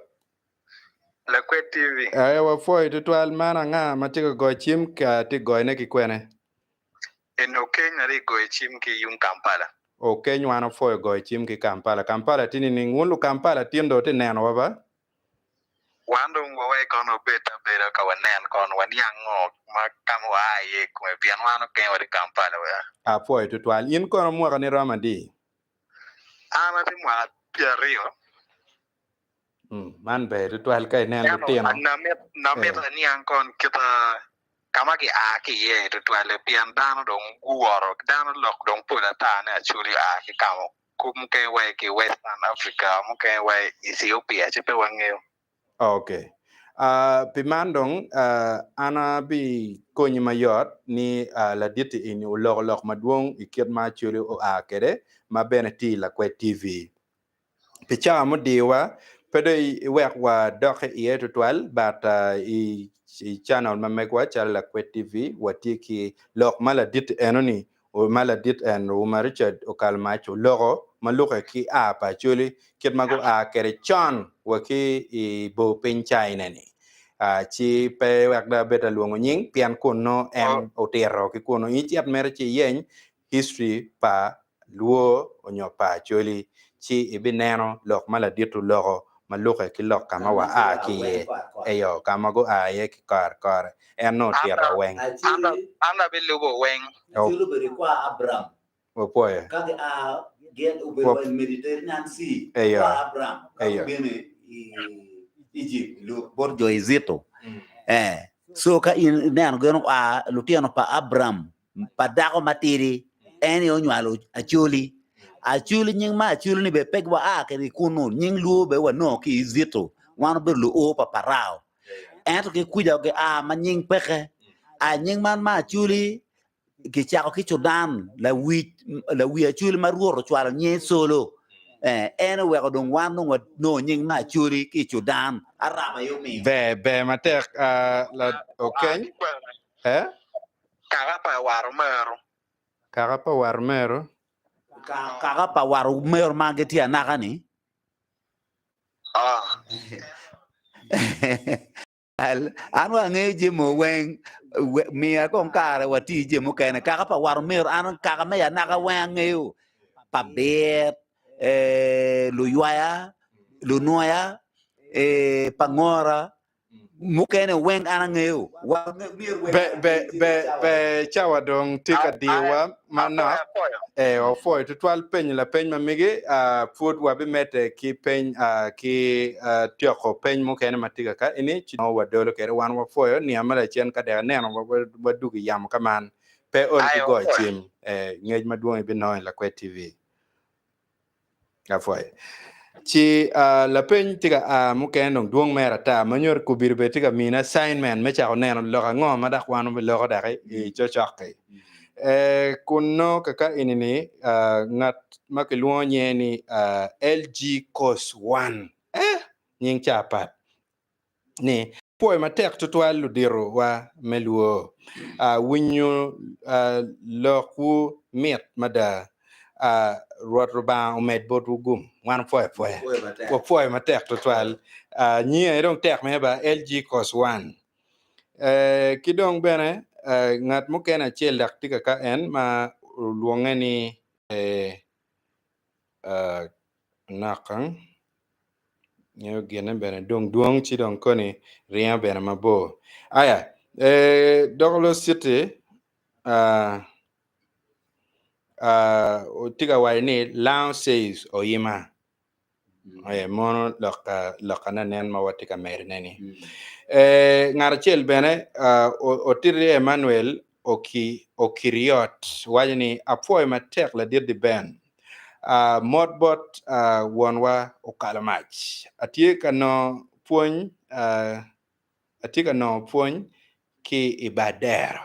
Lakwed TV. Eh, wapwoyo tutwal man anga ma tye ka goyo cim ka tye goyone ki kwene? En Okeny ari goyo cim ki yung Kampala. Okeny wan opwoyo goyo cim ki Kampala. Kampala tye nining? Wun lu Kampala tin do wutye nenowa ba? Wan dong wawek kono obed abeda ka wanen kono waniang ngo ma ka ma waa iye i kome pien wan okeng wa tye Kampala wea. Apwoyo tutwal. In kono mwaka ni romo adi? An atye mwaka pyeraryo. Man ber tutwal ka inen Ento lutino. namito aniang kono kita ka ma gia ki iye tutwalle pien dano dong guwoto dano lok dong pol ata ni Acholi oa ki ka mukene wa ki Western Africa mukene wa Ethiopia ci pe wangeyo. Ok. Pi man dong an abikonyi mayot ni ladit-ti eni oloko lok madwong i kit ma Acholi oa kwede ma bene tye i Lakwed TV. Pi cawa mudiyowa, pe dong iwek wadok iye tutwal, but i channel ma megwa calo Lakwed TV, watye ki lok ma ladit enoni, ma ladit en Ruma Richard Okalmac oloko ma luke ki a pa Acholi kit ma gua kwede con wa ki i bor piny China ni. Ci pe wek dong abed alwongo nying pien kunnu en otito ki kunnu. In icit mere ci iyeny history pa Luo onyo pa Acholi ci ibineno lok ma ladit oloko ma luke ki lok ka ma wa a ki iye, eyo, ka ma gua iye ki kore kore. En nongo otito weng. An abilubo weng. Acholi obedo i kwa Abram. Wapwoyo. Ka gia gin obedo wa i Mediterranean Sea, Eyo. kwa Abram, ka Eyo. gubino i Egypt, bot jo Ejipto. Eh, so ka in ineno gin oa lutino pa Abram pa dako matidi, en aye onywalo Acholi. Acholi, nying ma Acholi ni bene pe wa a ki kunnu, nying Luo bene wanongo ki i Ejipto, wan obedo luo pa Parao. Ento ki kuca gia ma nying peke. A nying man ma Acholi kicako ki Cudan, lawic, lawi Acholi ma Rwot ocwalo nyinge Colo. Eh, en oweko dong wan dong wanongo nying ma Acholi ki i Cudan, Arab aye omiyo. Ber, ber matek, ah, la, Okeny. Eh? Kaka pa war omeru. Kaka pa war omeru. Kaka pa war omeru ma gitye anaka-ni. Ah. An wa angeyo jami weng, miya kong kare wati jami mukene. Kaka pa war omeru, an kaka me anaka weng angeyo. Pa bit, eh, luywaya, lunwoya, eh, pa ngora, Mukene weng an angeyo. Ber cawa dong tye ka diyowa manok. Ee, wapwoyo tutwal penyo lapeny ma megi. Pud wabimedde ki peny ki tyeko peny mukene ma tye ka eni ci nongo wadolo kwede. Wan wapwoyo niang ma lacen ka dek aneno wadwogo i yamo ka man. Pe ol ki goyo cim. Ee, ngec madwong ibinongo i Lakwed TV. Apwoyo. Ci uh, lapeny tye ka a mukene dong dwong mere ata ma nyuto kobedo bene tye ka mini assignment me cako neno lok ango ma dok wan wabiloko dok i cocok-ki. Eh, kun nongo kaka eni-ni uh, ngat ma kilwongo nyinge ni uh, LG Course 1 eh, nying ca pat. ni, Pwoyo matek tutwal ludito wa me lwor. Winyo lokwu mit mada. Rwot Rubanga omed botwu gum. Wan wapwoyo apwoya. Wapwoyo matek tutwal. Nyingi aye dong tek mere ba, LG Course One. Ki dong bene ngat mukene acel dok tye kaka en ma olwonge ni Naka. Ngeyo gine bene dong dwong ci dong koni ringo bene mabor. Aya, eh, Douglas City uh, uh, tye ka waco ni Lao says oyima. Aya, mono lok lok ananen ma watye ka medone ni. Eh, ngat acel bene uh, otiti Emmanuel Oki, Okiriot waco ni apwoyo matek ladit di Ben. Mot bot wonwa okalo mac. Atye ka nongo pwony atye ka nongo pwony ki i bad dero.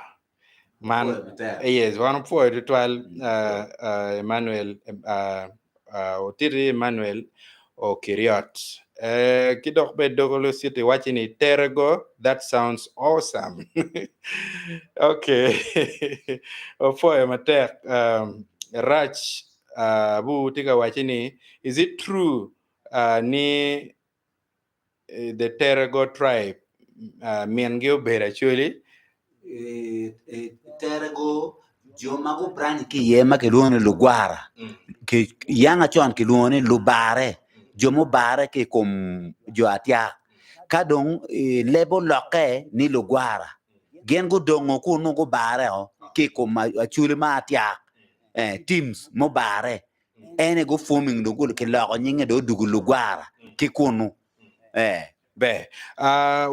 Man yes, wan opwoyo tutwal Emmanuel otiti Emmanuel Okiriot. Ki dok bed Dogolo City waci ni Terego that sounds awesome. Okay. Opwoyo matek. Rac Abu tye ka waci ni is it true ni the Terego tribe mingi obedo Acholi? Terego jo ma gubranch ki iye ma kilwongo ni lugwara yanga con kilwongo ni lubare jo mubare ki i kom jo atyak ka dong leb olokke ni lugwara gin gudongo kunu gubare o ki i kom acholi ma atyak teams mubare en aye gu forming dong kiloko nyinge dong odwogo lugwara ki kunu. Ber,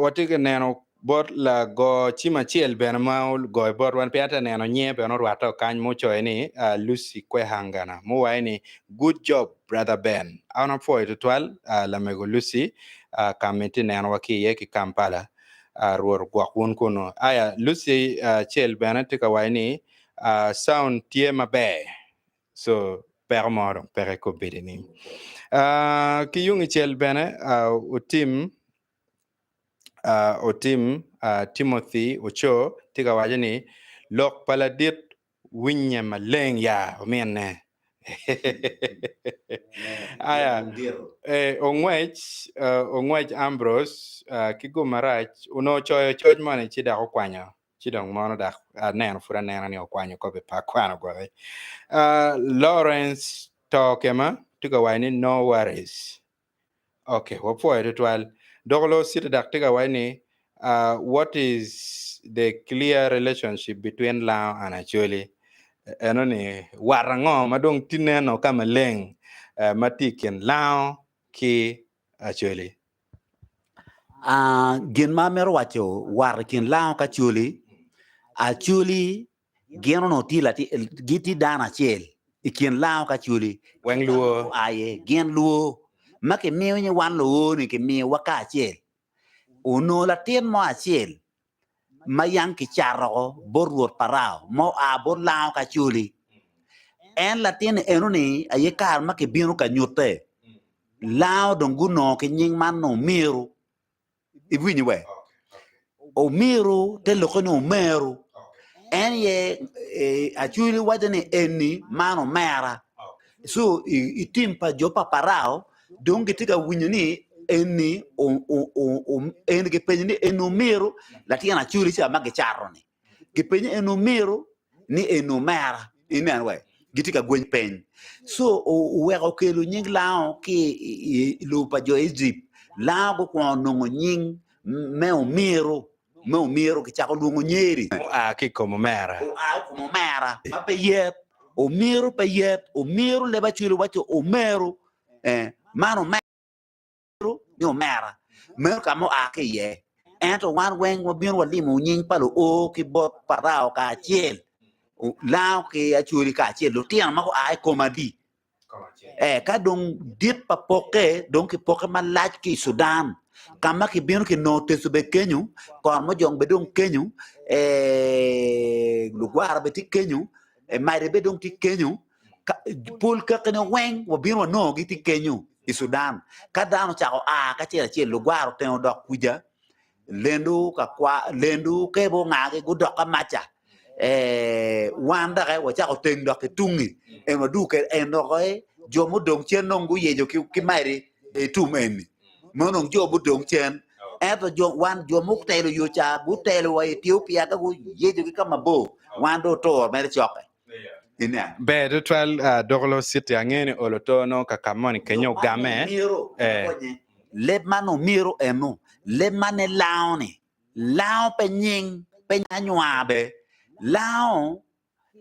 watye ka neno bot lago cim acel bene ma ogoyo botwa pien atye ka neno nyinge bene orwatte kany ma ocoyo ni Lucy Kwehangana muwaco ni good job brother Ben. An apwoyo tutwal lamego Lucy ka ma itye nenowa ki iye ki Kampala. Rwot ogwok wun kunu. Aya Lucy acel bene tye ka waco ni sound tye maber. So peko mo dong peke kobedi ni. Ah, ki yung icel bene ah, otim ah, otim ah, Timothy Oco tye ka waco ni lok pa ladit winye maleng ya ominne. Aya, eh, ongwec, eh, ongwec Ambrose ah, ki gum marac onongo ocoyo coc moni ci dok okwanyo ci dong mono dok aneno pud anena ni okwanyo kopi pa akwano gwoki. Ah, Lawrence to kema tye ka waco ni no worries. Ok, wapwoyo tutwal. Doko lo city dok tye ka waco ni uh, what is the clear relationship between Lango and Acholi? Eno ni wat ango ma dong tye neno ka maleng uh, ma tye i kin Lango ki Acholi? Ah, gin ma amito waco wat i kin Lango ki Acholi, Acholi gin onongo tye lati gitye dano acel i kin Lango ki Acholi Weng luo. aye gin luo ma kimiyo ni wan luo ni kimiyowa kacel onongo latin mo acel ma yang kicato bot rwot Parao ma oa bot Lango ki Acholi en latin eno-ni aye kare ma kibino ka nyutte Lango dong gunongo ki nying man ni Omiru Iwinyo we? Omiru te lokke ni omeru. En aye Acholi waco ni eni man omera. So i tim pa jo pa Parao dong gitye ka winyo ni eni eni gipenyo ni eni omiru latin Acholi ca ma gicato-ni. Gipenyo en omiru ni en omera ineno we gitye ka gweny piny so oweko okelo nying lango ki i lobo pa jo Ejipt lango gukwongo nongo nying me omiru me omiru kicako lwongo nyeri Oa ki i kom omera. Oa i kom omera ma pe yet omiru pe yet omiru leb acwali waco omeru eh man omera. ni omera, meno ka ma oa ki iye. Ento wan weng wabino walimo nying pa luo ki bot Parao kacel, lango ki Acholi kacel, lutino ma gua i kom adi? Eh, ka dong dit pa pokke dong kipokke malac ki i Sudan, ka ma kibino kinongo teco bene kenyo, Kormojong bene dong kenyo, eh, Lugwara bene tye kenyo, eh, Madi bene dong tye kenyo, Pol kakine weng wabino wanongo gi tye kenyo i Sudan. Ka dano ocako a kacel acel lugwaro otengo dok kuca, lendu ka kwa lendu kebo ngagi gudok ka maca. Eh, wan doki wacako teng dok ki tungi en wadwogo kwede en doki jo mudong cen dong guyeco ki, ki madi i tum eni. Meno dong jo mudong cen. Ento jo wan jo mutelo yo ca gutelo wa i Ethiopia ka guyeco ki ka mabor, wan dong otur mere cokke. Ber tutwal Dokolo City angeyo ni olo to nongo ka ka moni kenyo ogame. Leb man omyero eno, leb man ne lango ni, lango pe nying, pe anywar be, lango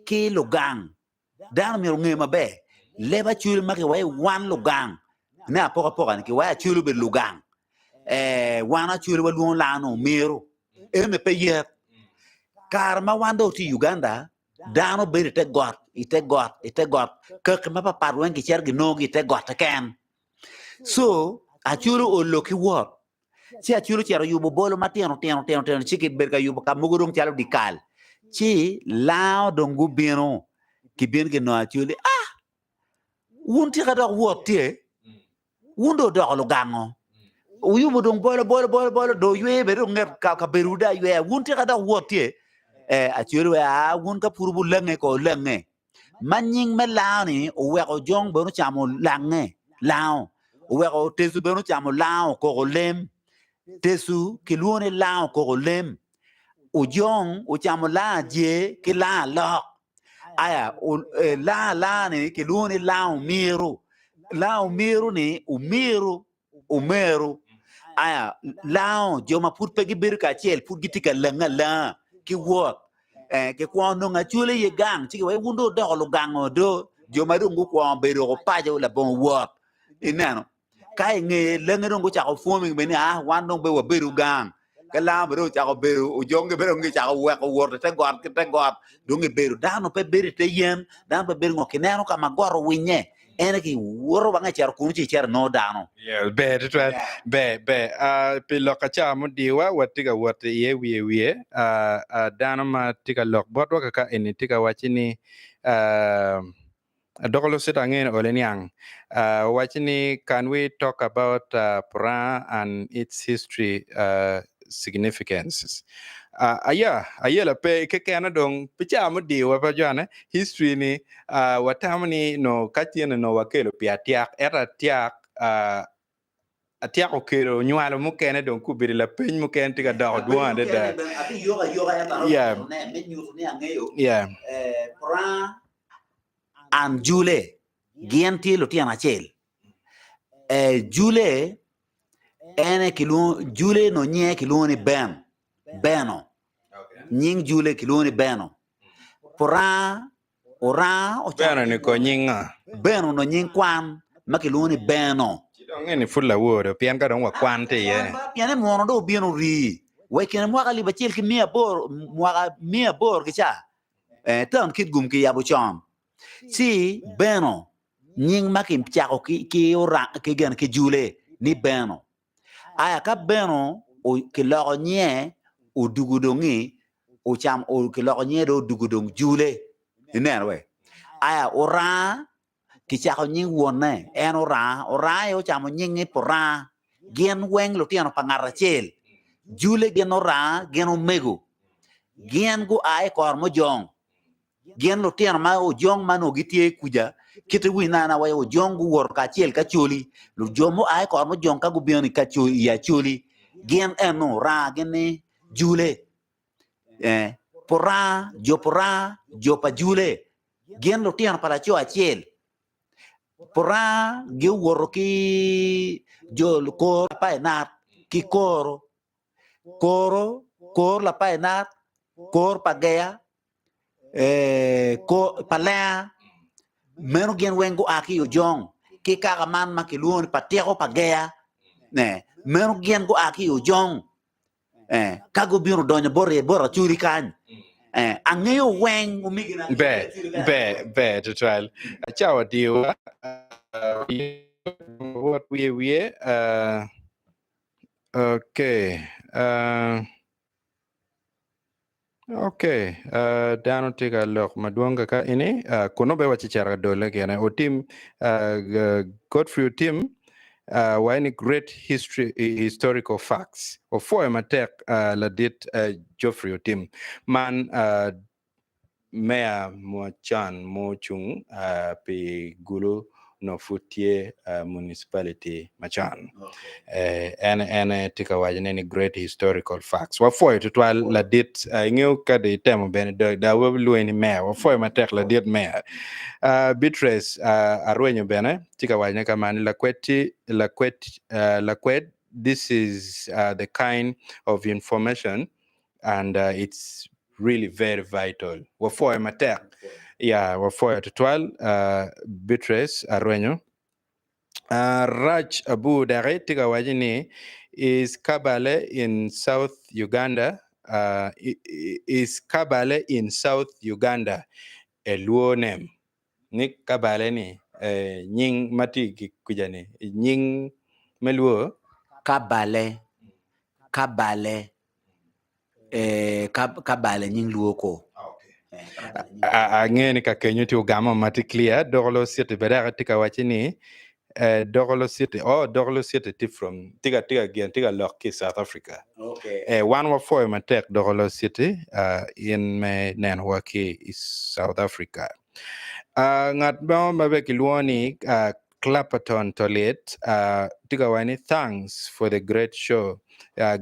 ki lugang, dano myero onge maber, leb acwele ma kiwaco wan lugang me apokapoka ni kiwaco acwele obedo lugang, wan acwele walwongo lango ni omyero, ene pe yet. Kare ma wan dong watye i Uganda, Dano bedo i te got, i te got, i te got. Kaki mapapat weng gicito ginongogi i te got keken. So, Acholi olo ki wot. Ci Acholi ocito oyubo bolo matino tino tino tino ci kibedo ka yubo ka mogo dong calo dyekal. Ci lango dong gubino, gibino ginongo Acholi, ah! Wun tika dok wot tye? Wun dong wudoko lugango. Wuyubo dong bolo bolo bolo bolo dong wuywe bene dong nget kabedowu dong ayweya. Wun tika dok wot tye? Eh, acwelo wek aa wun ka pud wulange ko wulange. Ma nying me lango-ni oweko ojong bene ocamo lange, lango. Oweko tecu bene ocamo lango koko lem. Tecu kilwongo ni lango koko lem. Ojong ocamo lango aje ki lango alok. Aya, lango alanga-ni kilwongo ni lango omiru. Lango omiru-ni omiru, omeru. Aya, lango jo ma pud pe gibedo kacel pud gitye ka lange alanga ki wot. Eh, kikwongo nongo acwele iye gang ci kiwaco wun dong wudoko lugango do, jo ma dong gukwongo bedo woko paco labongo wot. Ineno? Ka i ngeye langi dong gucako pwoming bene ni, ah, wan dong be wabedo gang. Ka lango bene dong ocako bedo, ojongi bene dong gicako weko wot i te got ki te got, dong gibedo. Dano pe bedo i te yen, dano pe bedo ngo, kineno ka ma got owinye, en aye kiwoto wange icito kunu ci icito inongo dano. Yeah, ber tutwal. Ber, ber. Ah, pi lok aca mudiwa, watye ka wot iye wiye wiye. Ah, ah, dano ma tye ka lok botwa kaka eni tye ka wacci ni, ah, Doko lucit ange ni ole niang. Owaci ni can we talk about Puranga and its history significances. Aya, ayela pe kekene dong pi ca mudiwa pa jone history ni watamo ni no ka tyene no wakelo pi atyak ento atyak Atyeko kelo nywalo mukene dong kubedo lapeny mukene tye ka doko dwong adada. Yeah. Yeah. An Jule, gin tye lutino acel. Eh, Jule ene kilwongo Jule no nyinge kilwongo ni Ben, Beno. Nying Jule kilwongo ni Beno. Puranga Oranga ocako. Beno ni ko nying nga? Beno no nying kwan ma kilwongo ni Beno. Ci dong eni pud lawor pien ka dong wakwan tye iye. Pien ni munu dong obino orii wa i kine mwaka alip acel ki miya aboro, mwaka miya aboro ki ca, eh, taun Kitgum kiyabo con. Ci Beno nying ma kicako ki, ki oranga, ki gin ki jule ni Beno. Aya ka Beno kiloko nyinge odugo dong-ngi ocam kiloko nyinge dong odugo dong jule ineno we. Aya oranga kicako nying wonne en oranga, oranga aye ocamo nyingi puranga gin weng lutino pa ngat acel jule gin oranga gin omego gin gua i kor mujong. Gin lutino ma ojong ma onongo gitye kuca, kit iwiny nana waco ojong guwoto kacel ki Acholi, jo mua i kor mujong ka gubino i Acholi, gin eno ranga gin ni Jule, eh, Puranga, jo Puranga, jo pa Jule, gin lutino pa laco acel. Puranga giowoto ki jo kor Lapainat ki Koro, Koro, kor Lapainat, kor pa Geya, pa Lenga, meno gin weng gua ki i Ojong, ki kaka man ma kilwongo ni pa Tiko pa Geya, meno gin gua ki i Ojong, ka gubino donyo bot bot Acholi kany, angeyo weng omegina. Ber, ber, ber tutwal. Cawa diwa, wot wiye wiye. Okay. Ok, uh, dano tye ka lok madwong kaka ini, uh, kuno be waci cito ka dole gene. Otim, uh, Godfrey Otim, uh, wa ini great history, historical facts. Opwoyo matek uh, ladit uh, Geoffrey Otim. Man uh, Meya macon mucung pi Gulu onongo pud tye municipality macon. En ene tye ka wacone ni great historical facts. Wapwoyo tutwal ladit, ingeyo ka dong itemo bene dong wabilwongi ni meya. Wapwoyo matek ladit meya. Beatrice Arwenyo bene tye ka wacone kama ni lakwed lakwed lakwed this is the kind of information and uh, it's really very vital. Wapwoyo matek. Yeah, wapwoyo tutwal uh, Beatrice Arwenyo. Uh, Raj Abu daki tye ka waco ni is Kabale in South Uganda uh, is Kabale in South Uganda a Luo name? Ni Kabale ni eh, nying ma tye ki kuca ni nying me Luo? Kabale, Kabale ka bale nying luo ko. Angeyo ni ka kenyo tye ogamo ma tye clear Dokolo City bene dok tye ka wacci ni Dokolo City oh Dokolo City tye from tye ka tye ka gin tye ka lok ki i South Africa. Eh, wan wapwoyo matek Dokolo City in me nenowa ki i South Africa. Ngat mo ma bene kilwongo ni Clapperton Tolit tye ka waco ni thanks for the great show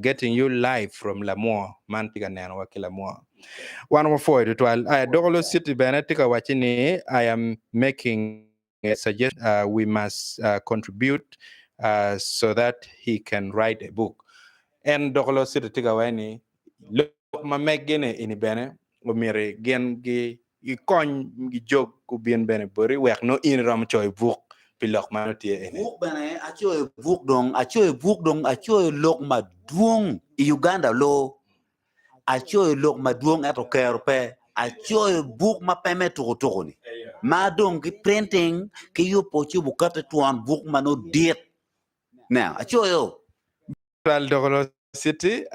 getting you live from Lamwo man tye ka nenowa ki Lamwo. Wan wapwoyo tutwal. Dokolo City bene tye ka wacci ni I am making a suggestion uh, we must uh, contribute uh, so that he can write a book. En Dokolo City tye ka waco ni lok ma meggi-ni eni bene omyero gin gi Gikony gijog gubin bene boti wek nongo in iromo coyo buk pi lok ma nongo tye eni. Buk bene acoyo buk dong acoyo buk dong acoyo lok madwong i Uganda loo acoyo lok madwong ento kero pe acoyo buk ma pe me tuku tuku ni ma dong ki printing ki yubo ci obuketo twon buk ma nongo dit neno acoyo. Twal Dokolo City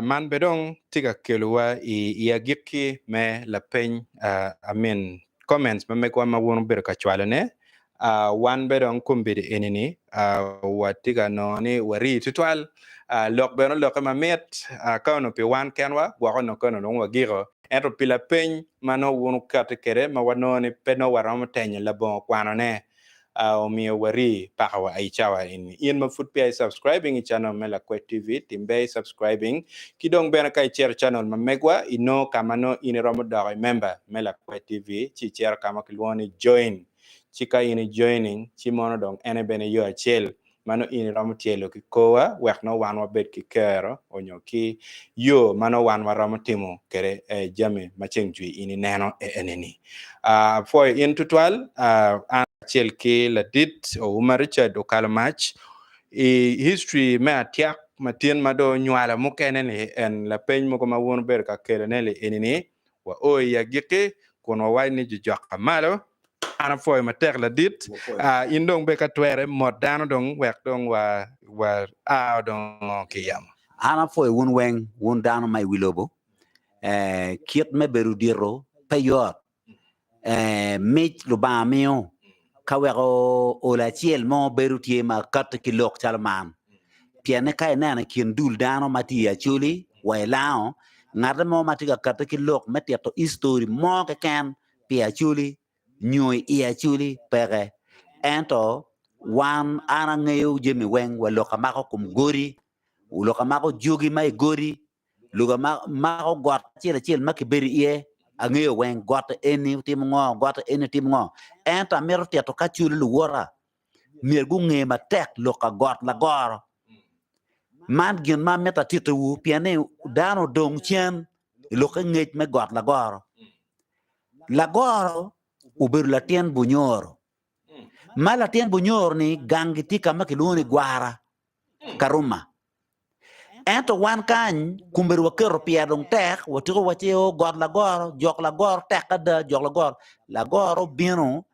man be dong tye ka kelowa i agikki me lapeny amin. comments ma megwa ma wun wubedo ka cwalone. Wan bene dong kombeddi eni-ni watye ka nongo ni warii tutwal. Lok bene olokke mamit. Ka onongo pi wan kenwa, gwok onongo kono dong wagiko. Ento pi lapeny ma nongo wun wukati kwede ma wanongo ni pe nongo waromo tenyo labongo kwanone, omiyo warii paka wa i cawa eni. In ma pud peya i subscribing i channel me Lakwed TV, tim ber i subscribing. Ki dong bene ka icito i channel ma megwa, inongo ka ma nongo in iromo doko i member me Lakwed TV, ci icito ka ma kilwongo ni join. Ci ka in i joining, ci mono dong ene bene yo acel ma nongo in iromo tyelo ki kowa wek nongo wan wabed ki kero onyo ki yo ma nongo wan waromo timo kwede jami ma ceng jwi in ineno enini. Apwoyo in tutwal an kacel ki ladit Ouma Richard Okalomac i history me atyak ma tin ma dong onywalo mukene ni en lapeny mogo ma wun wubedo ka kelone li enini wa o i agikki kun wawaco ni jojok malo. An apwoyo matek ladit. In dong bed ka twere mot dano dong wek dong wa wa a dong ki yamo. An apwoyo wun weng, wun dano ma i wi lobo. Eh, kit me bedo dito pe yot. Eh, mic Lubanga miyo ka weko olo acel mo bedo tye ma katti ki lok calo man. Pienne ka ineno i kin dul dano ma tye i Acholi wa i Lango, ngate mo ma tye ka katti ki lok me tito history mo keken pi Acholi nyo i Acholi peke. Ento wan an angeyo jami weng wa lok amako kom godi, lok amako jogi ma i godi, lok amako got acel acel ma kibedo iye angeyo weng got eni otimo ngo, got eni otimo ngo. Ento amito tito ka Acholi luwota myero gunge matek lok ka got lagoro. Man gin ma amito atittiwu pien ni dano odong cen i lokke ngec me got lagoro. Lagoro obedo latin bunyoro, ma latin bunyoro-ni ganggi tye ka ma kilwongo ni Gwara, Karuma. Ento wan kany kombedo waketo pire dong tek, watiko wacci o got lagoro, jok lagoro tek ada, jok lagoro. Lagoro obino,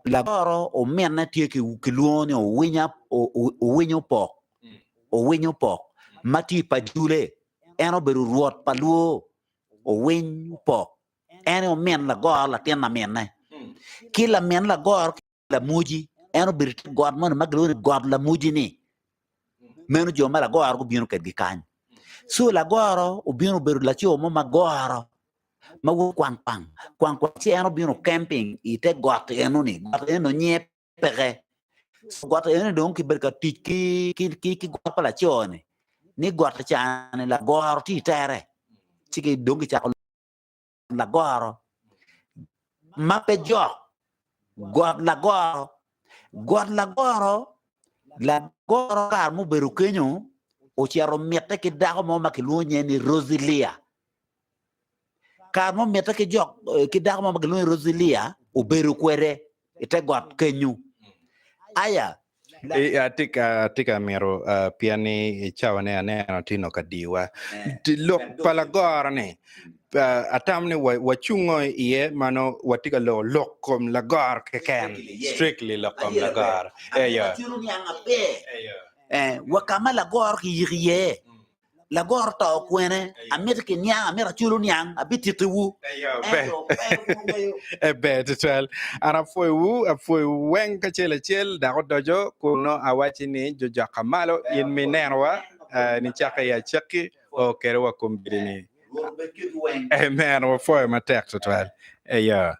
lagoro ominne tye kilwongo ni Owiny Opok, Owiny Opok ma tye i Pajule, en obedo rwot pa lwor. owiny opok, en aye omin lagoro latin laminne. Ki lamin lagoro ki lamoji, en obedo i te got moni ma gilwongo ni got lamoji-ni. Meno jo ma lagoro gubino kwedgi kany. Co lagoro obino obedo laco mo ma goro ma woto kwang kwang kwang kwang ci en obino camping i te got enoni, got enoni onyer peke. Got eni dong kibedo ka tic ki ki ki got pa laco-ni ni got ca-ni lagoro tye i tere ci ki dong kicako lagoro ma pe jok got lagoro got lagoro lagoro kare mubedo kenyo ocito mitte ki dako mo ma kilwongo nyinge ni Roselia Kare mo mitte ki jok ki dako mo ma gilwongo ni Roselia obedo kwede i te got kenyu. Aya. Atye ka atye ka mito pien ni i cawa-ni aneno tye nongo ka diwa. Lok pa lagoro-ni atamo ni wacungo iye ma nongo watye ka loko lok kom lagoro keken, strictly lok kom lagoro. Eyo. Wa ka ma lagoro kiyiko iye. Lagoro to kwene, amito ki niang, amito aculu niang, abititiwu. Ento pe wungeyo. Ber tutwal. An apwoyowu, apwoyowu weng kacel acel, dok odoco kun nongo awacci ni jojoka malo in ma inenowa nicakke i acakki o kede wa kombeddi-ni. Amen. Wapwoyo matek tutwal. Eyo.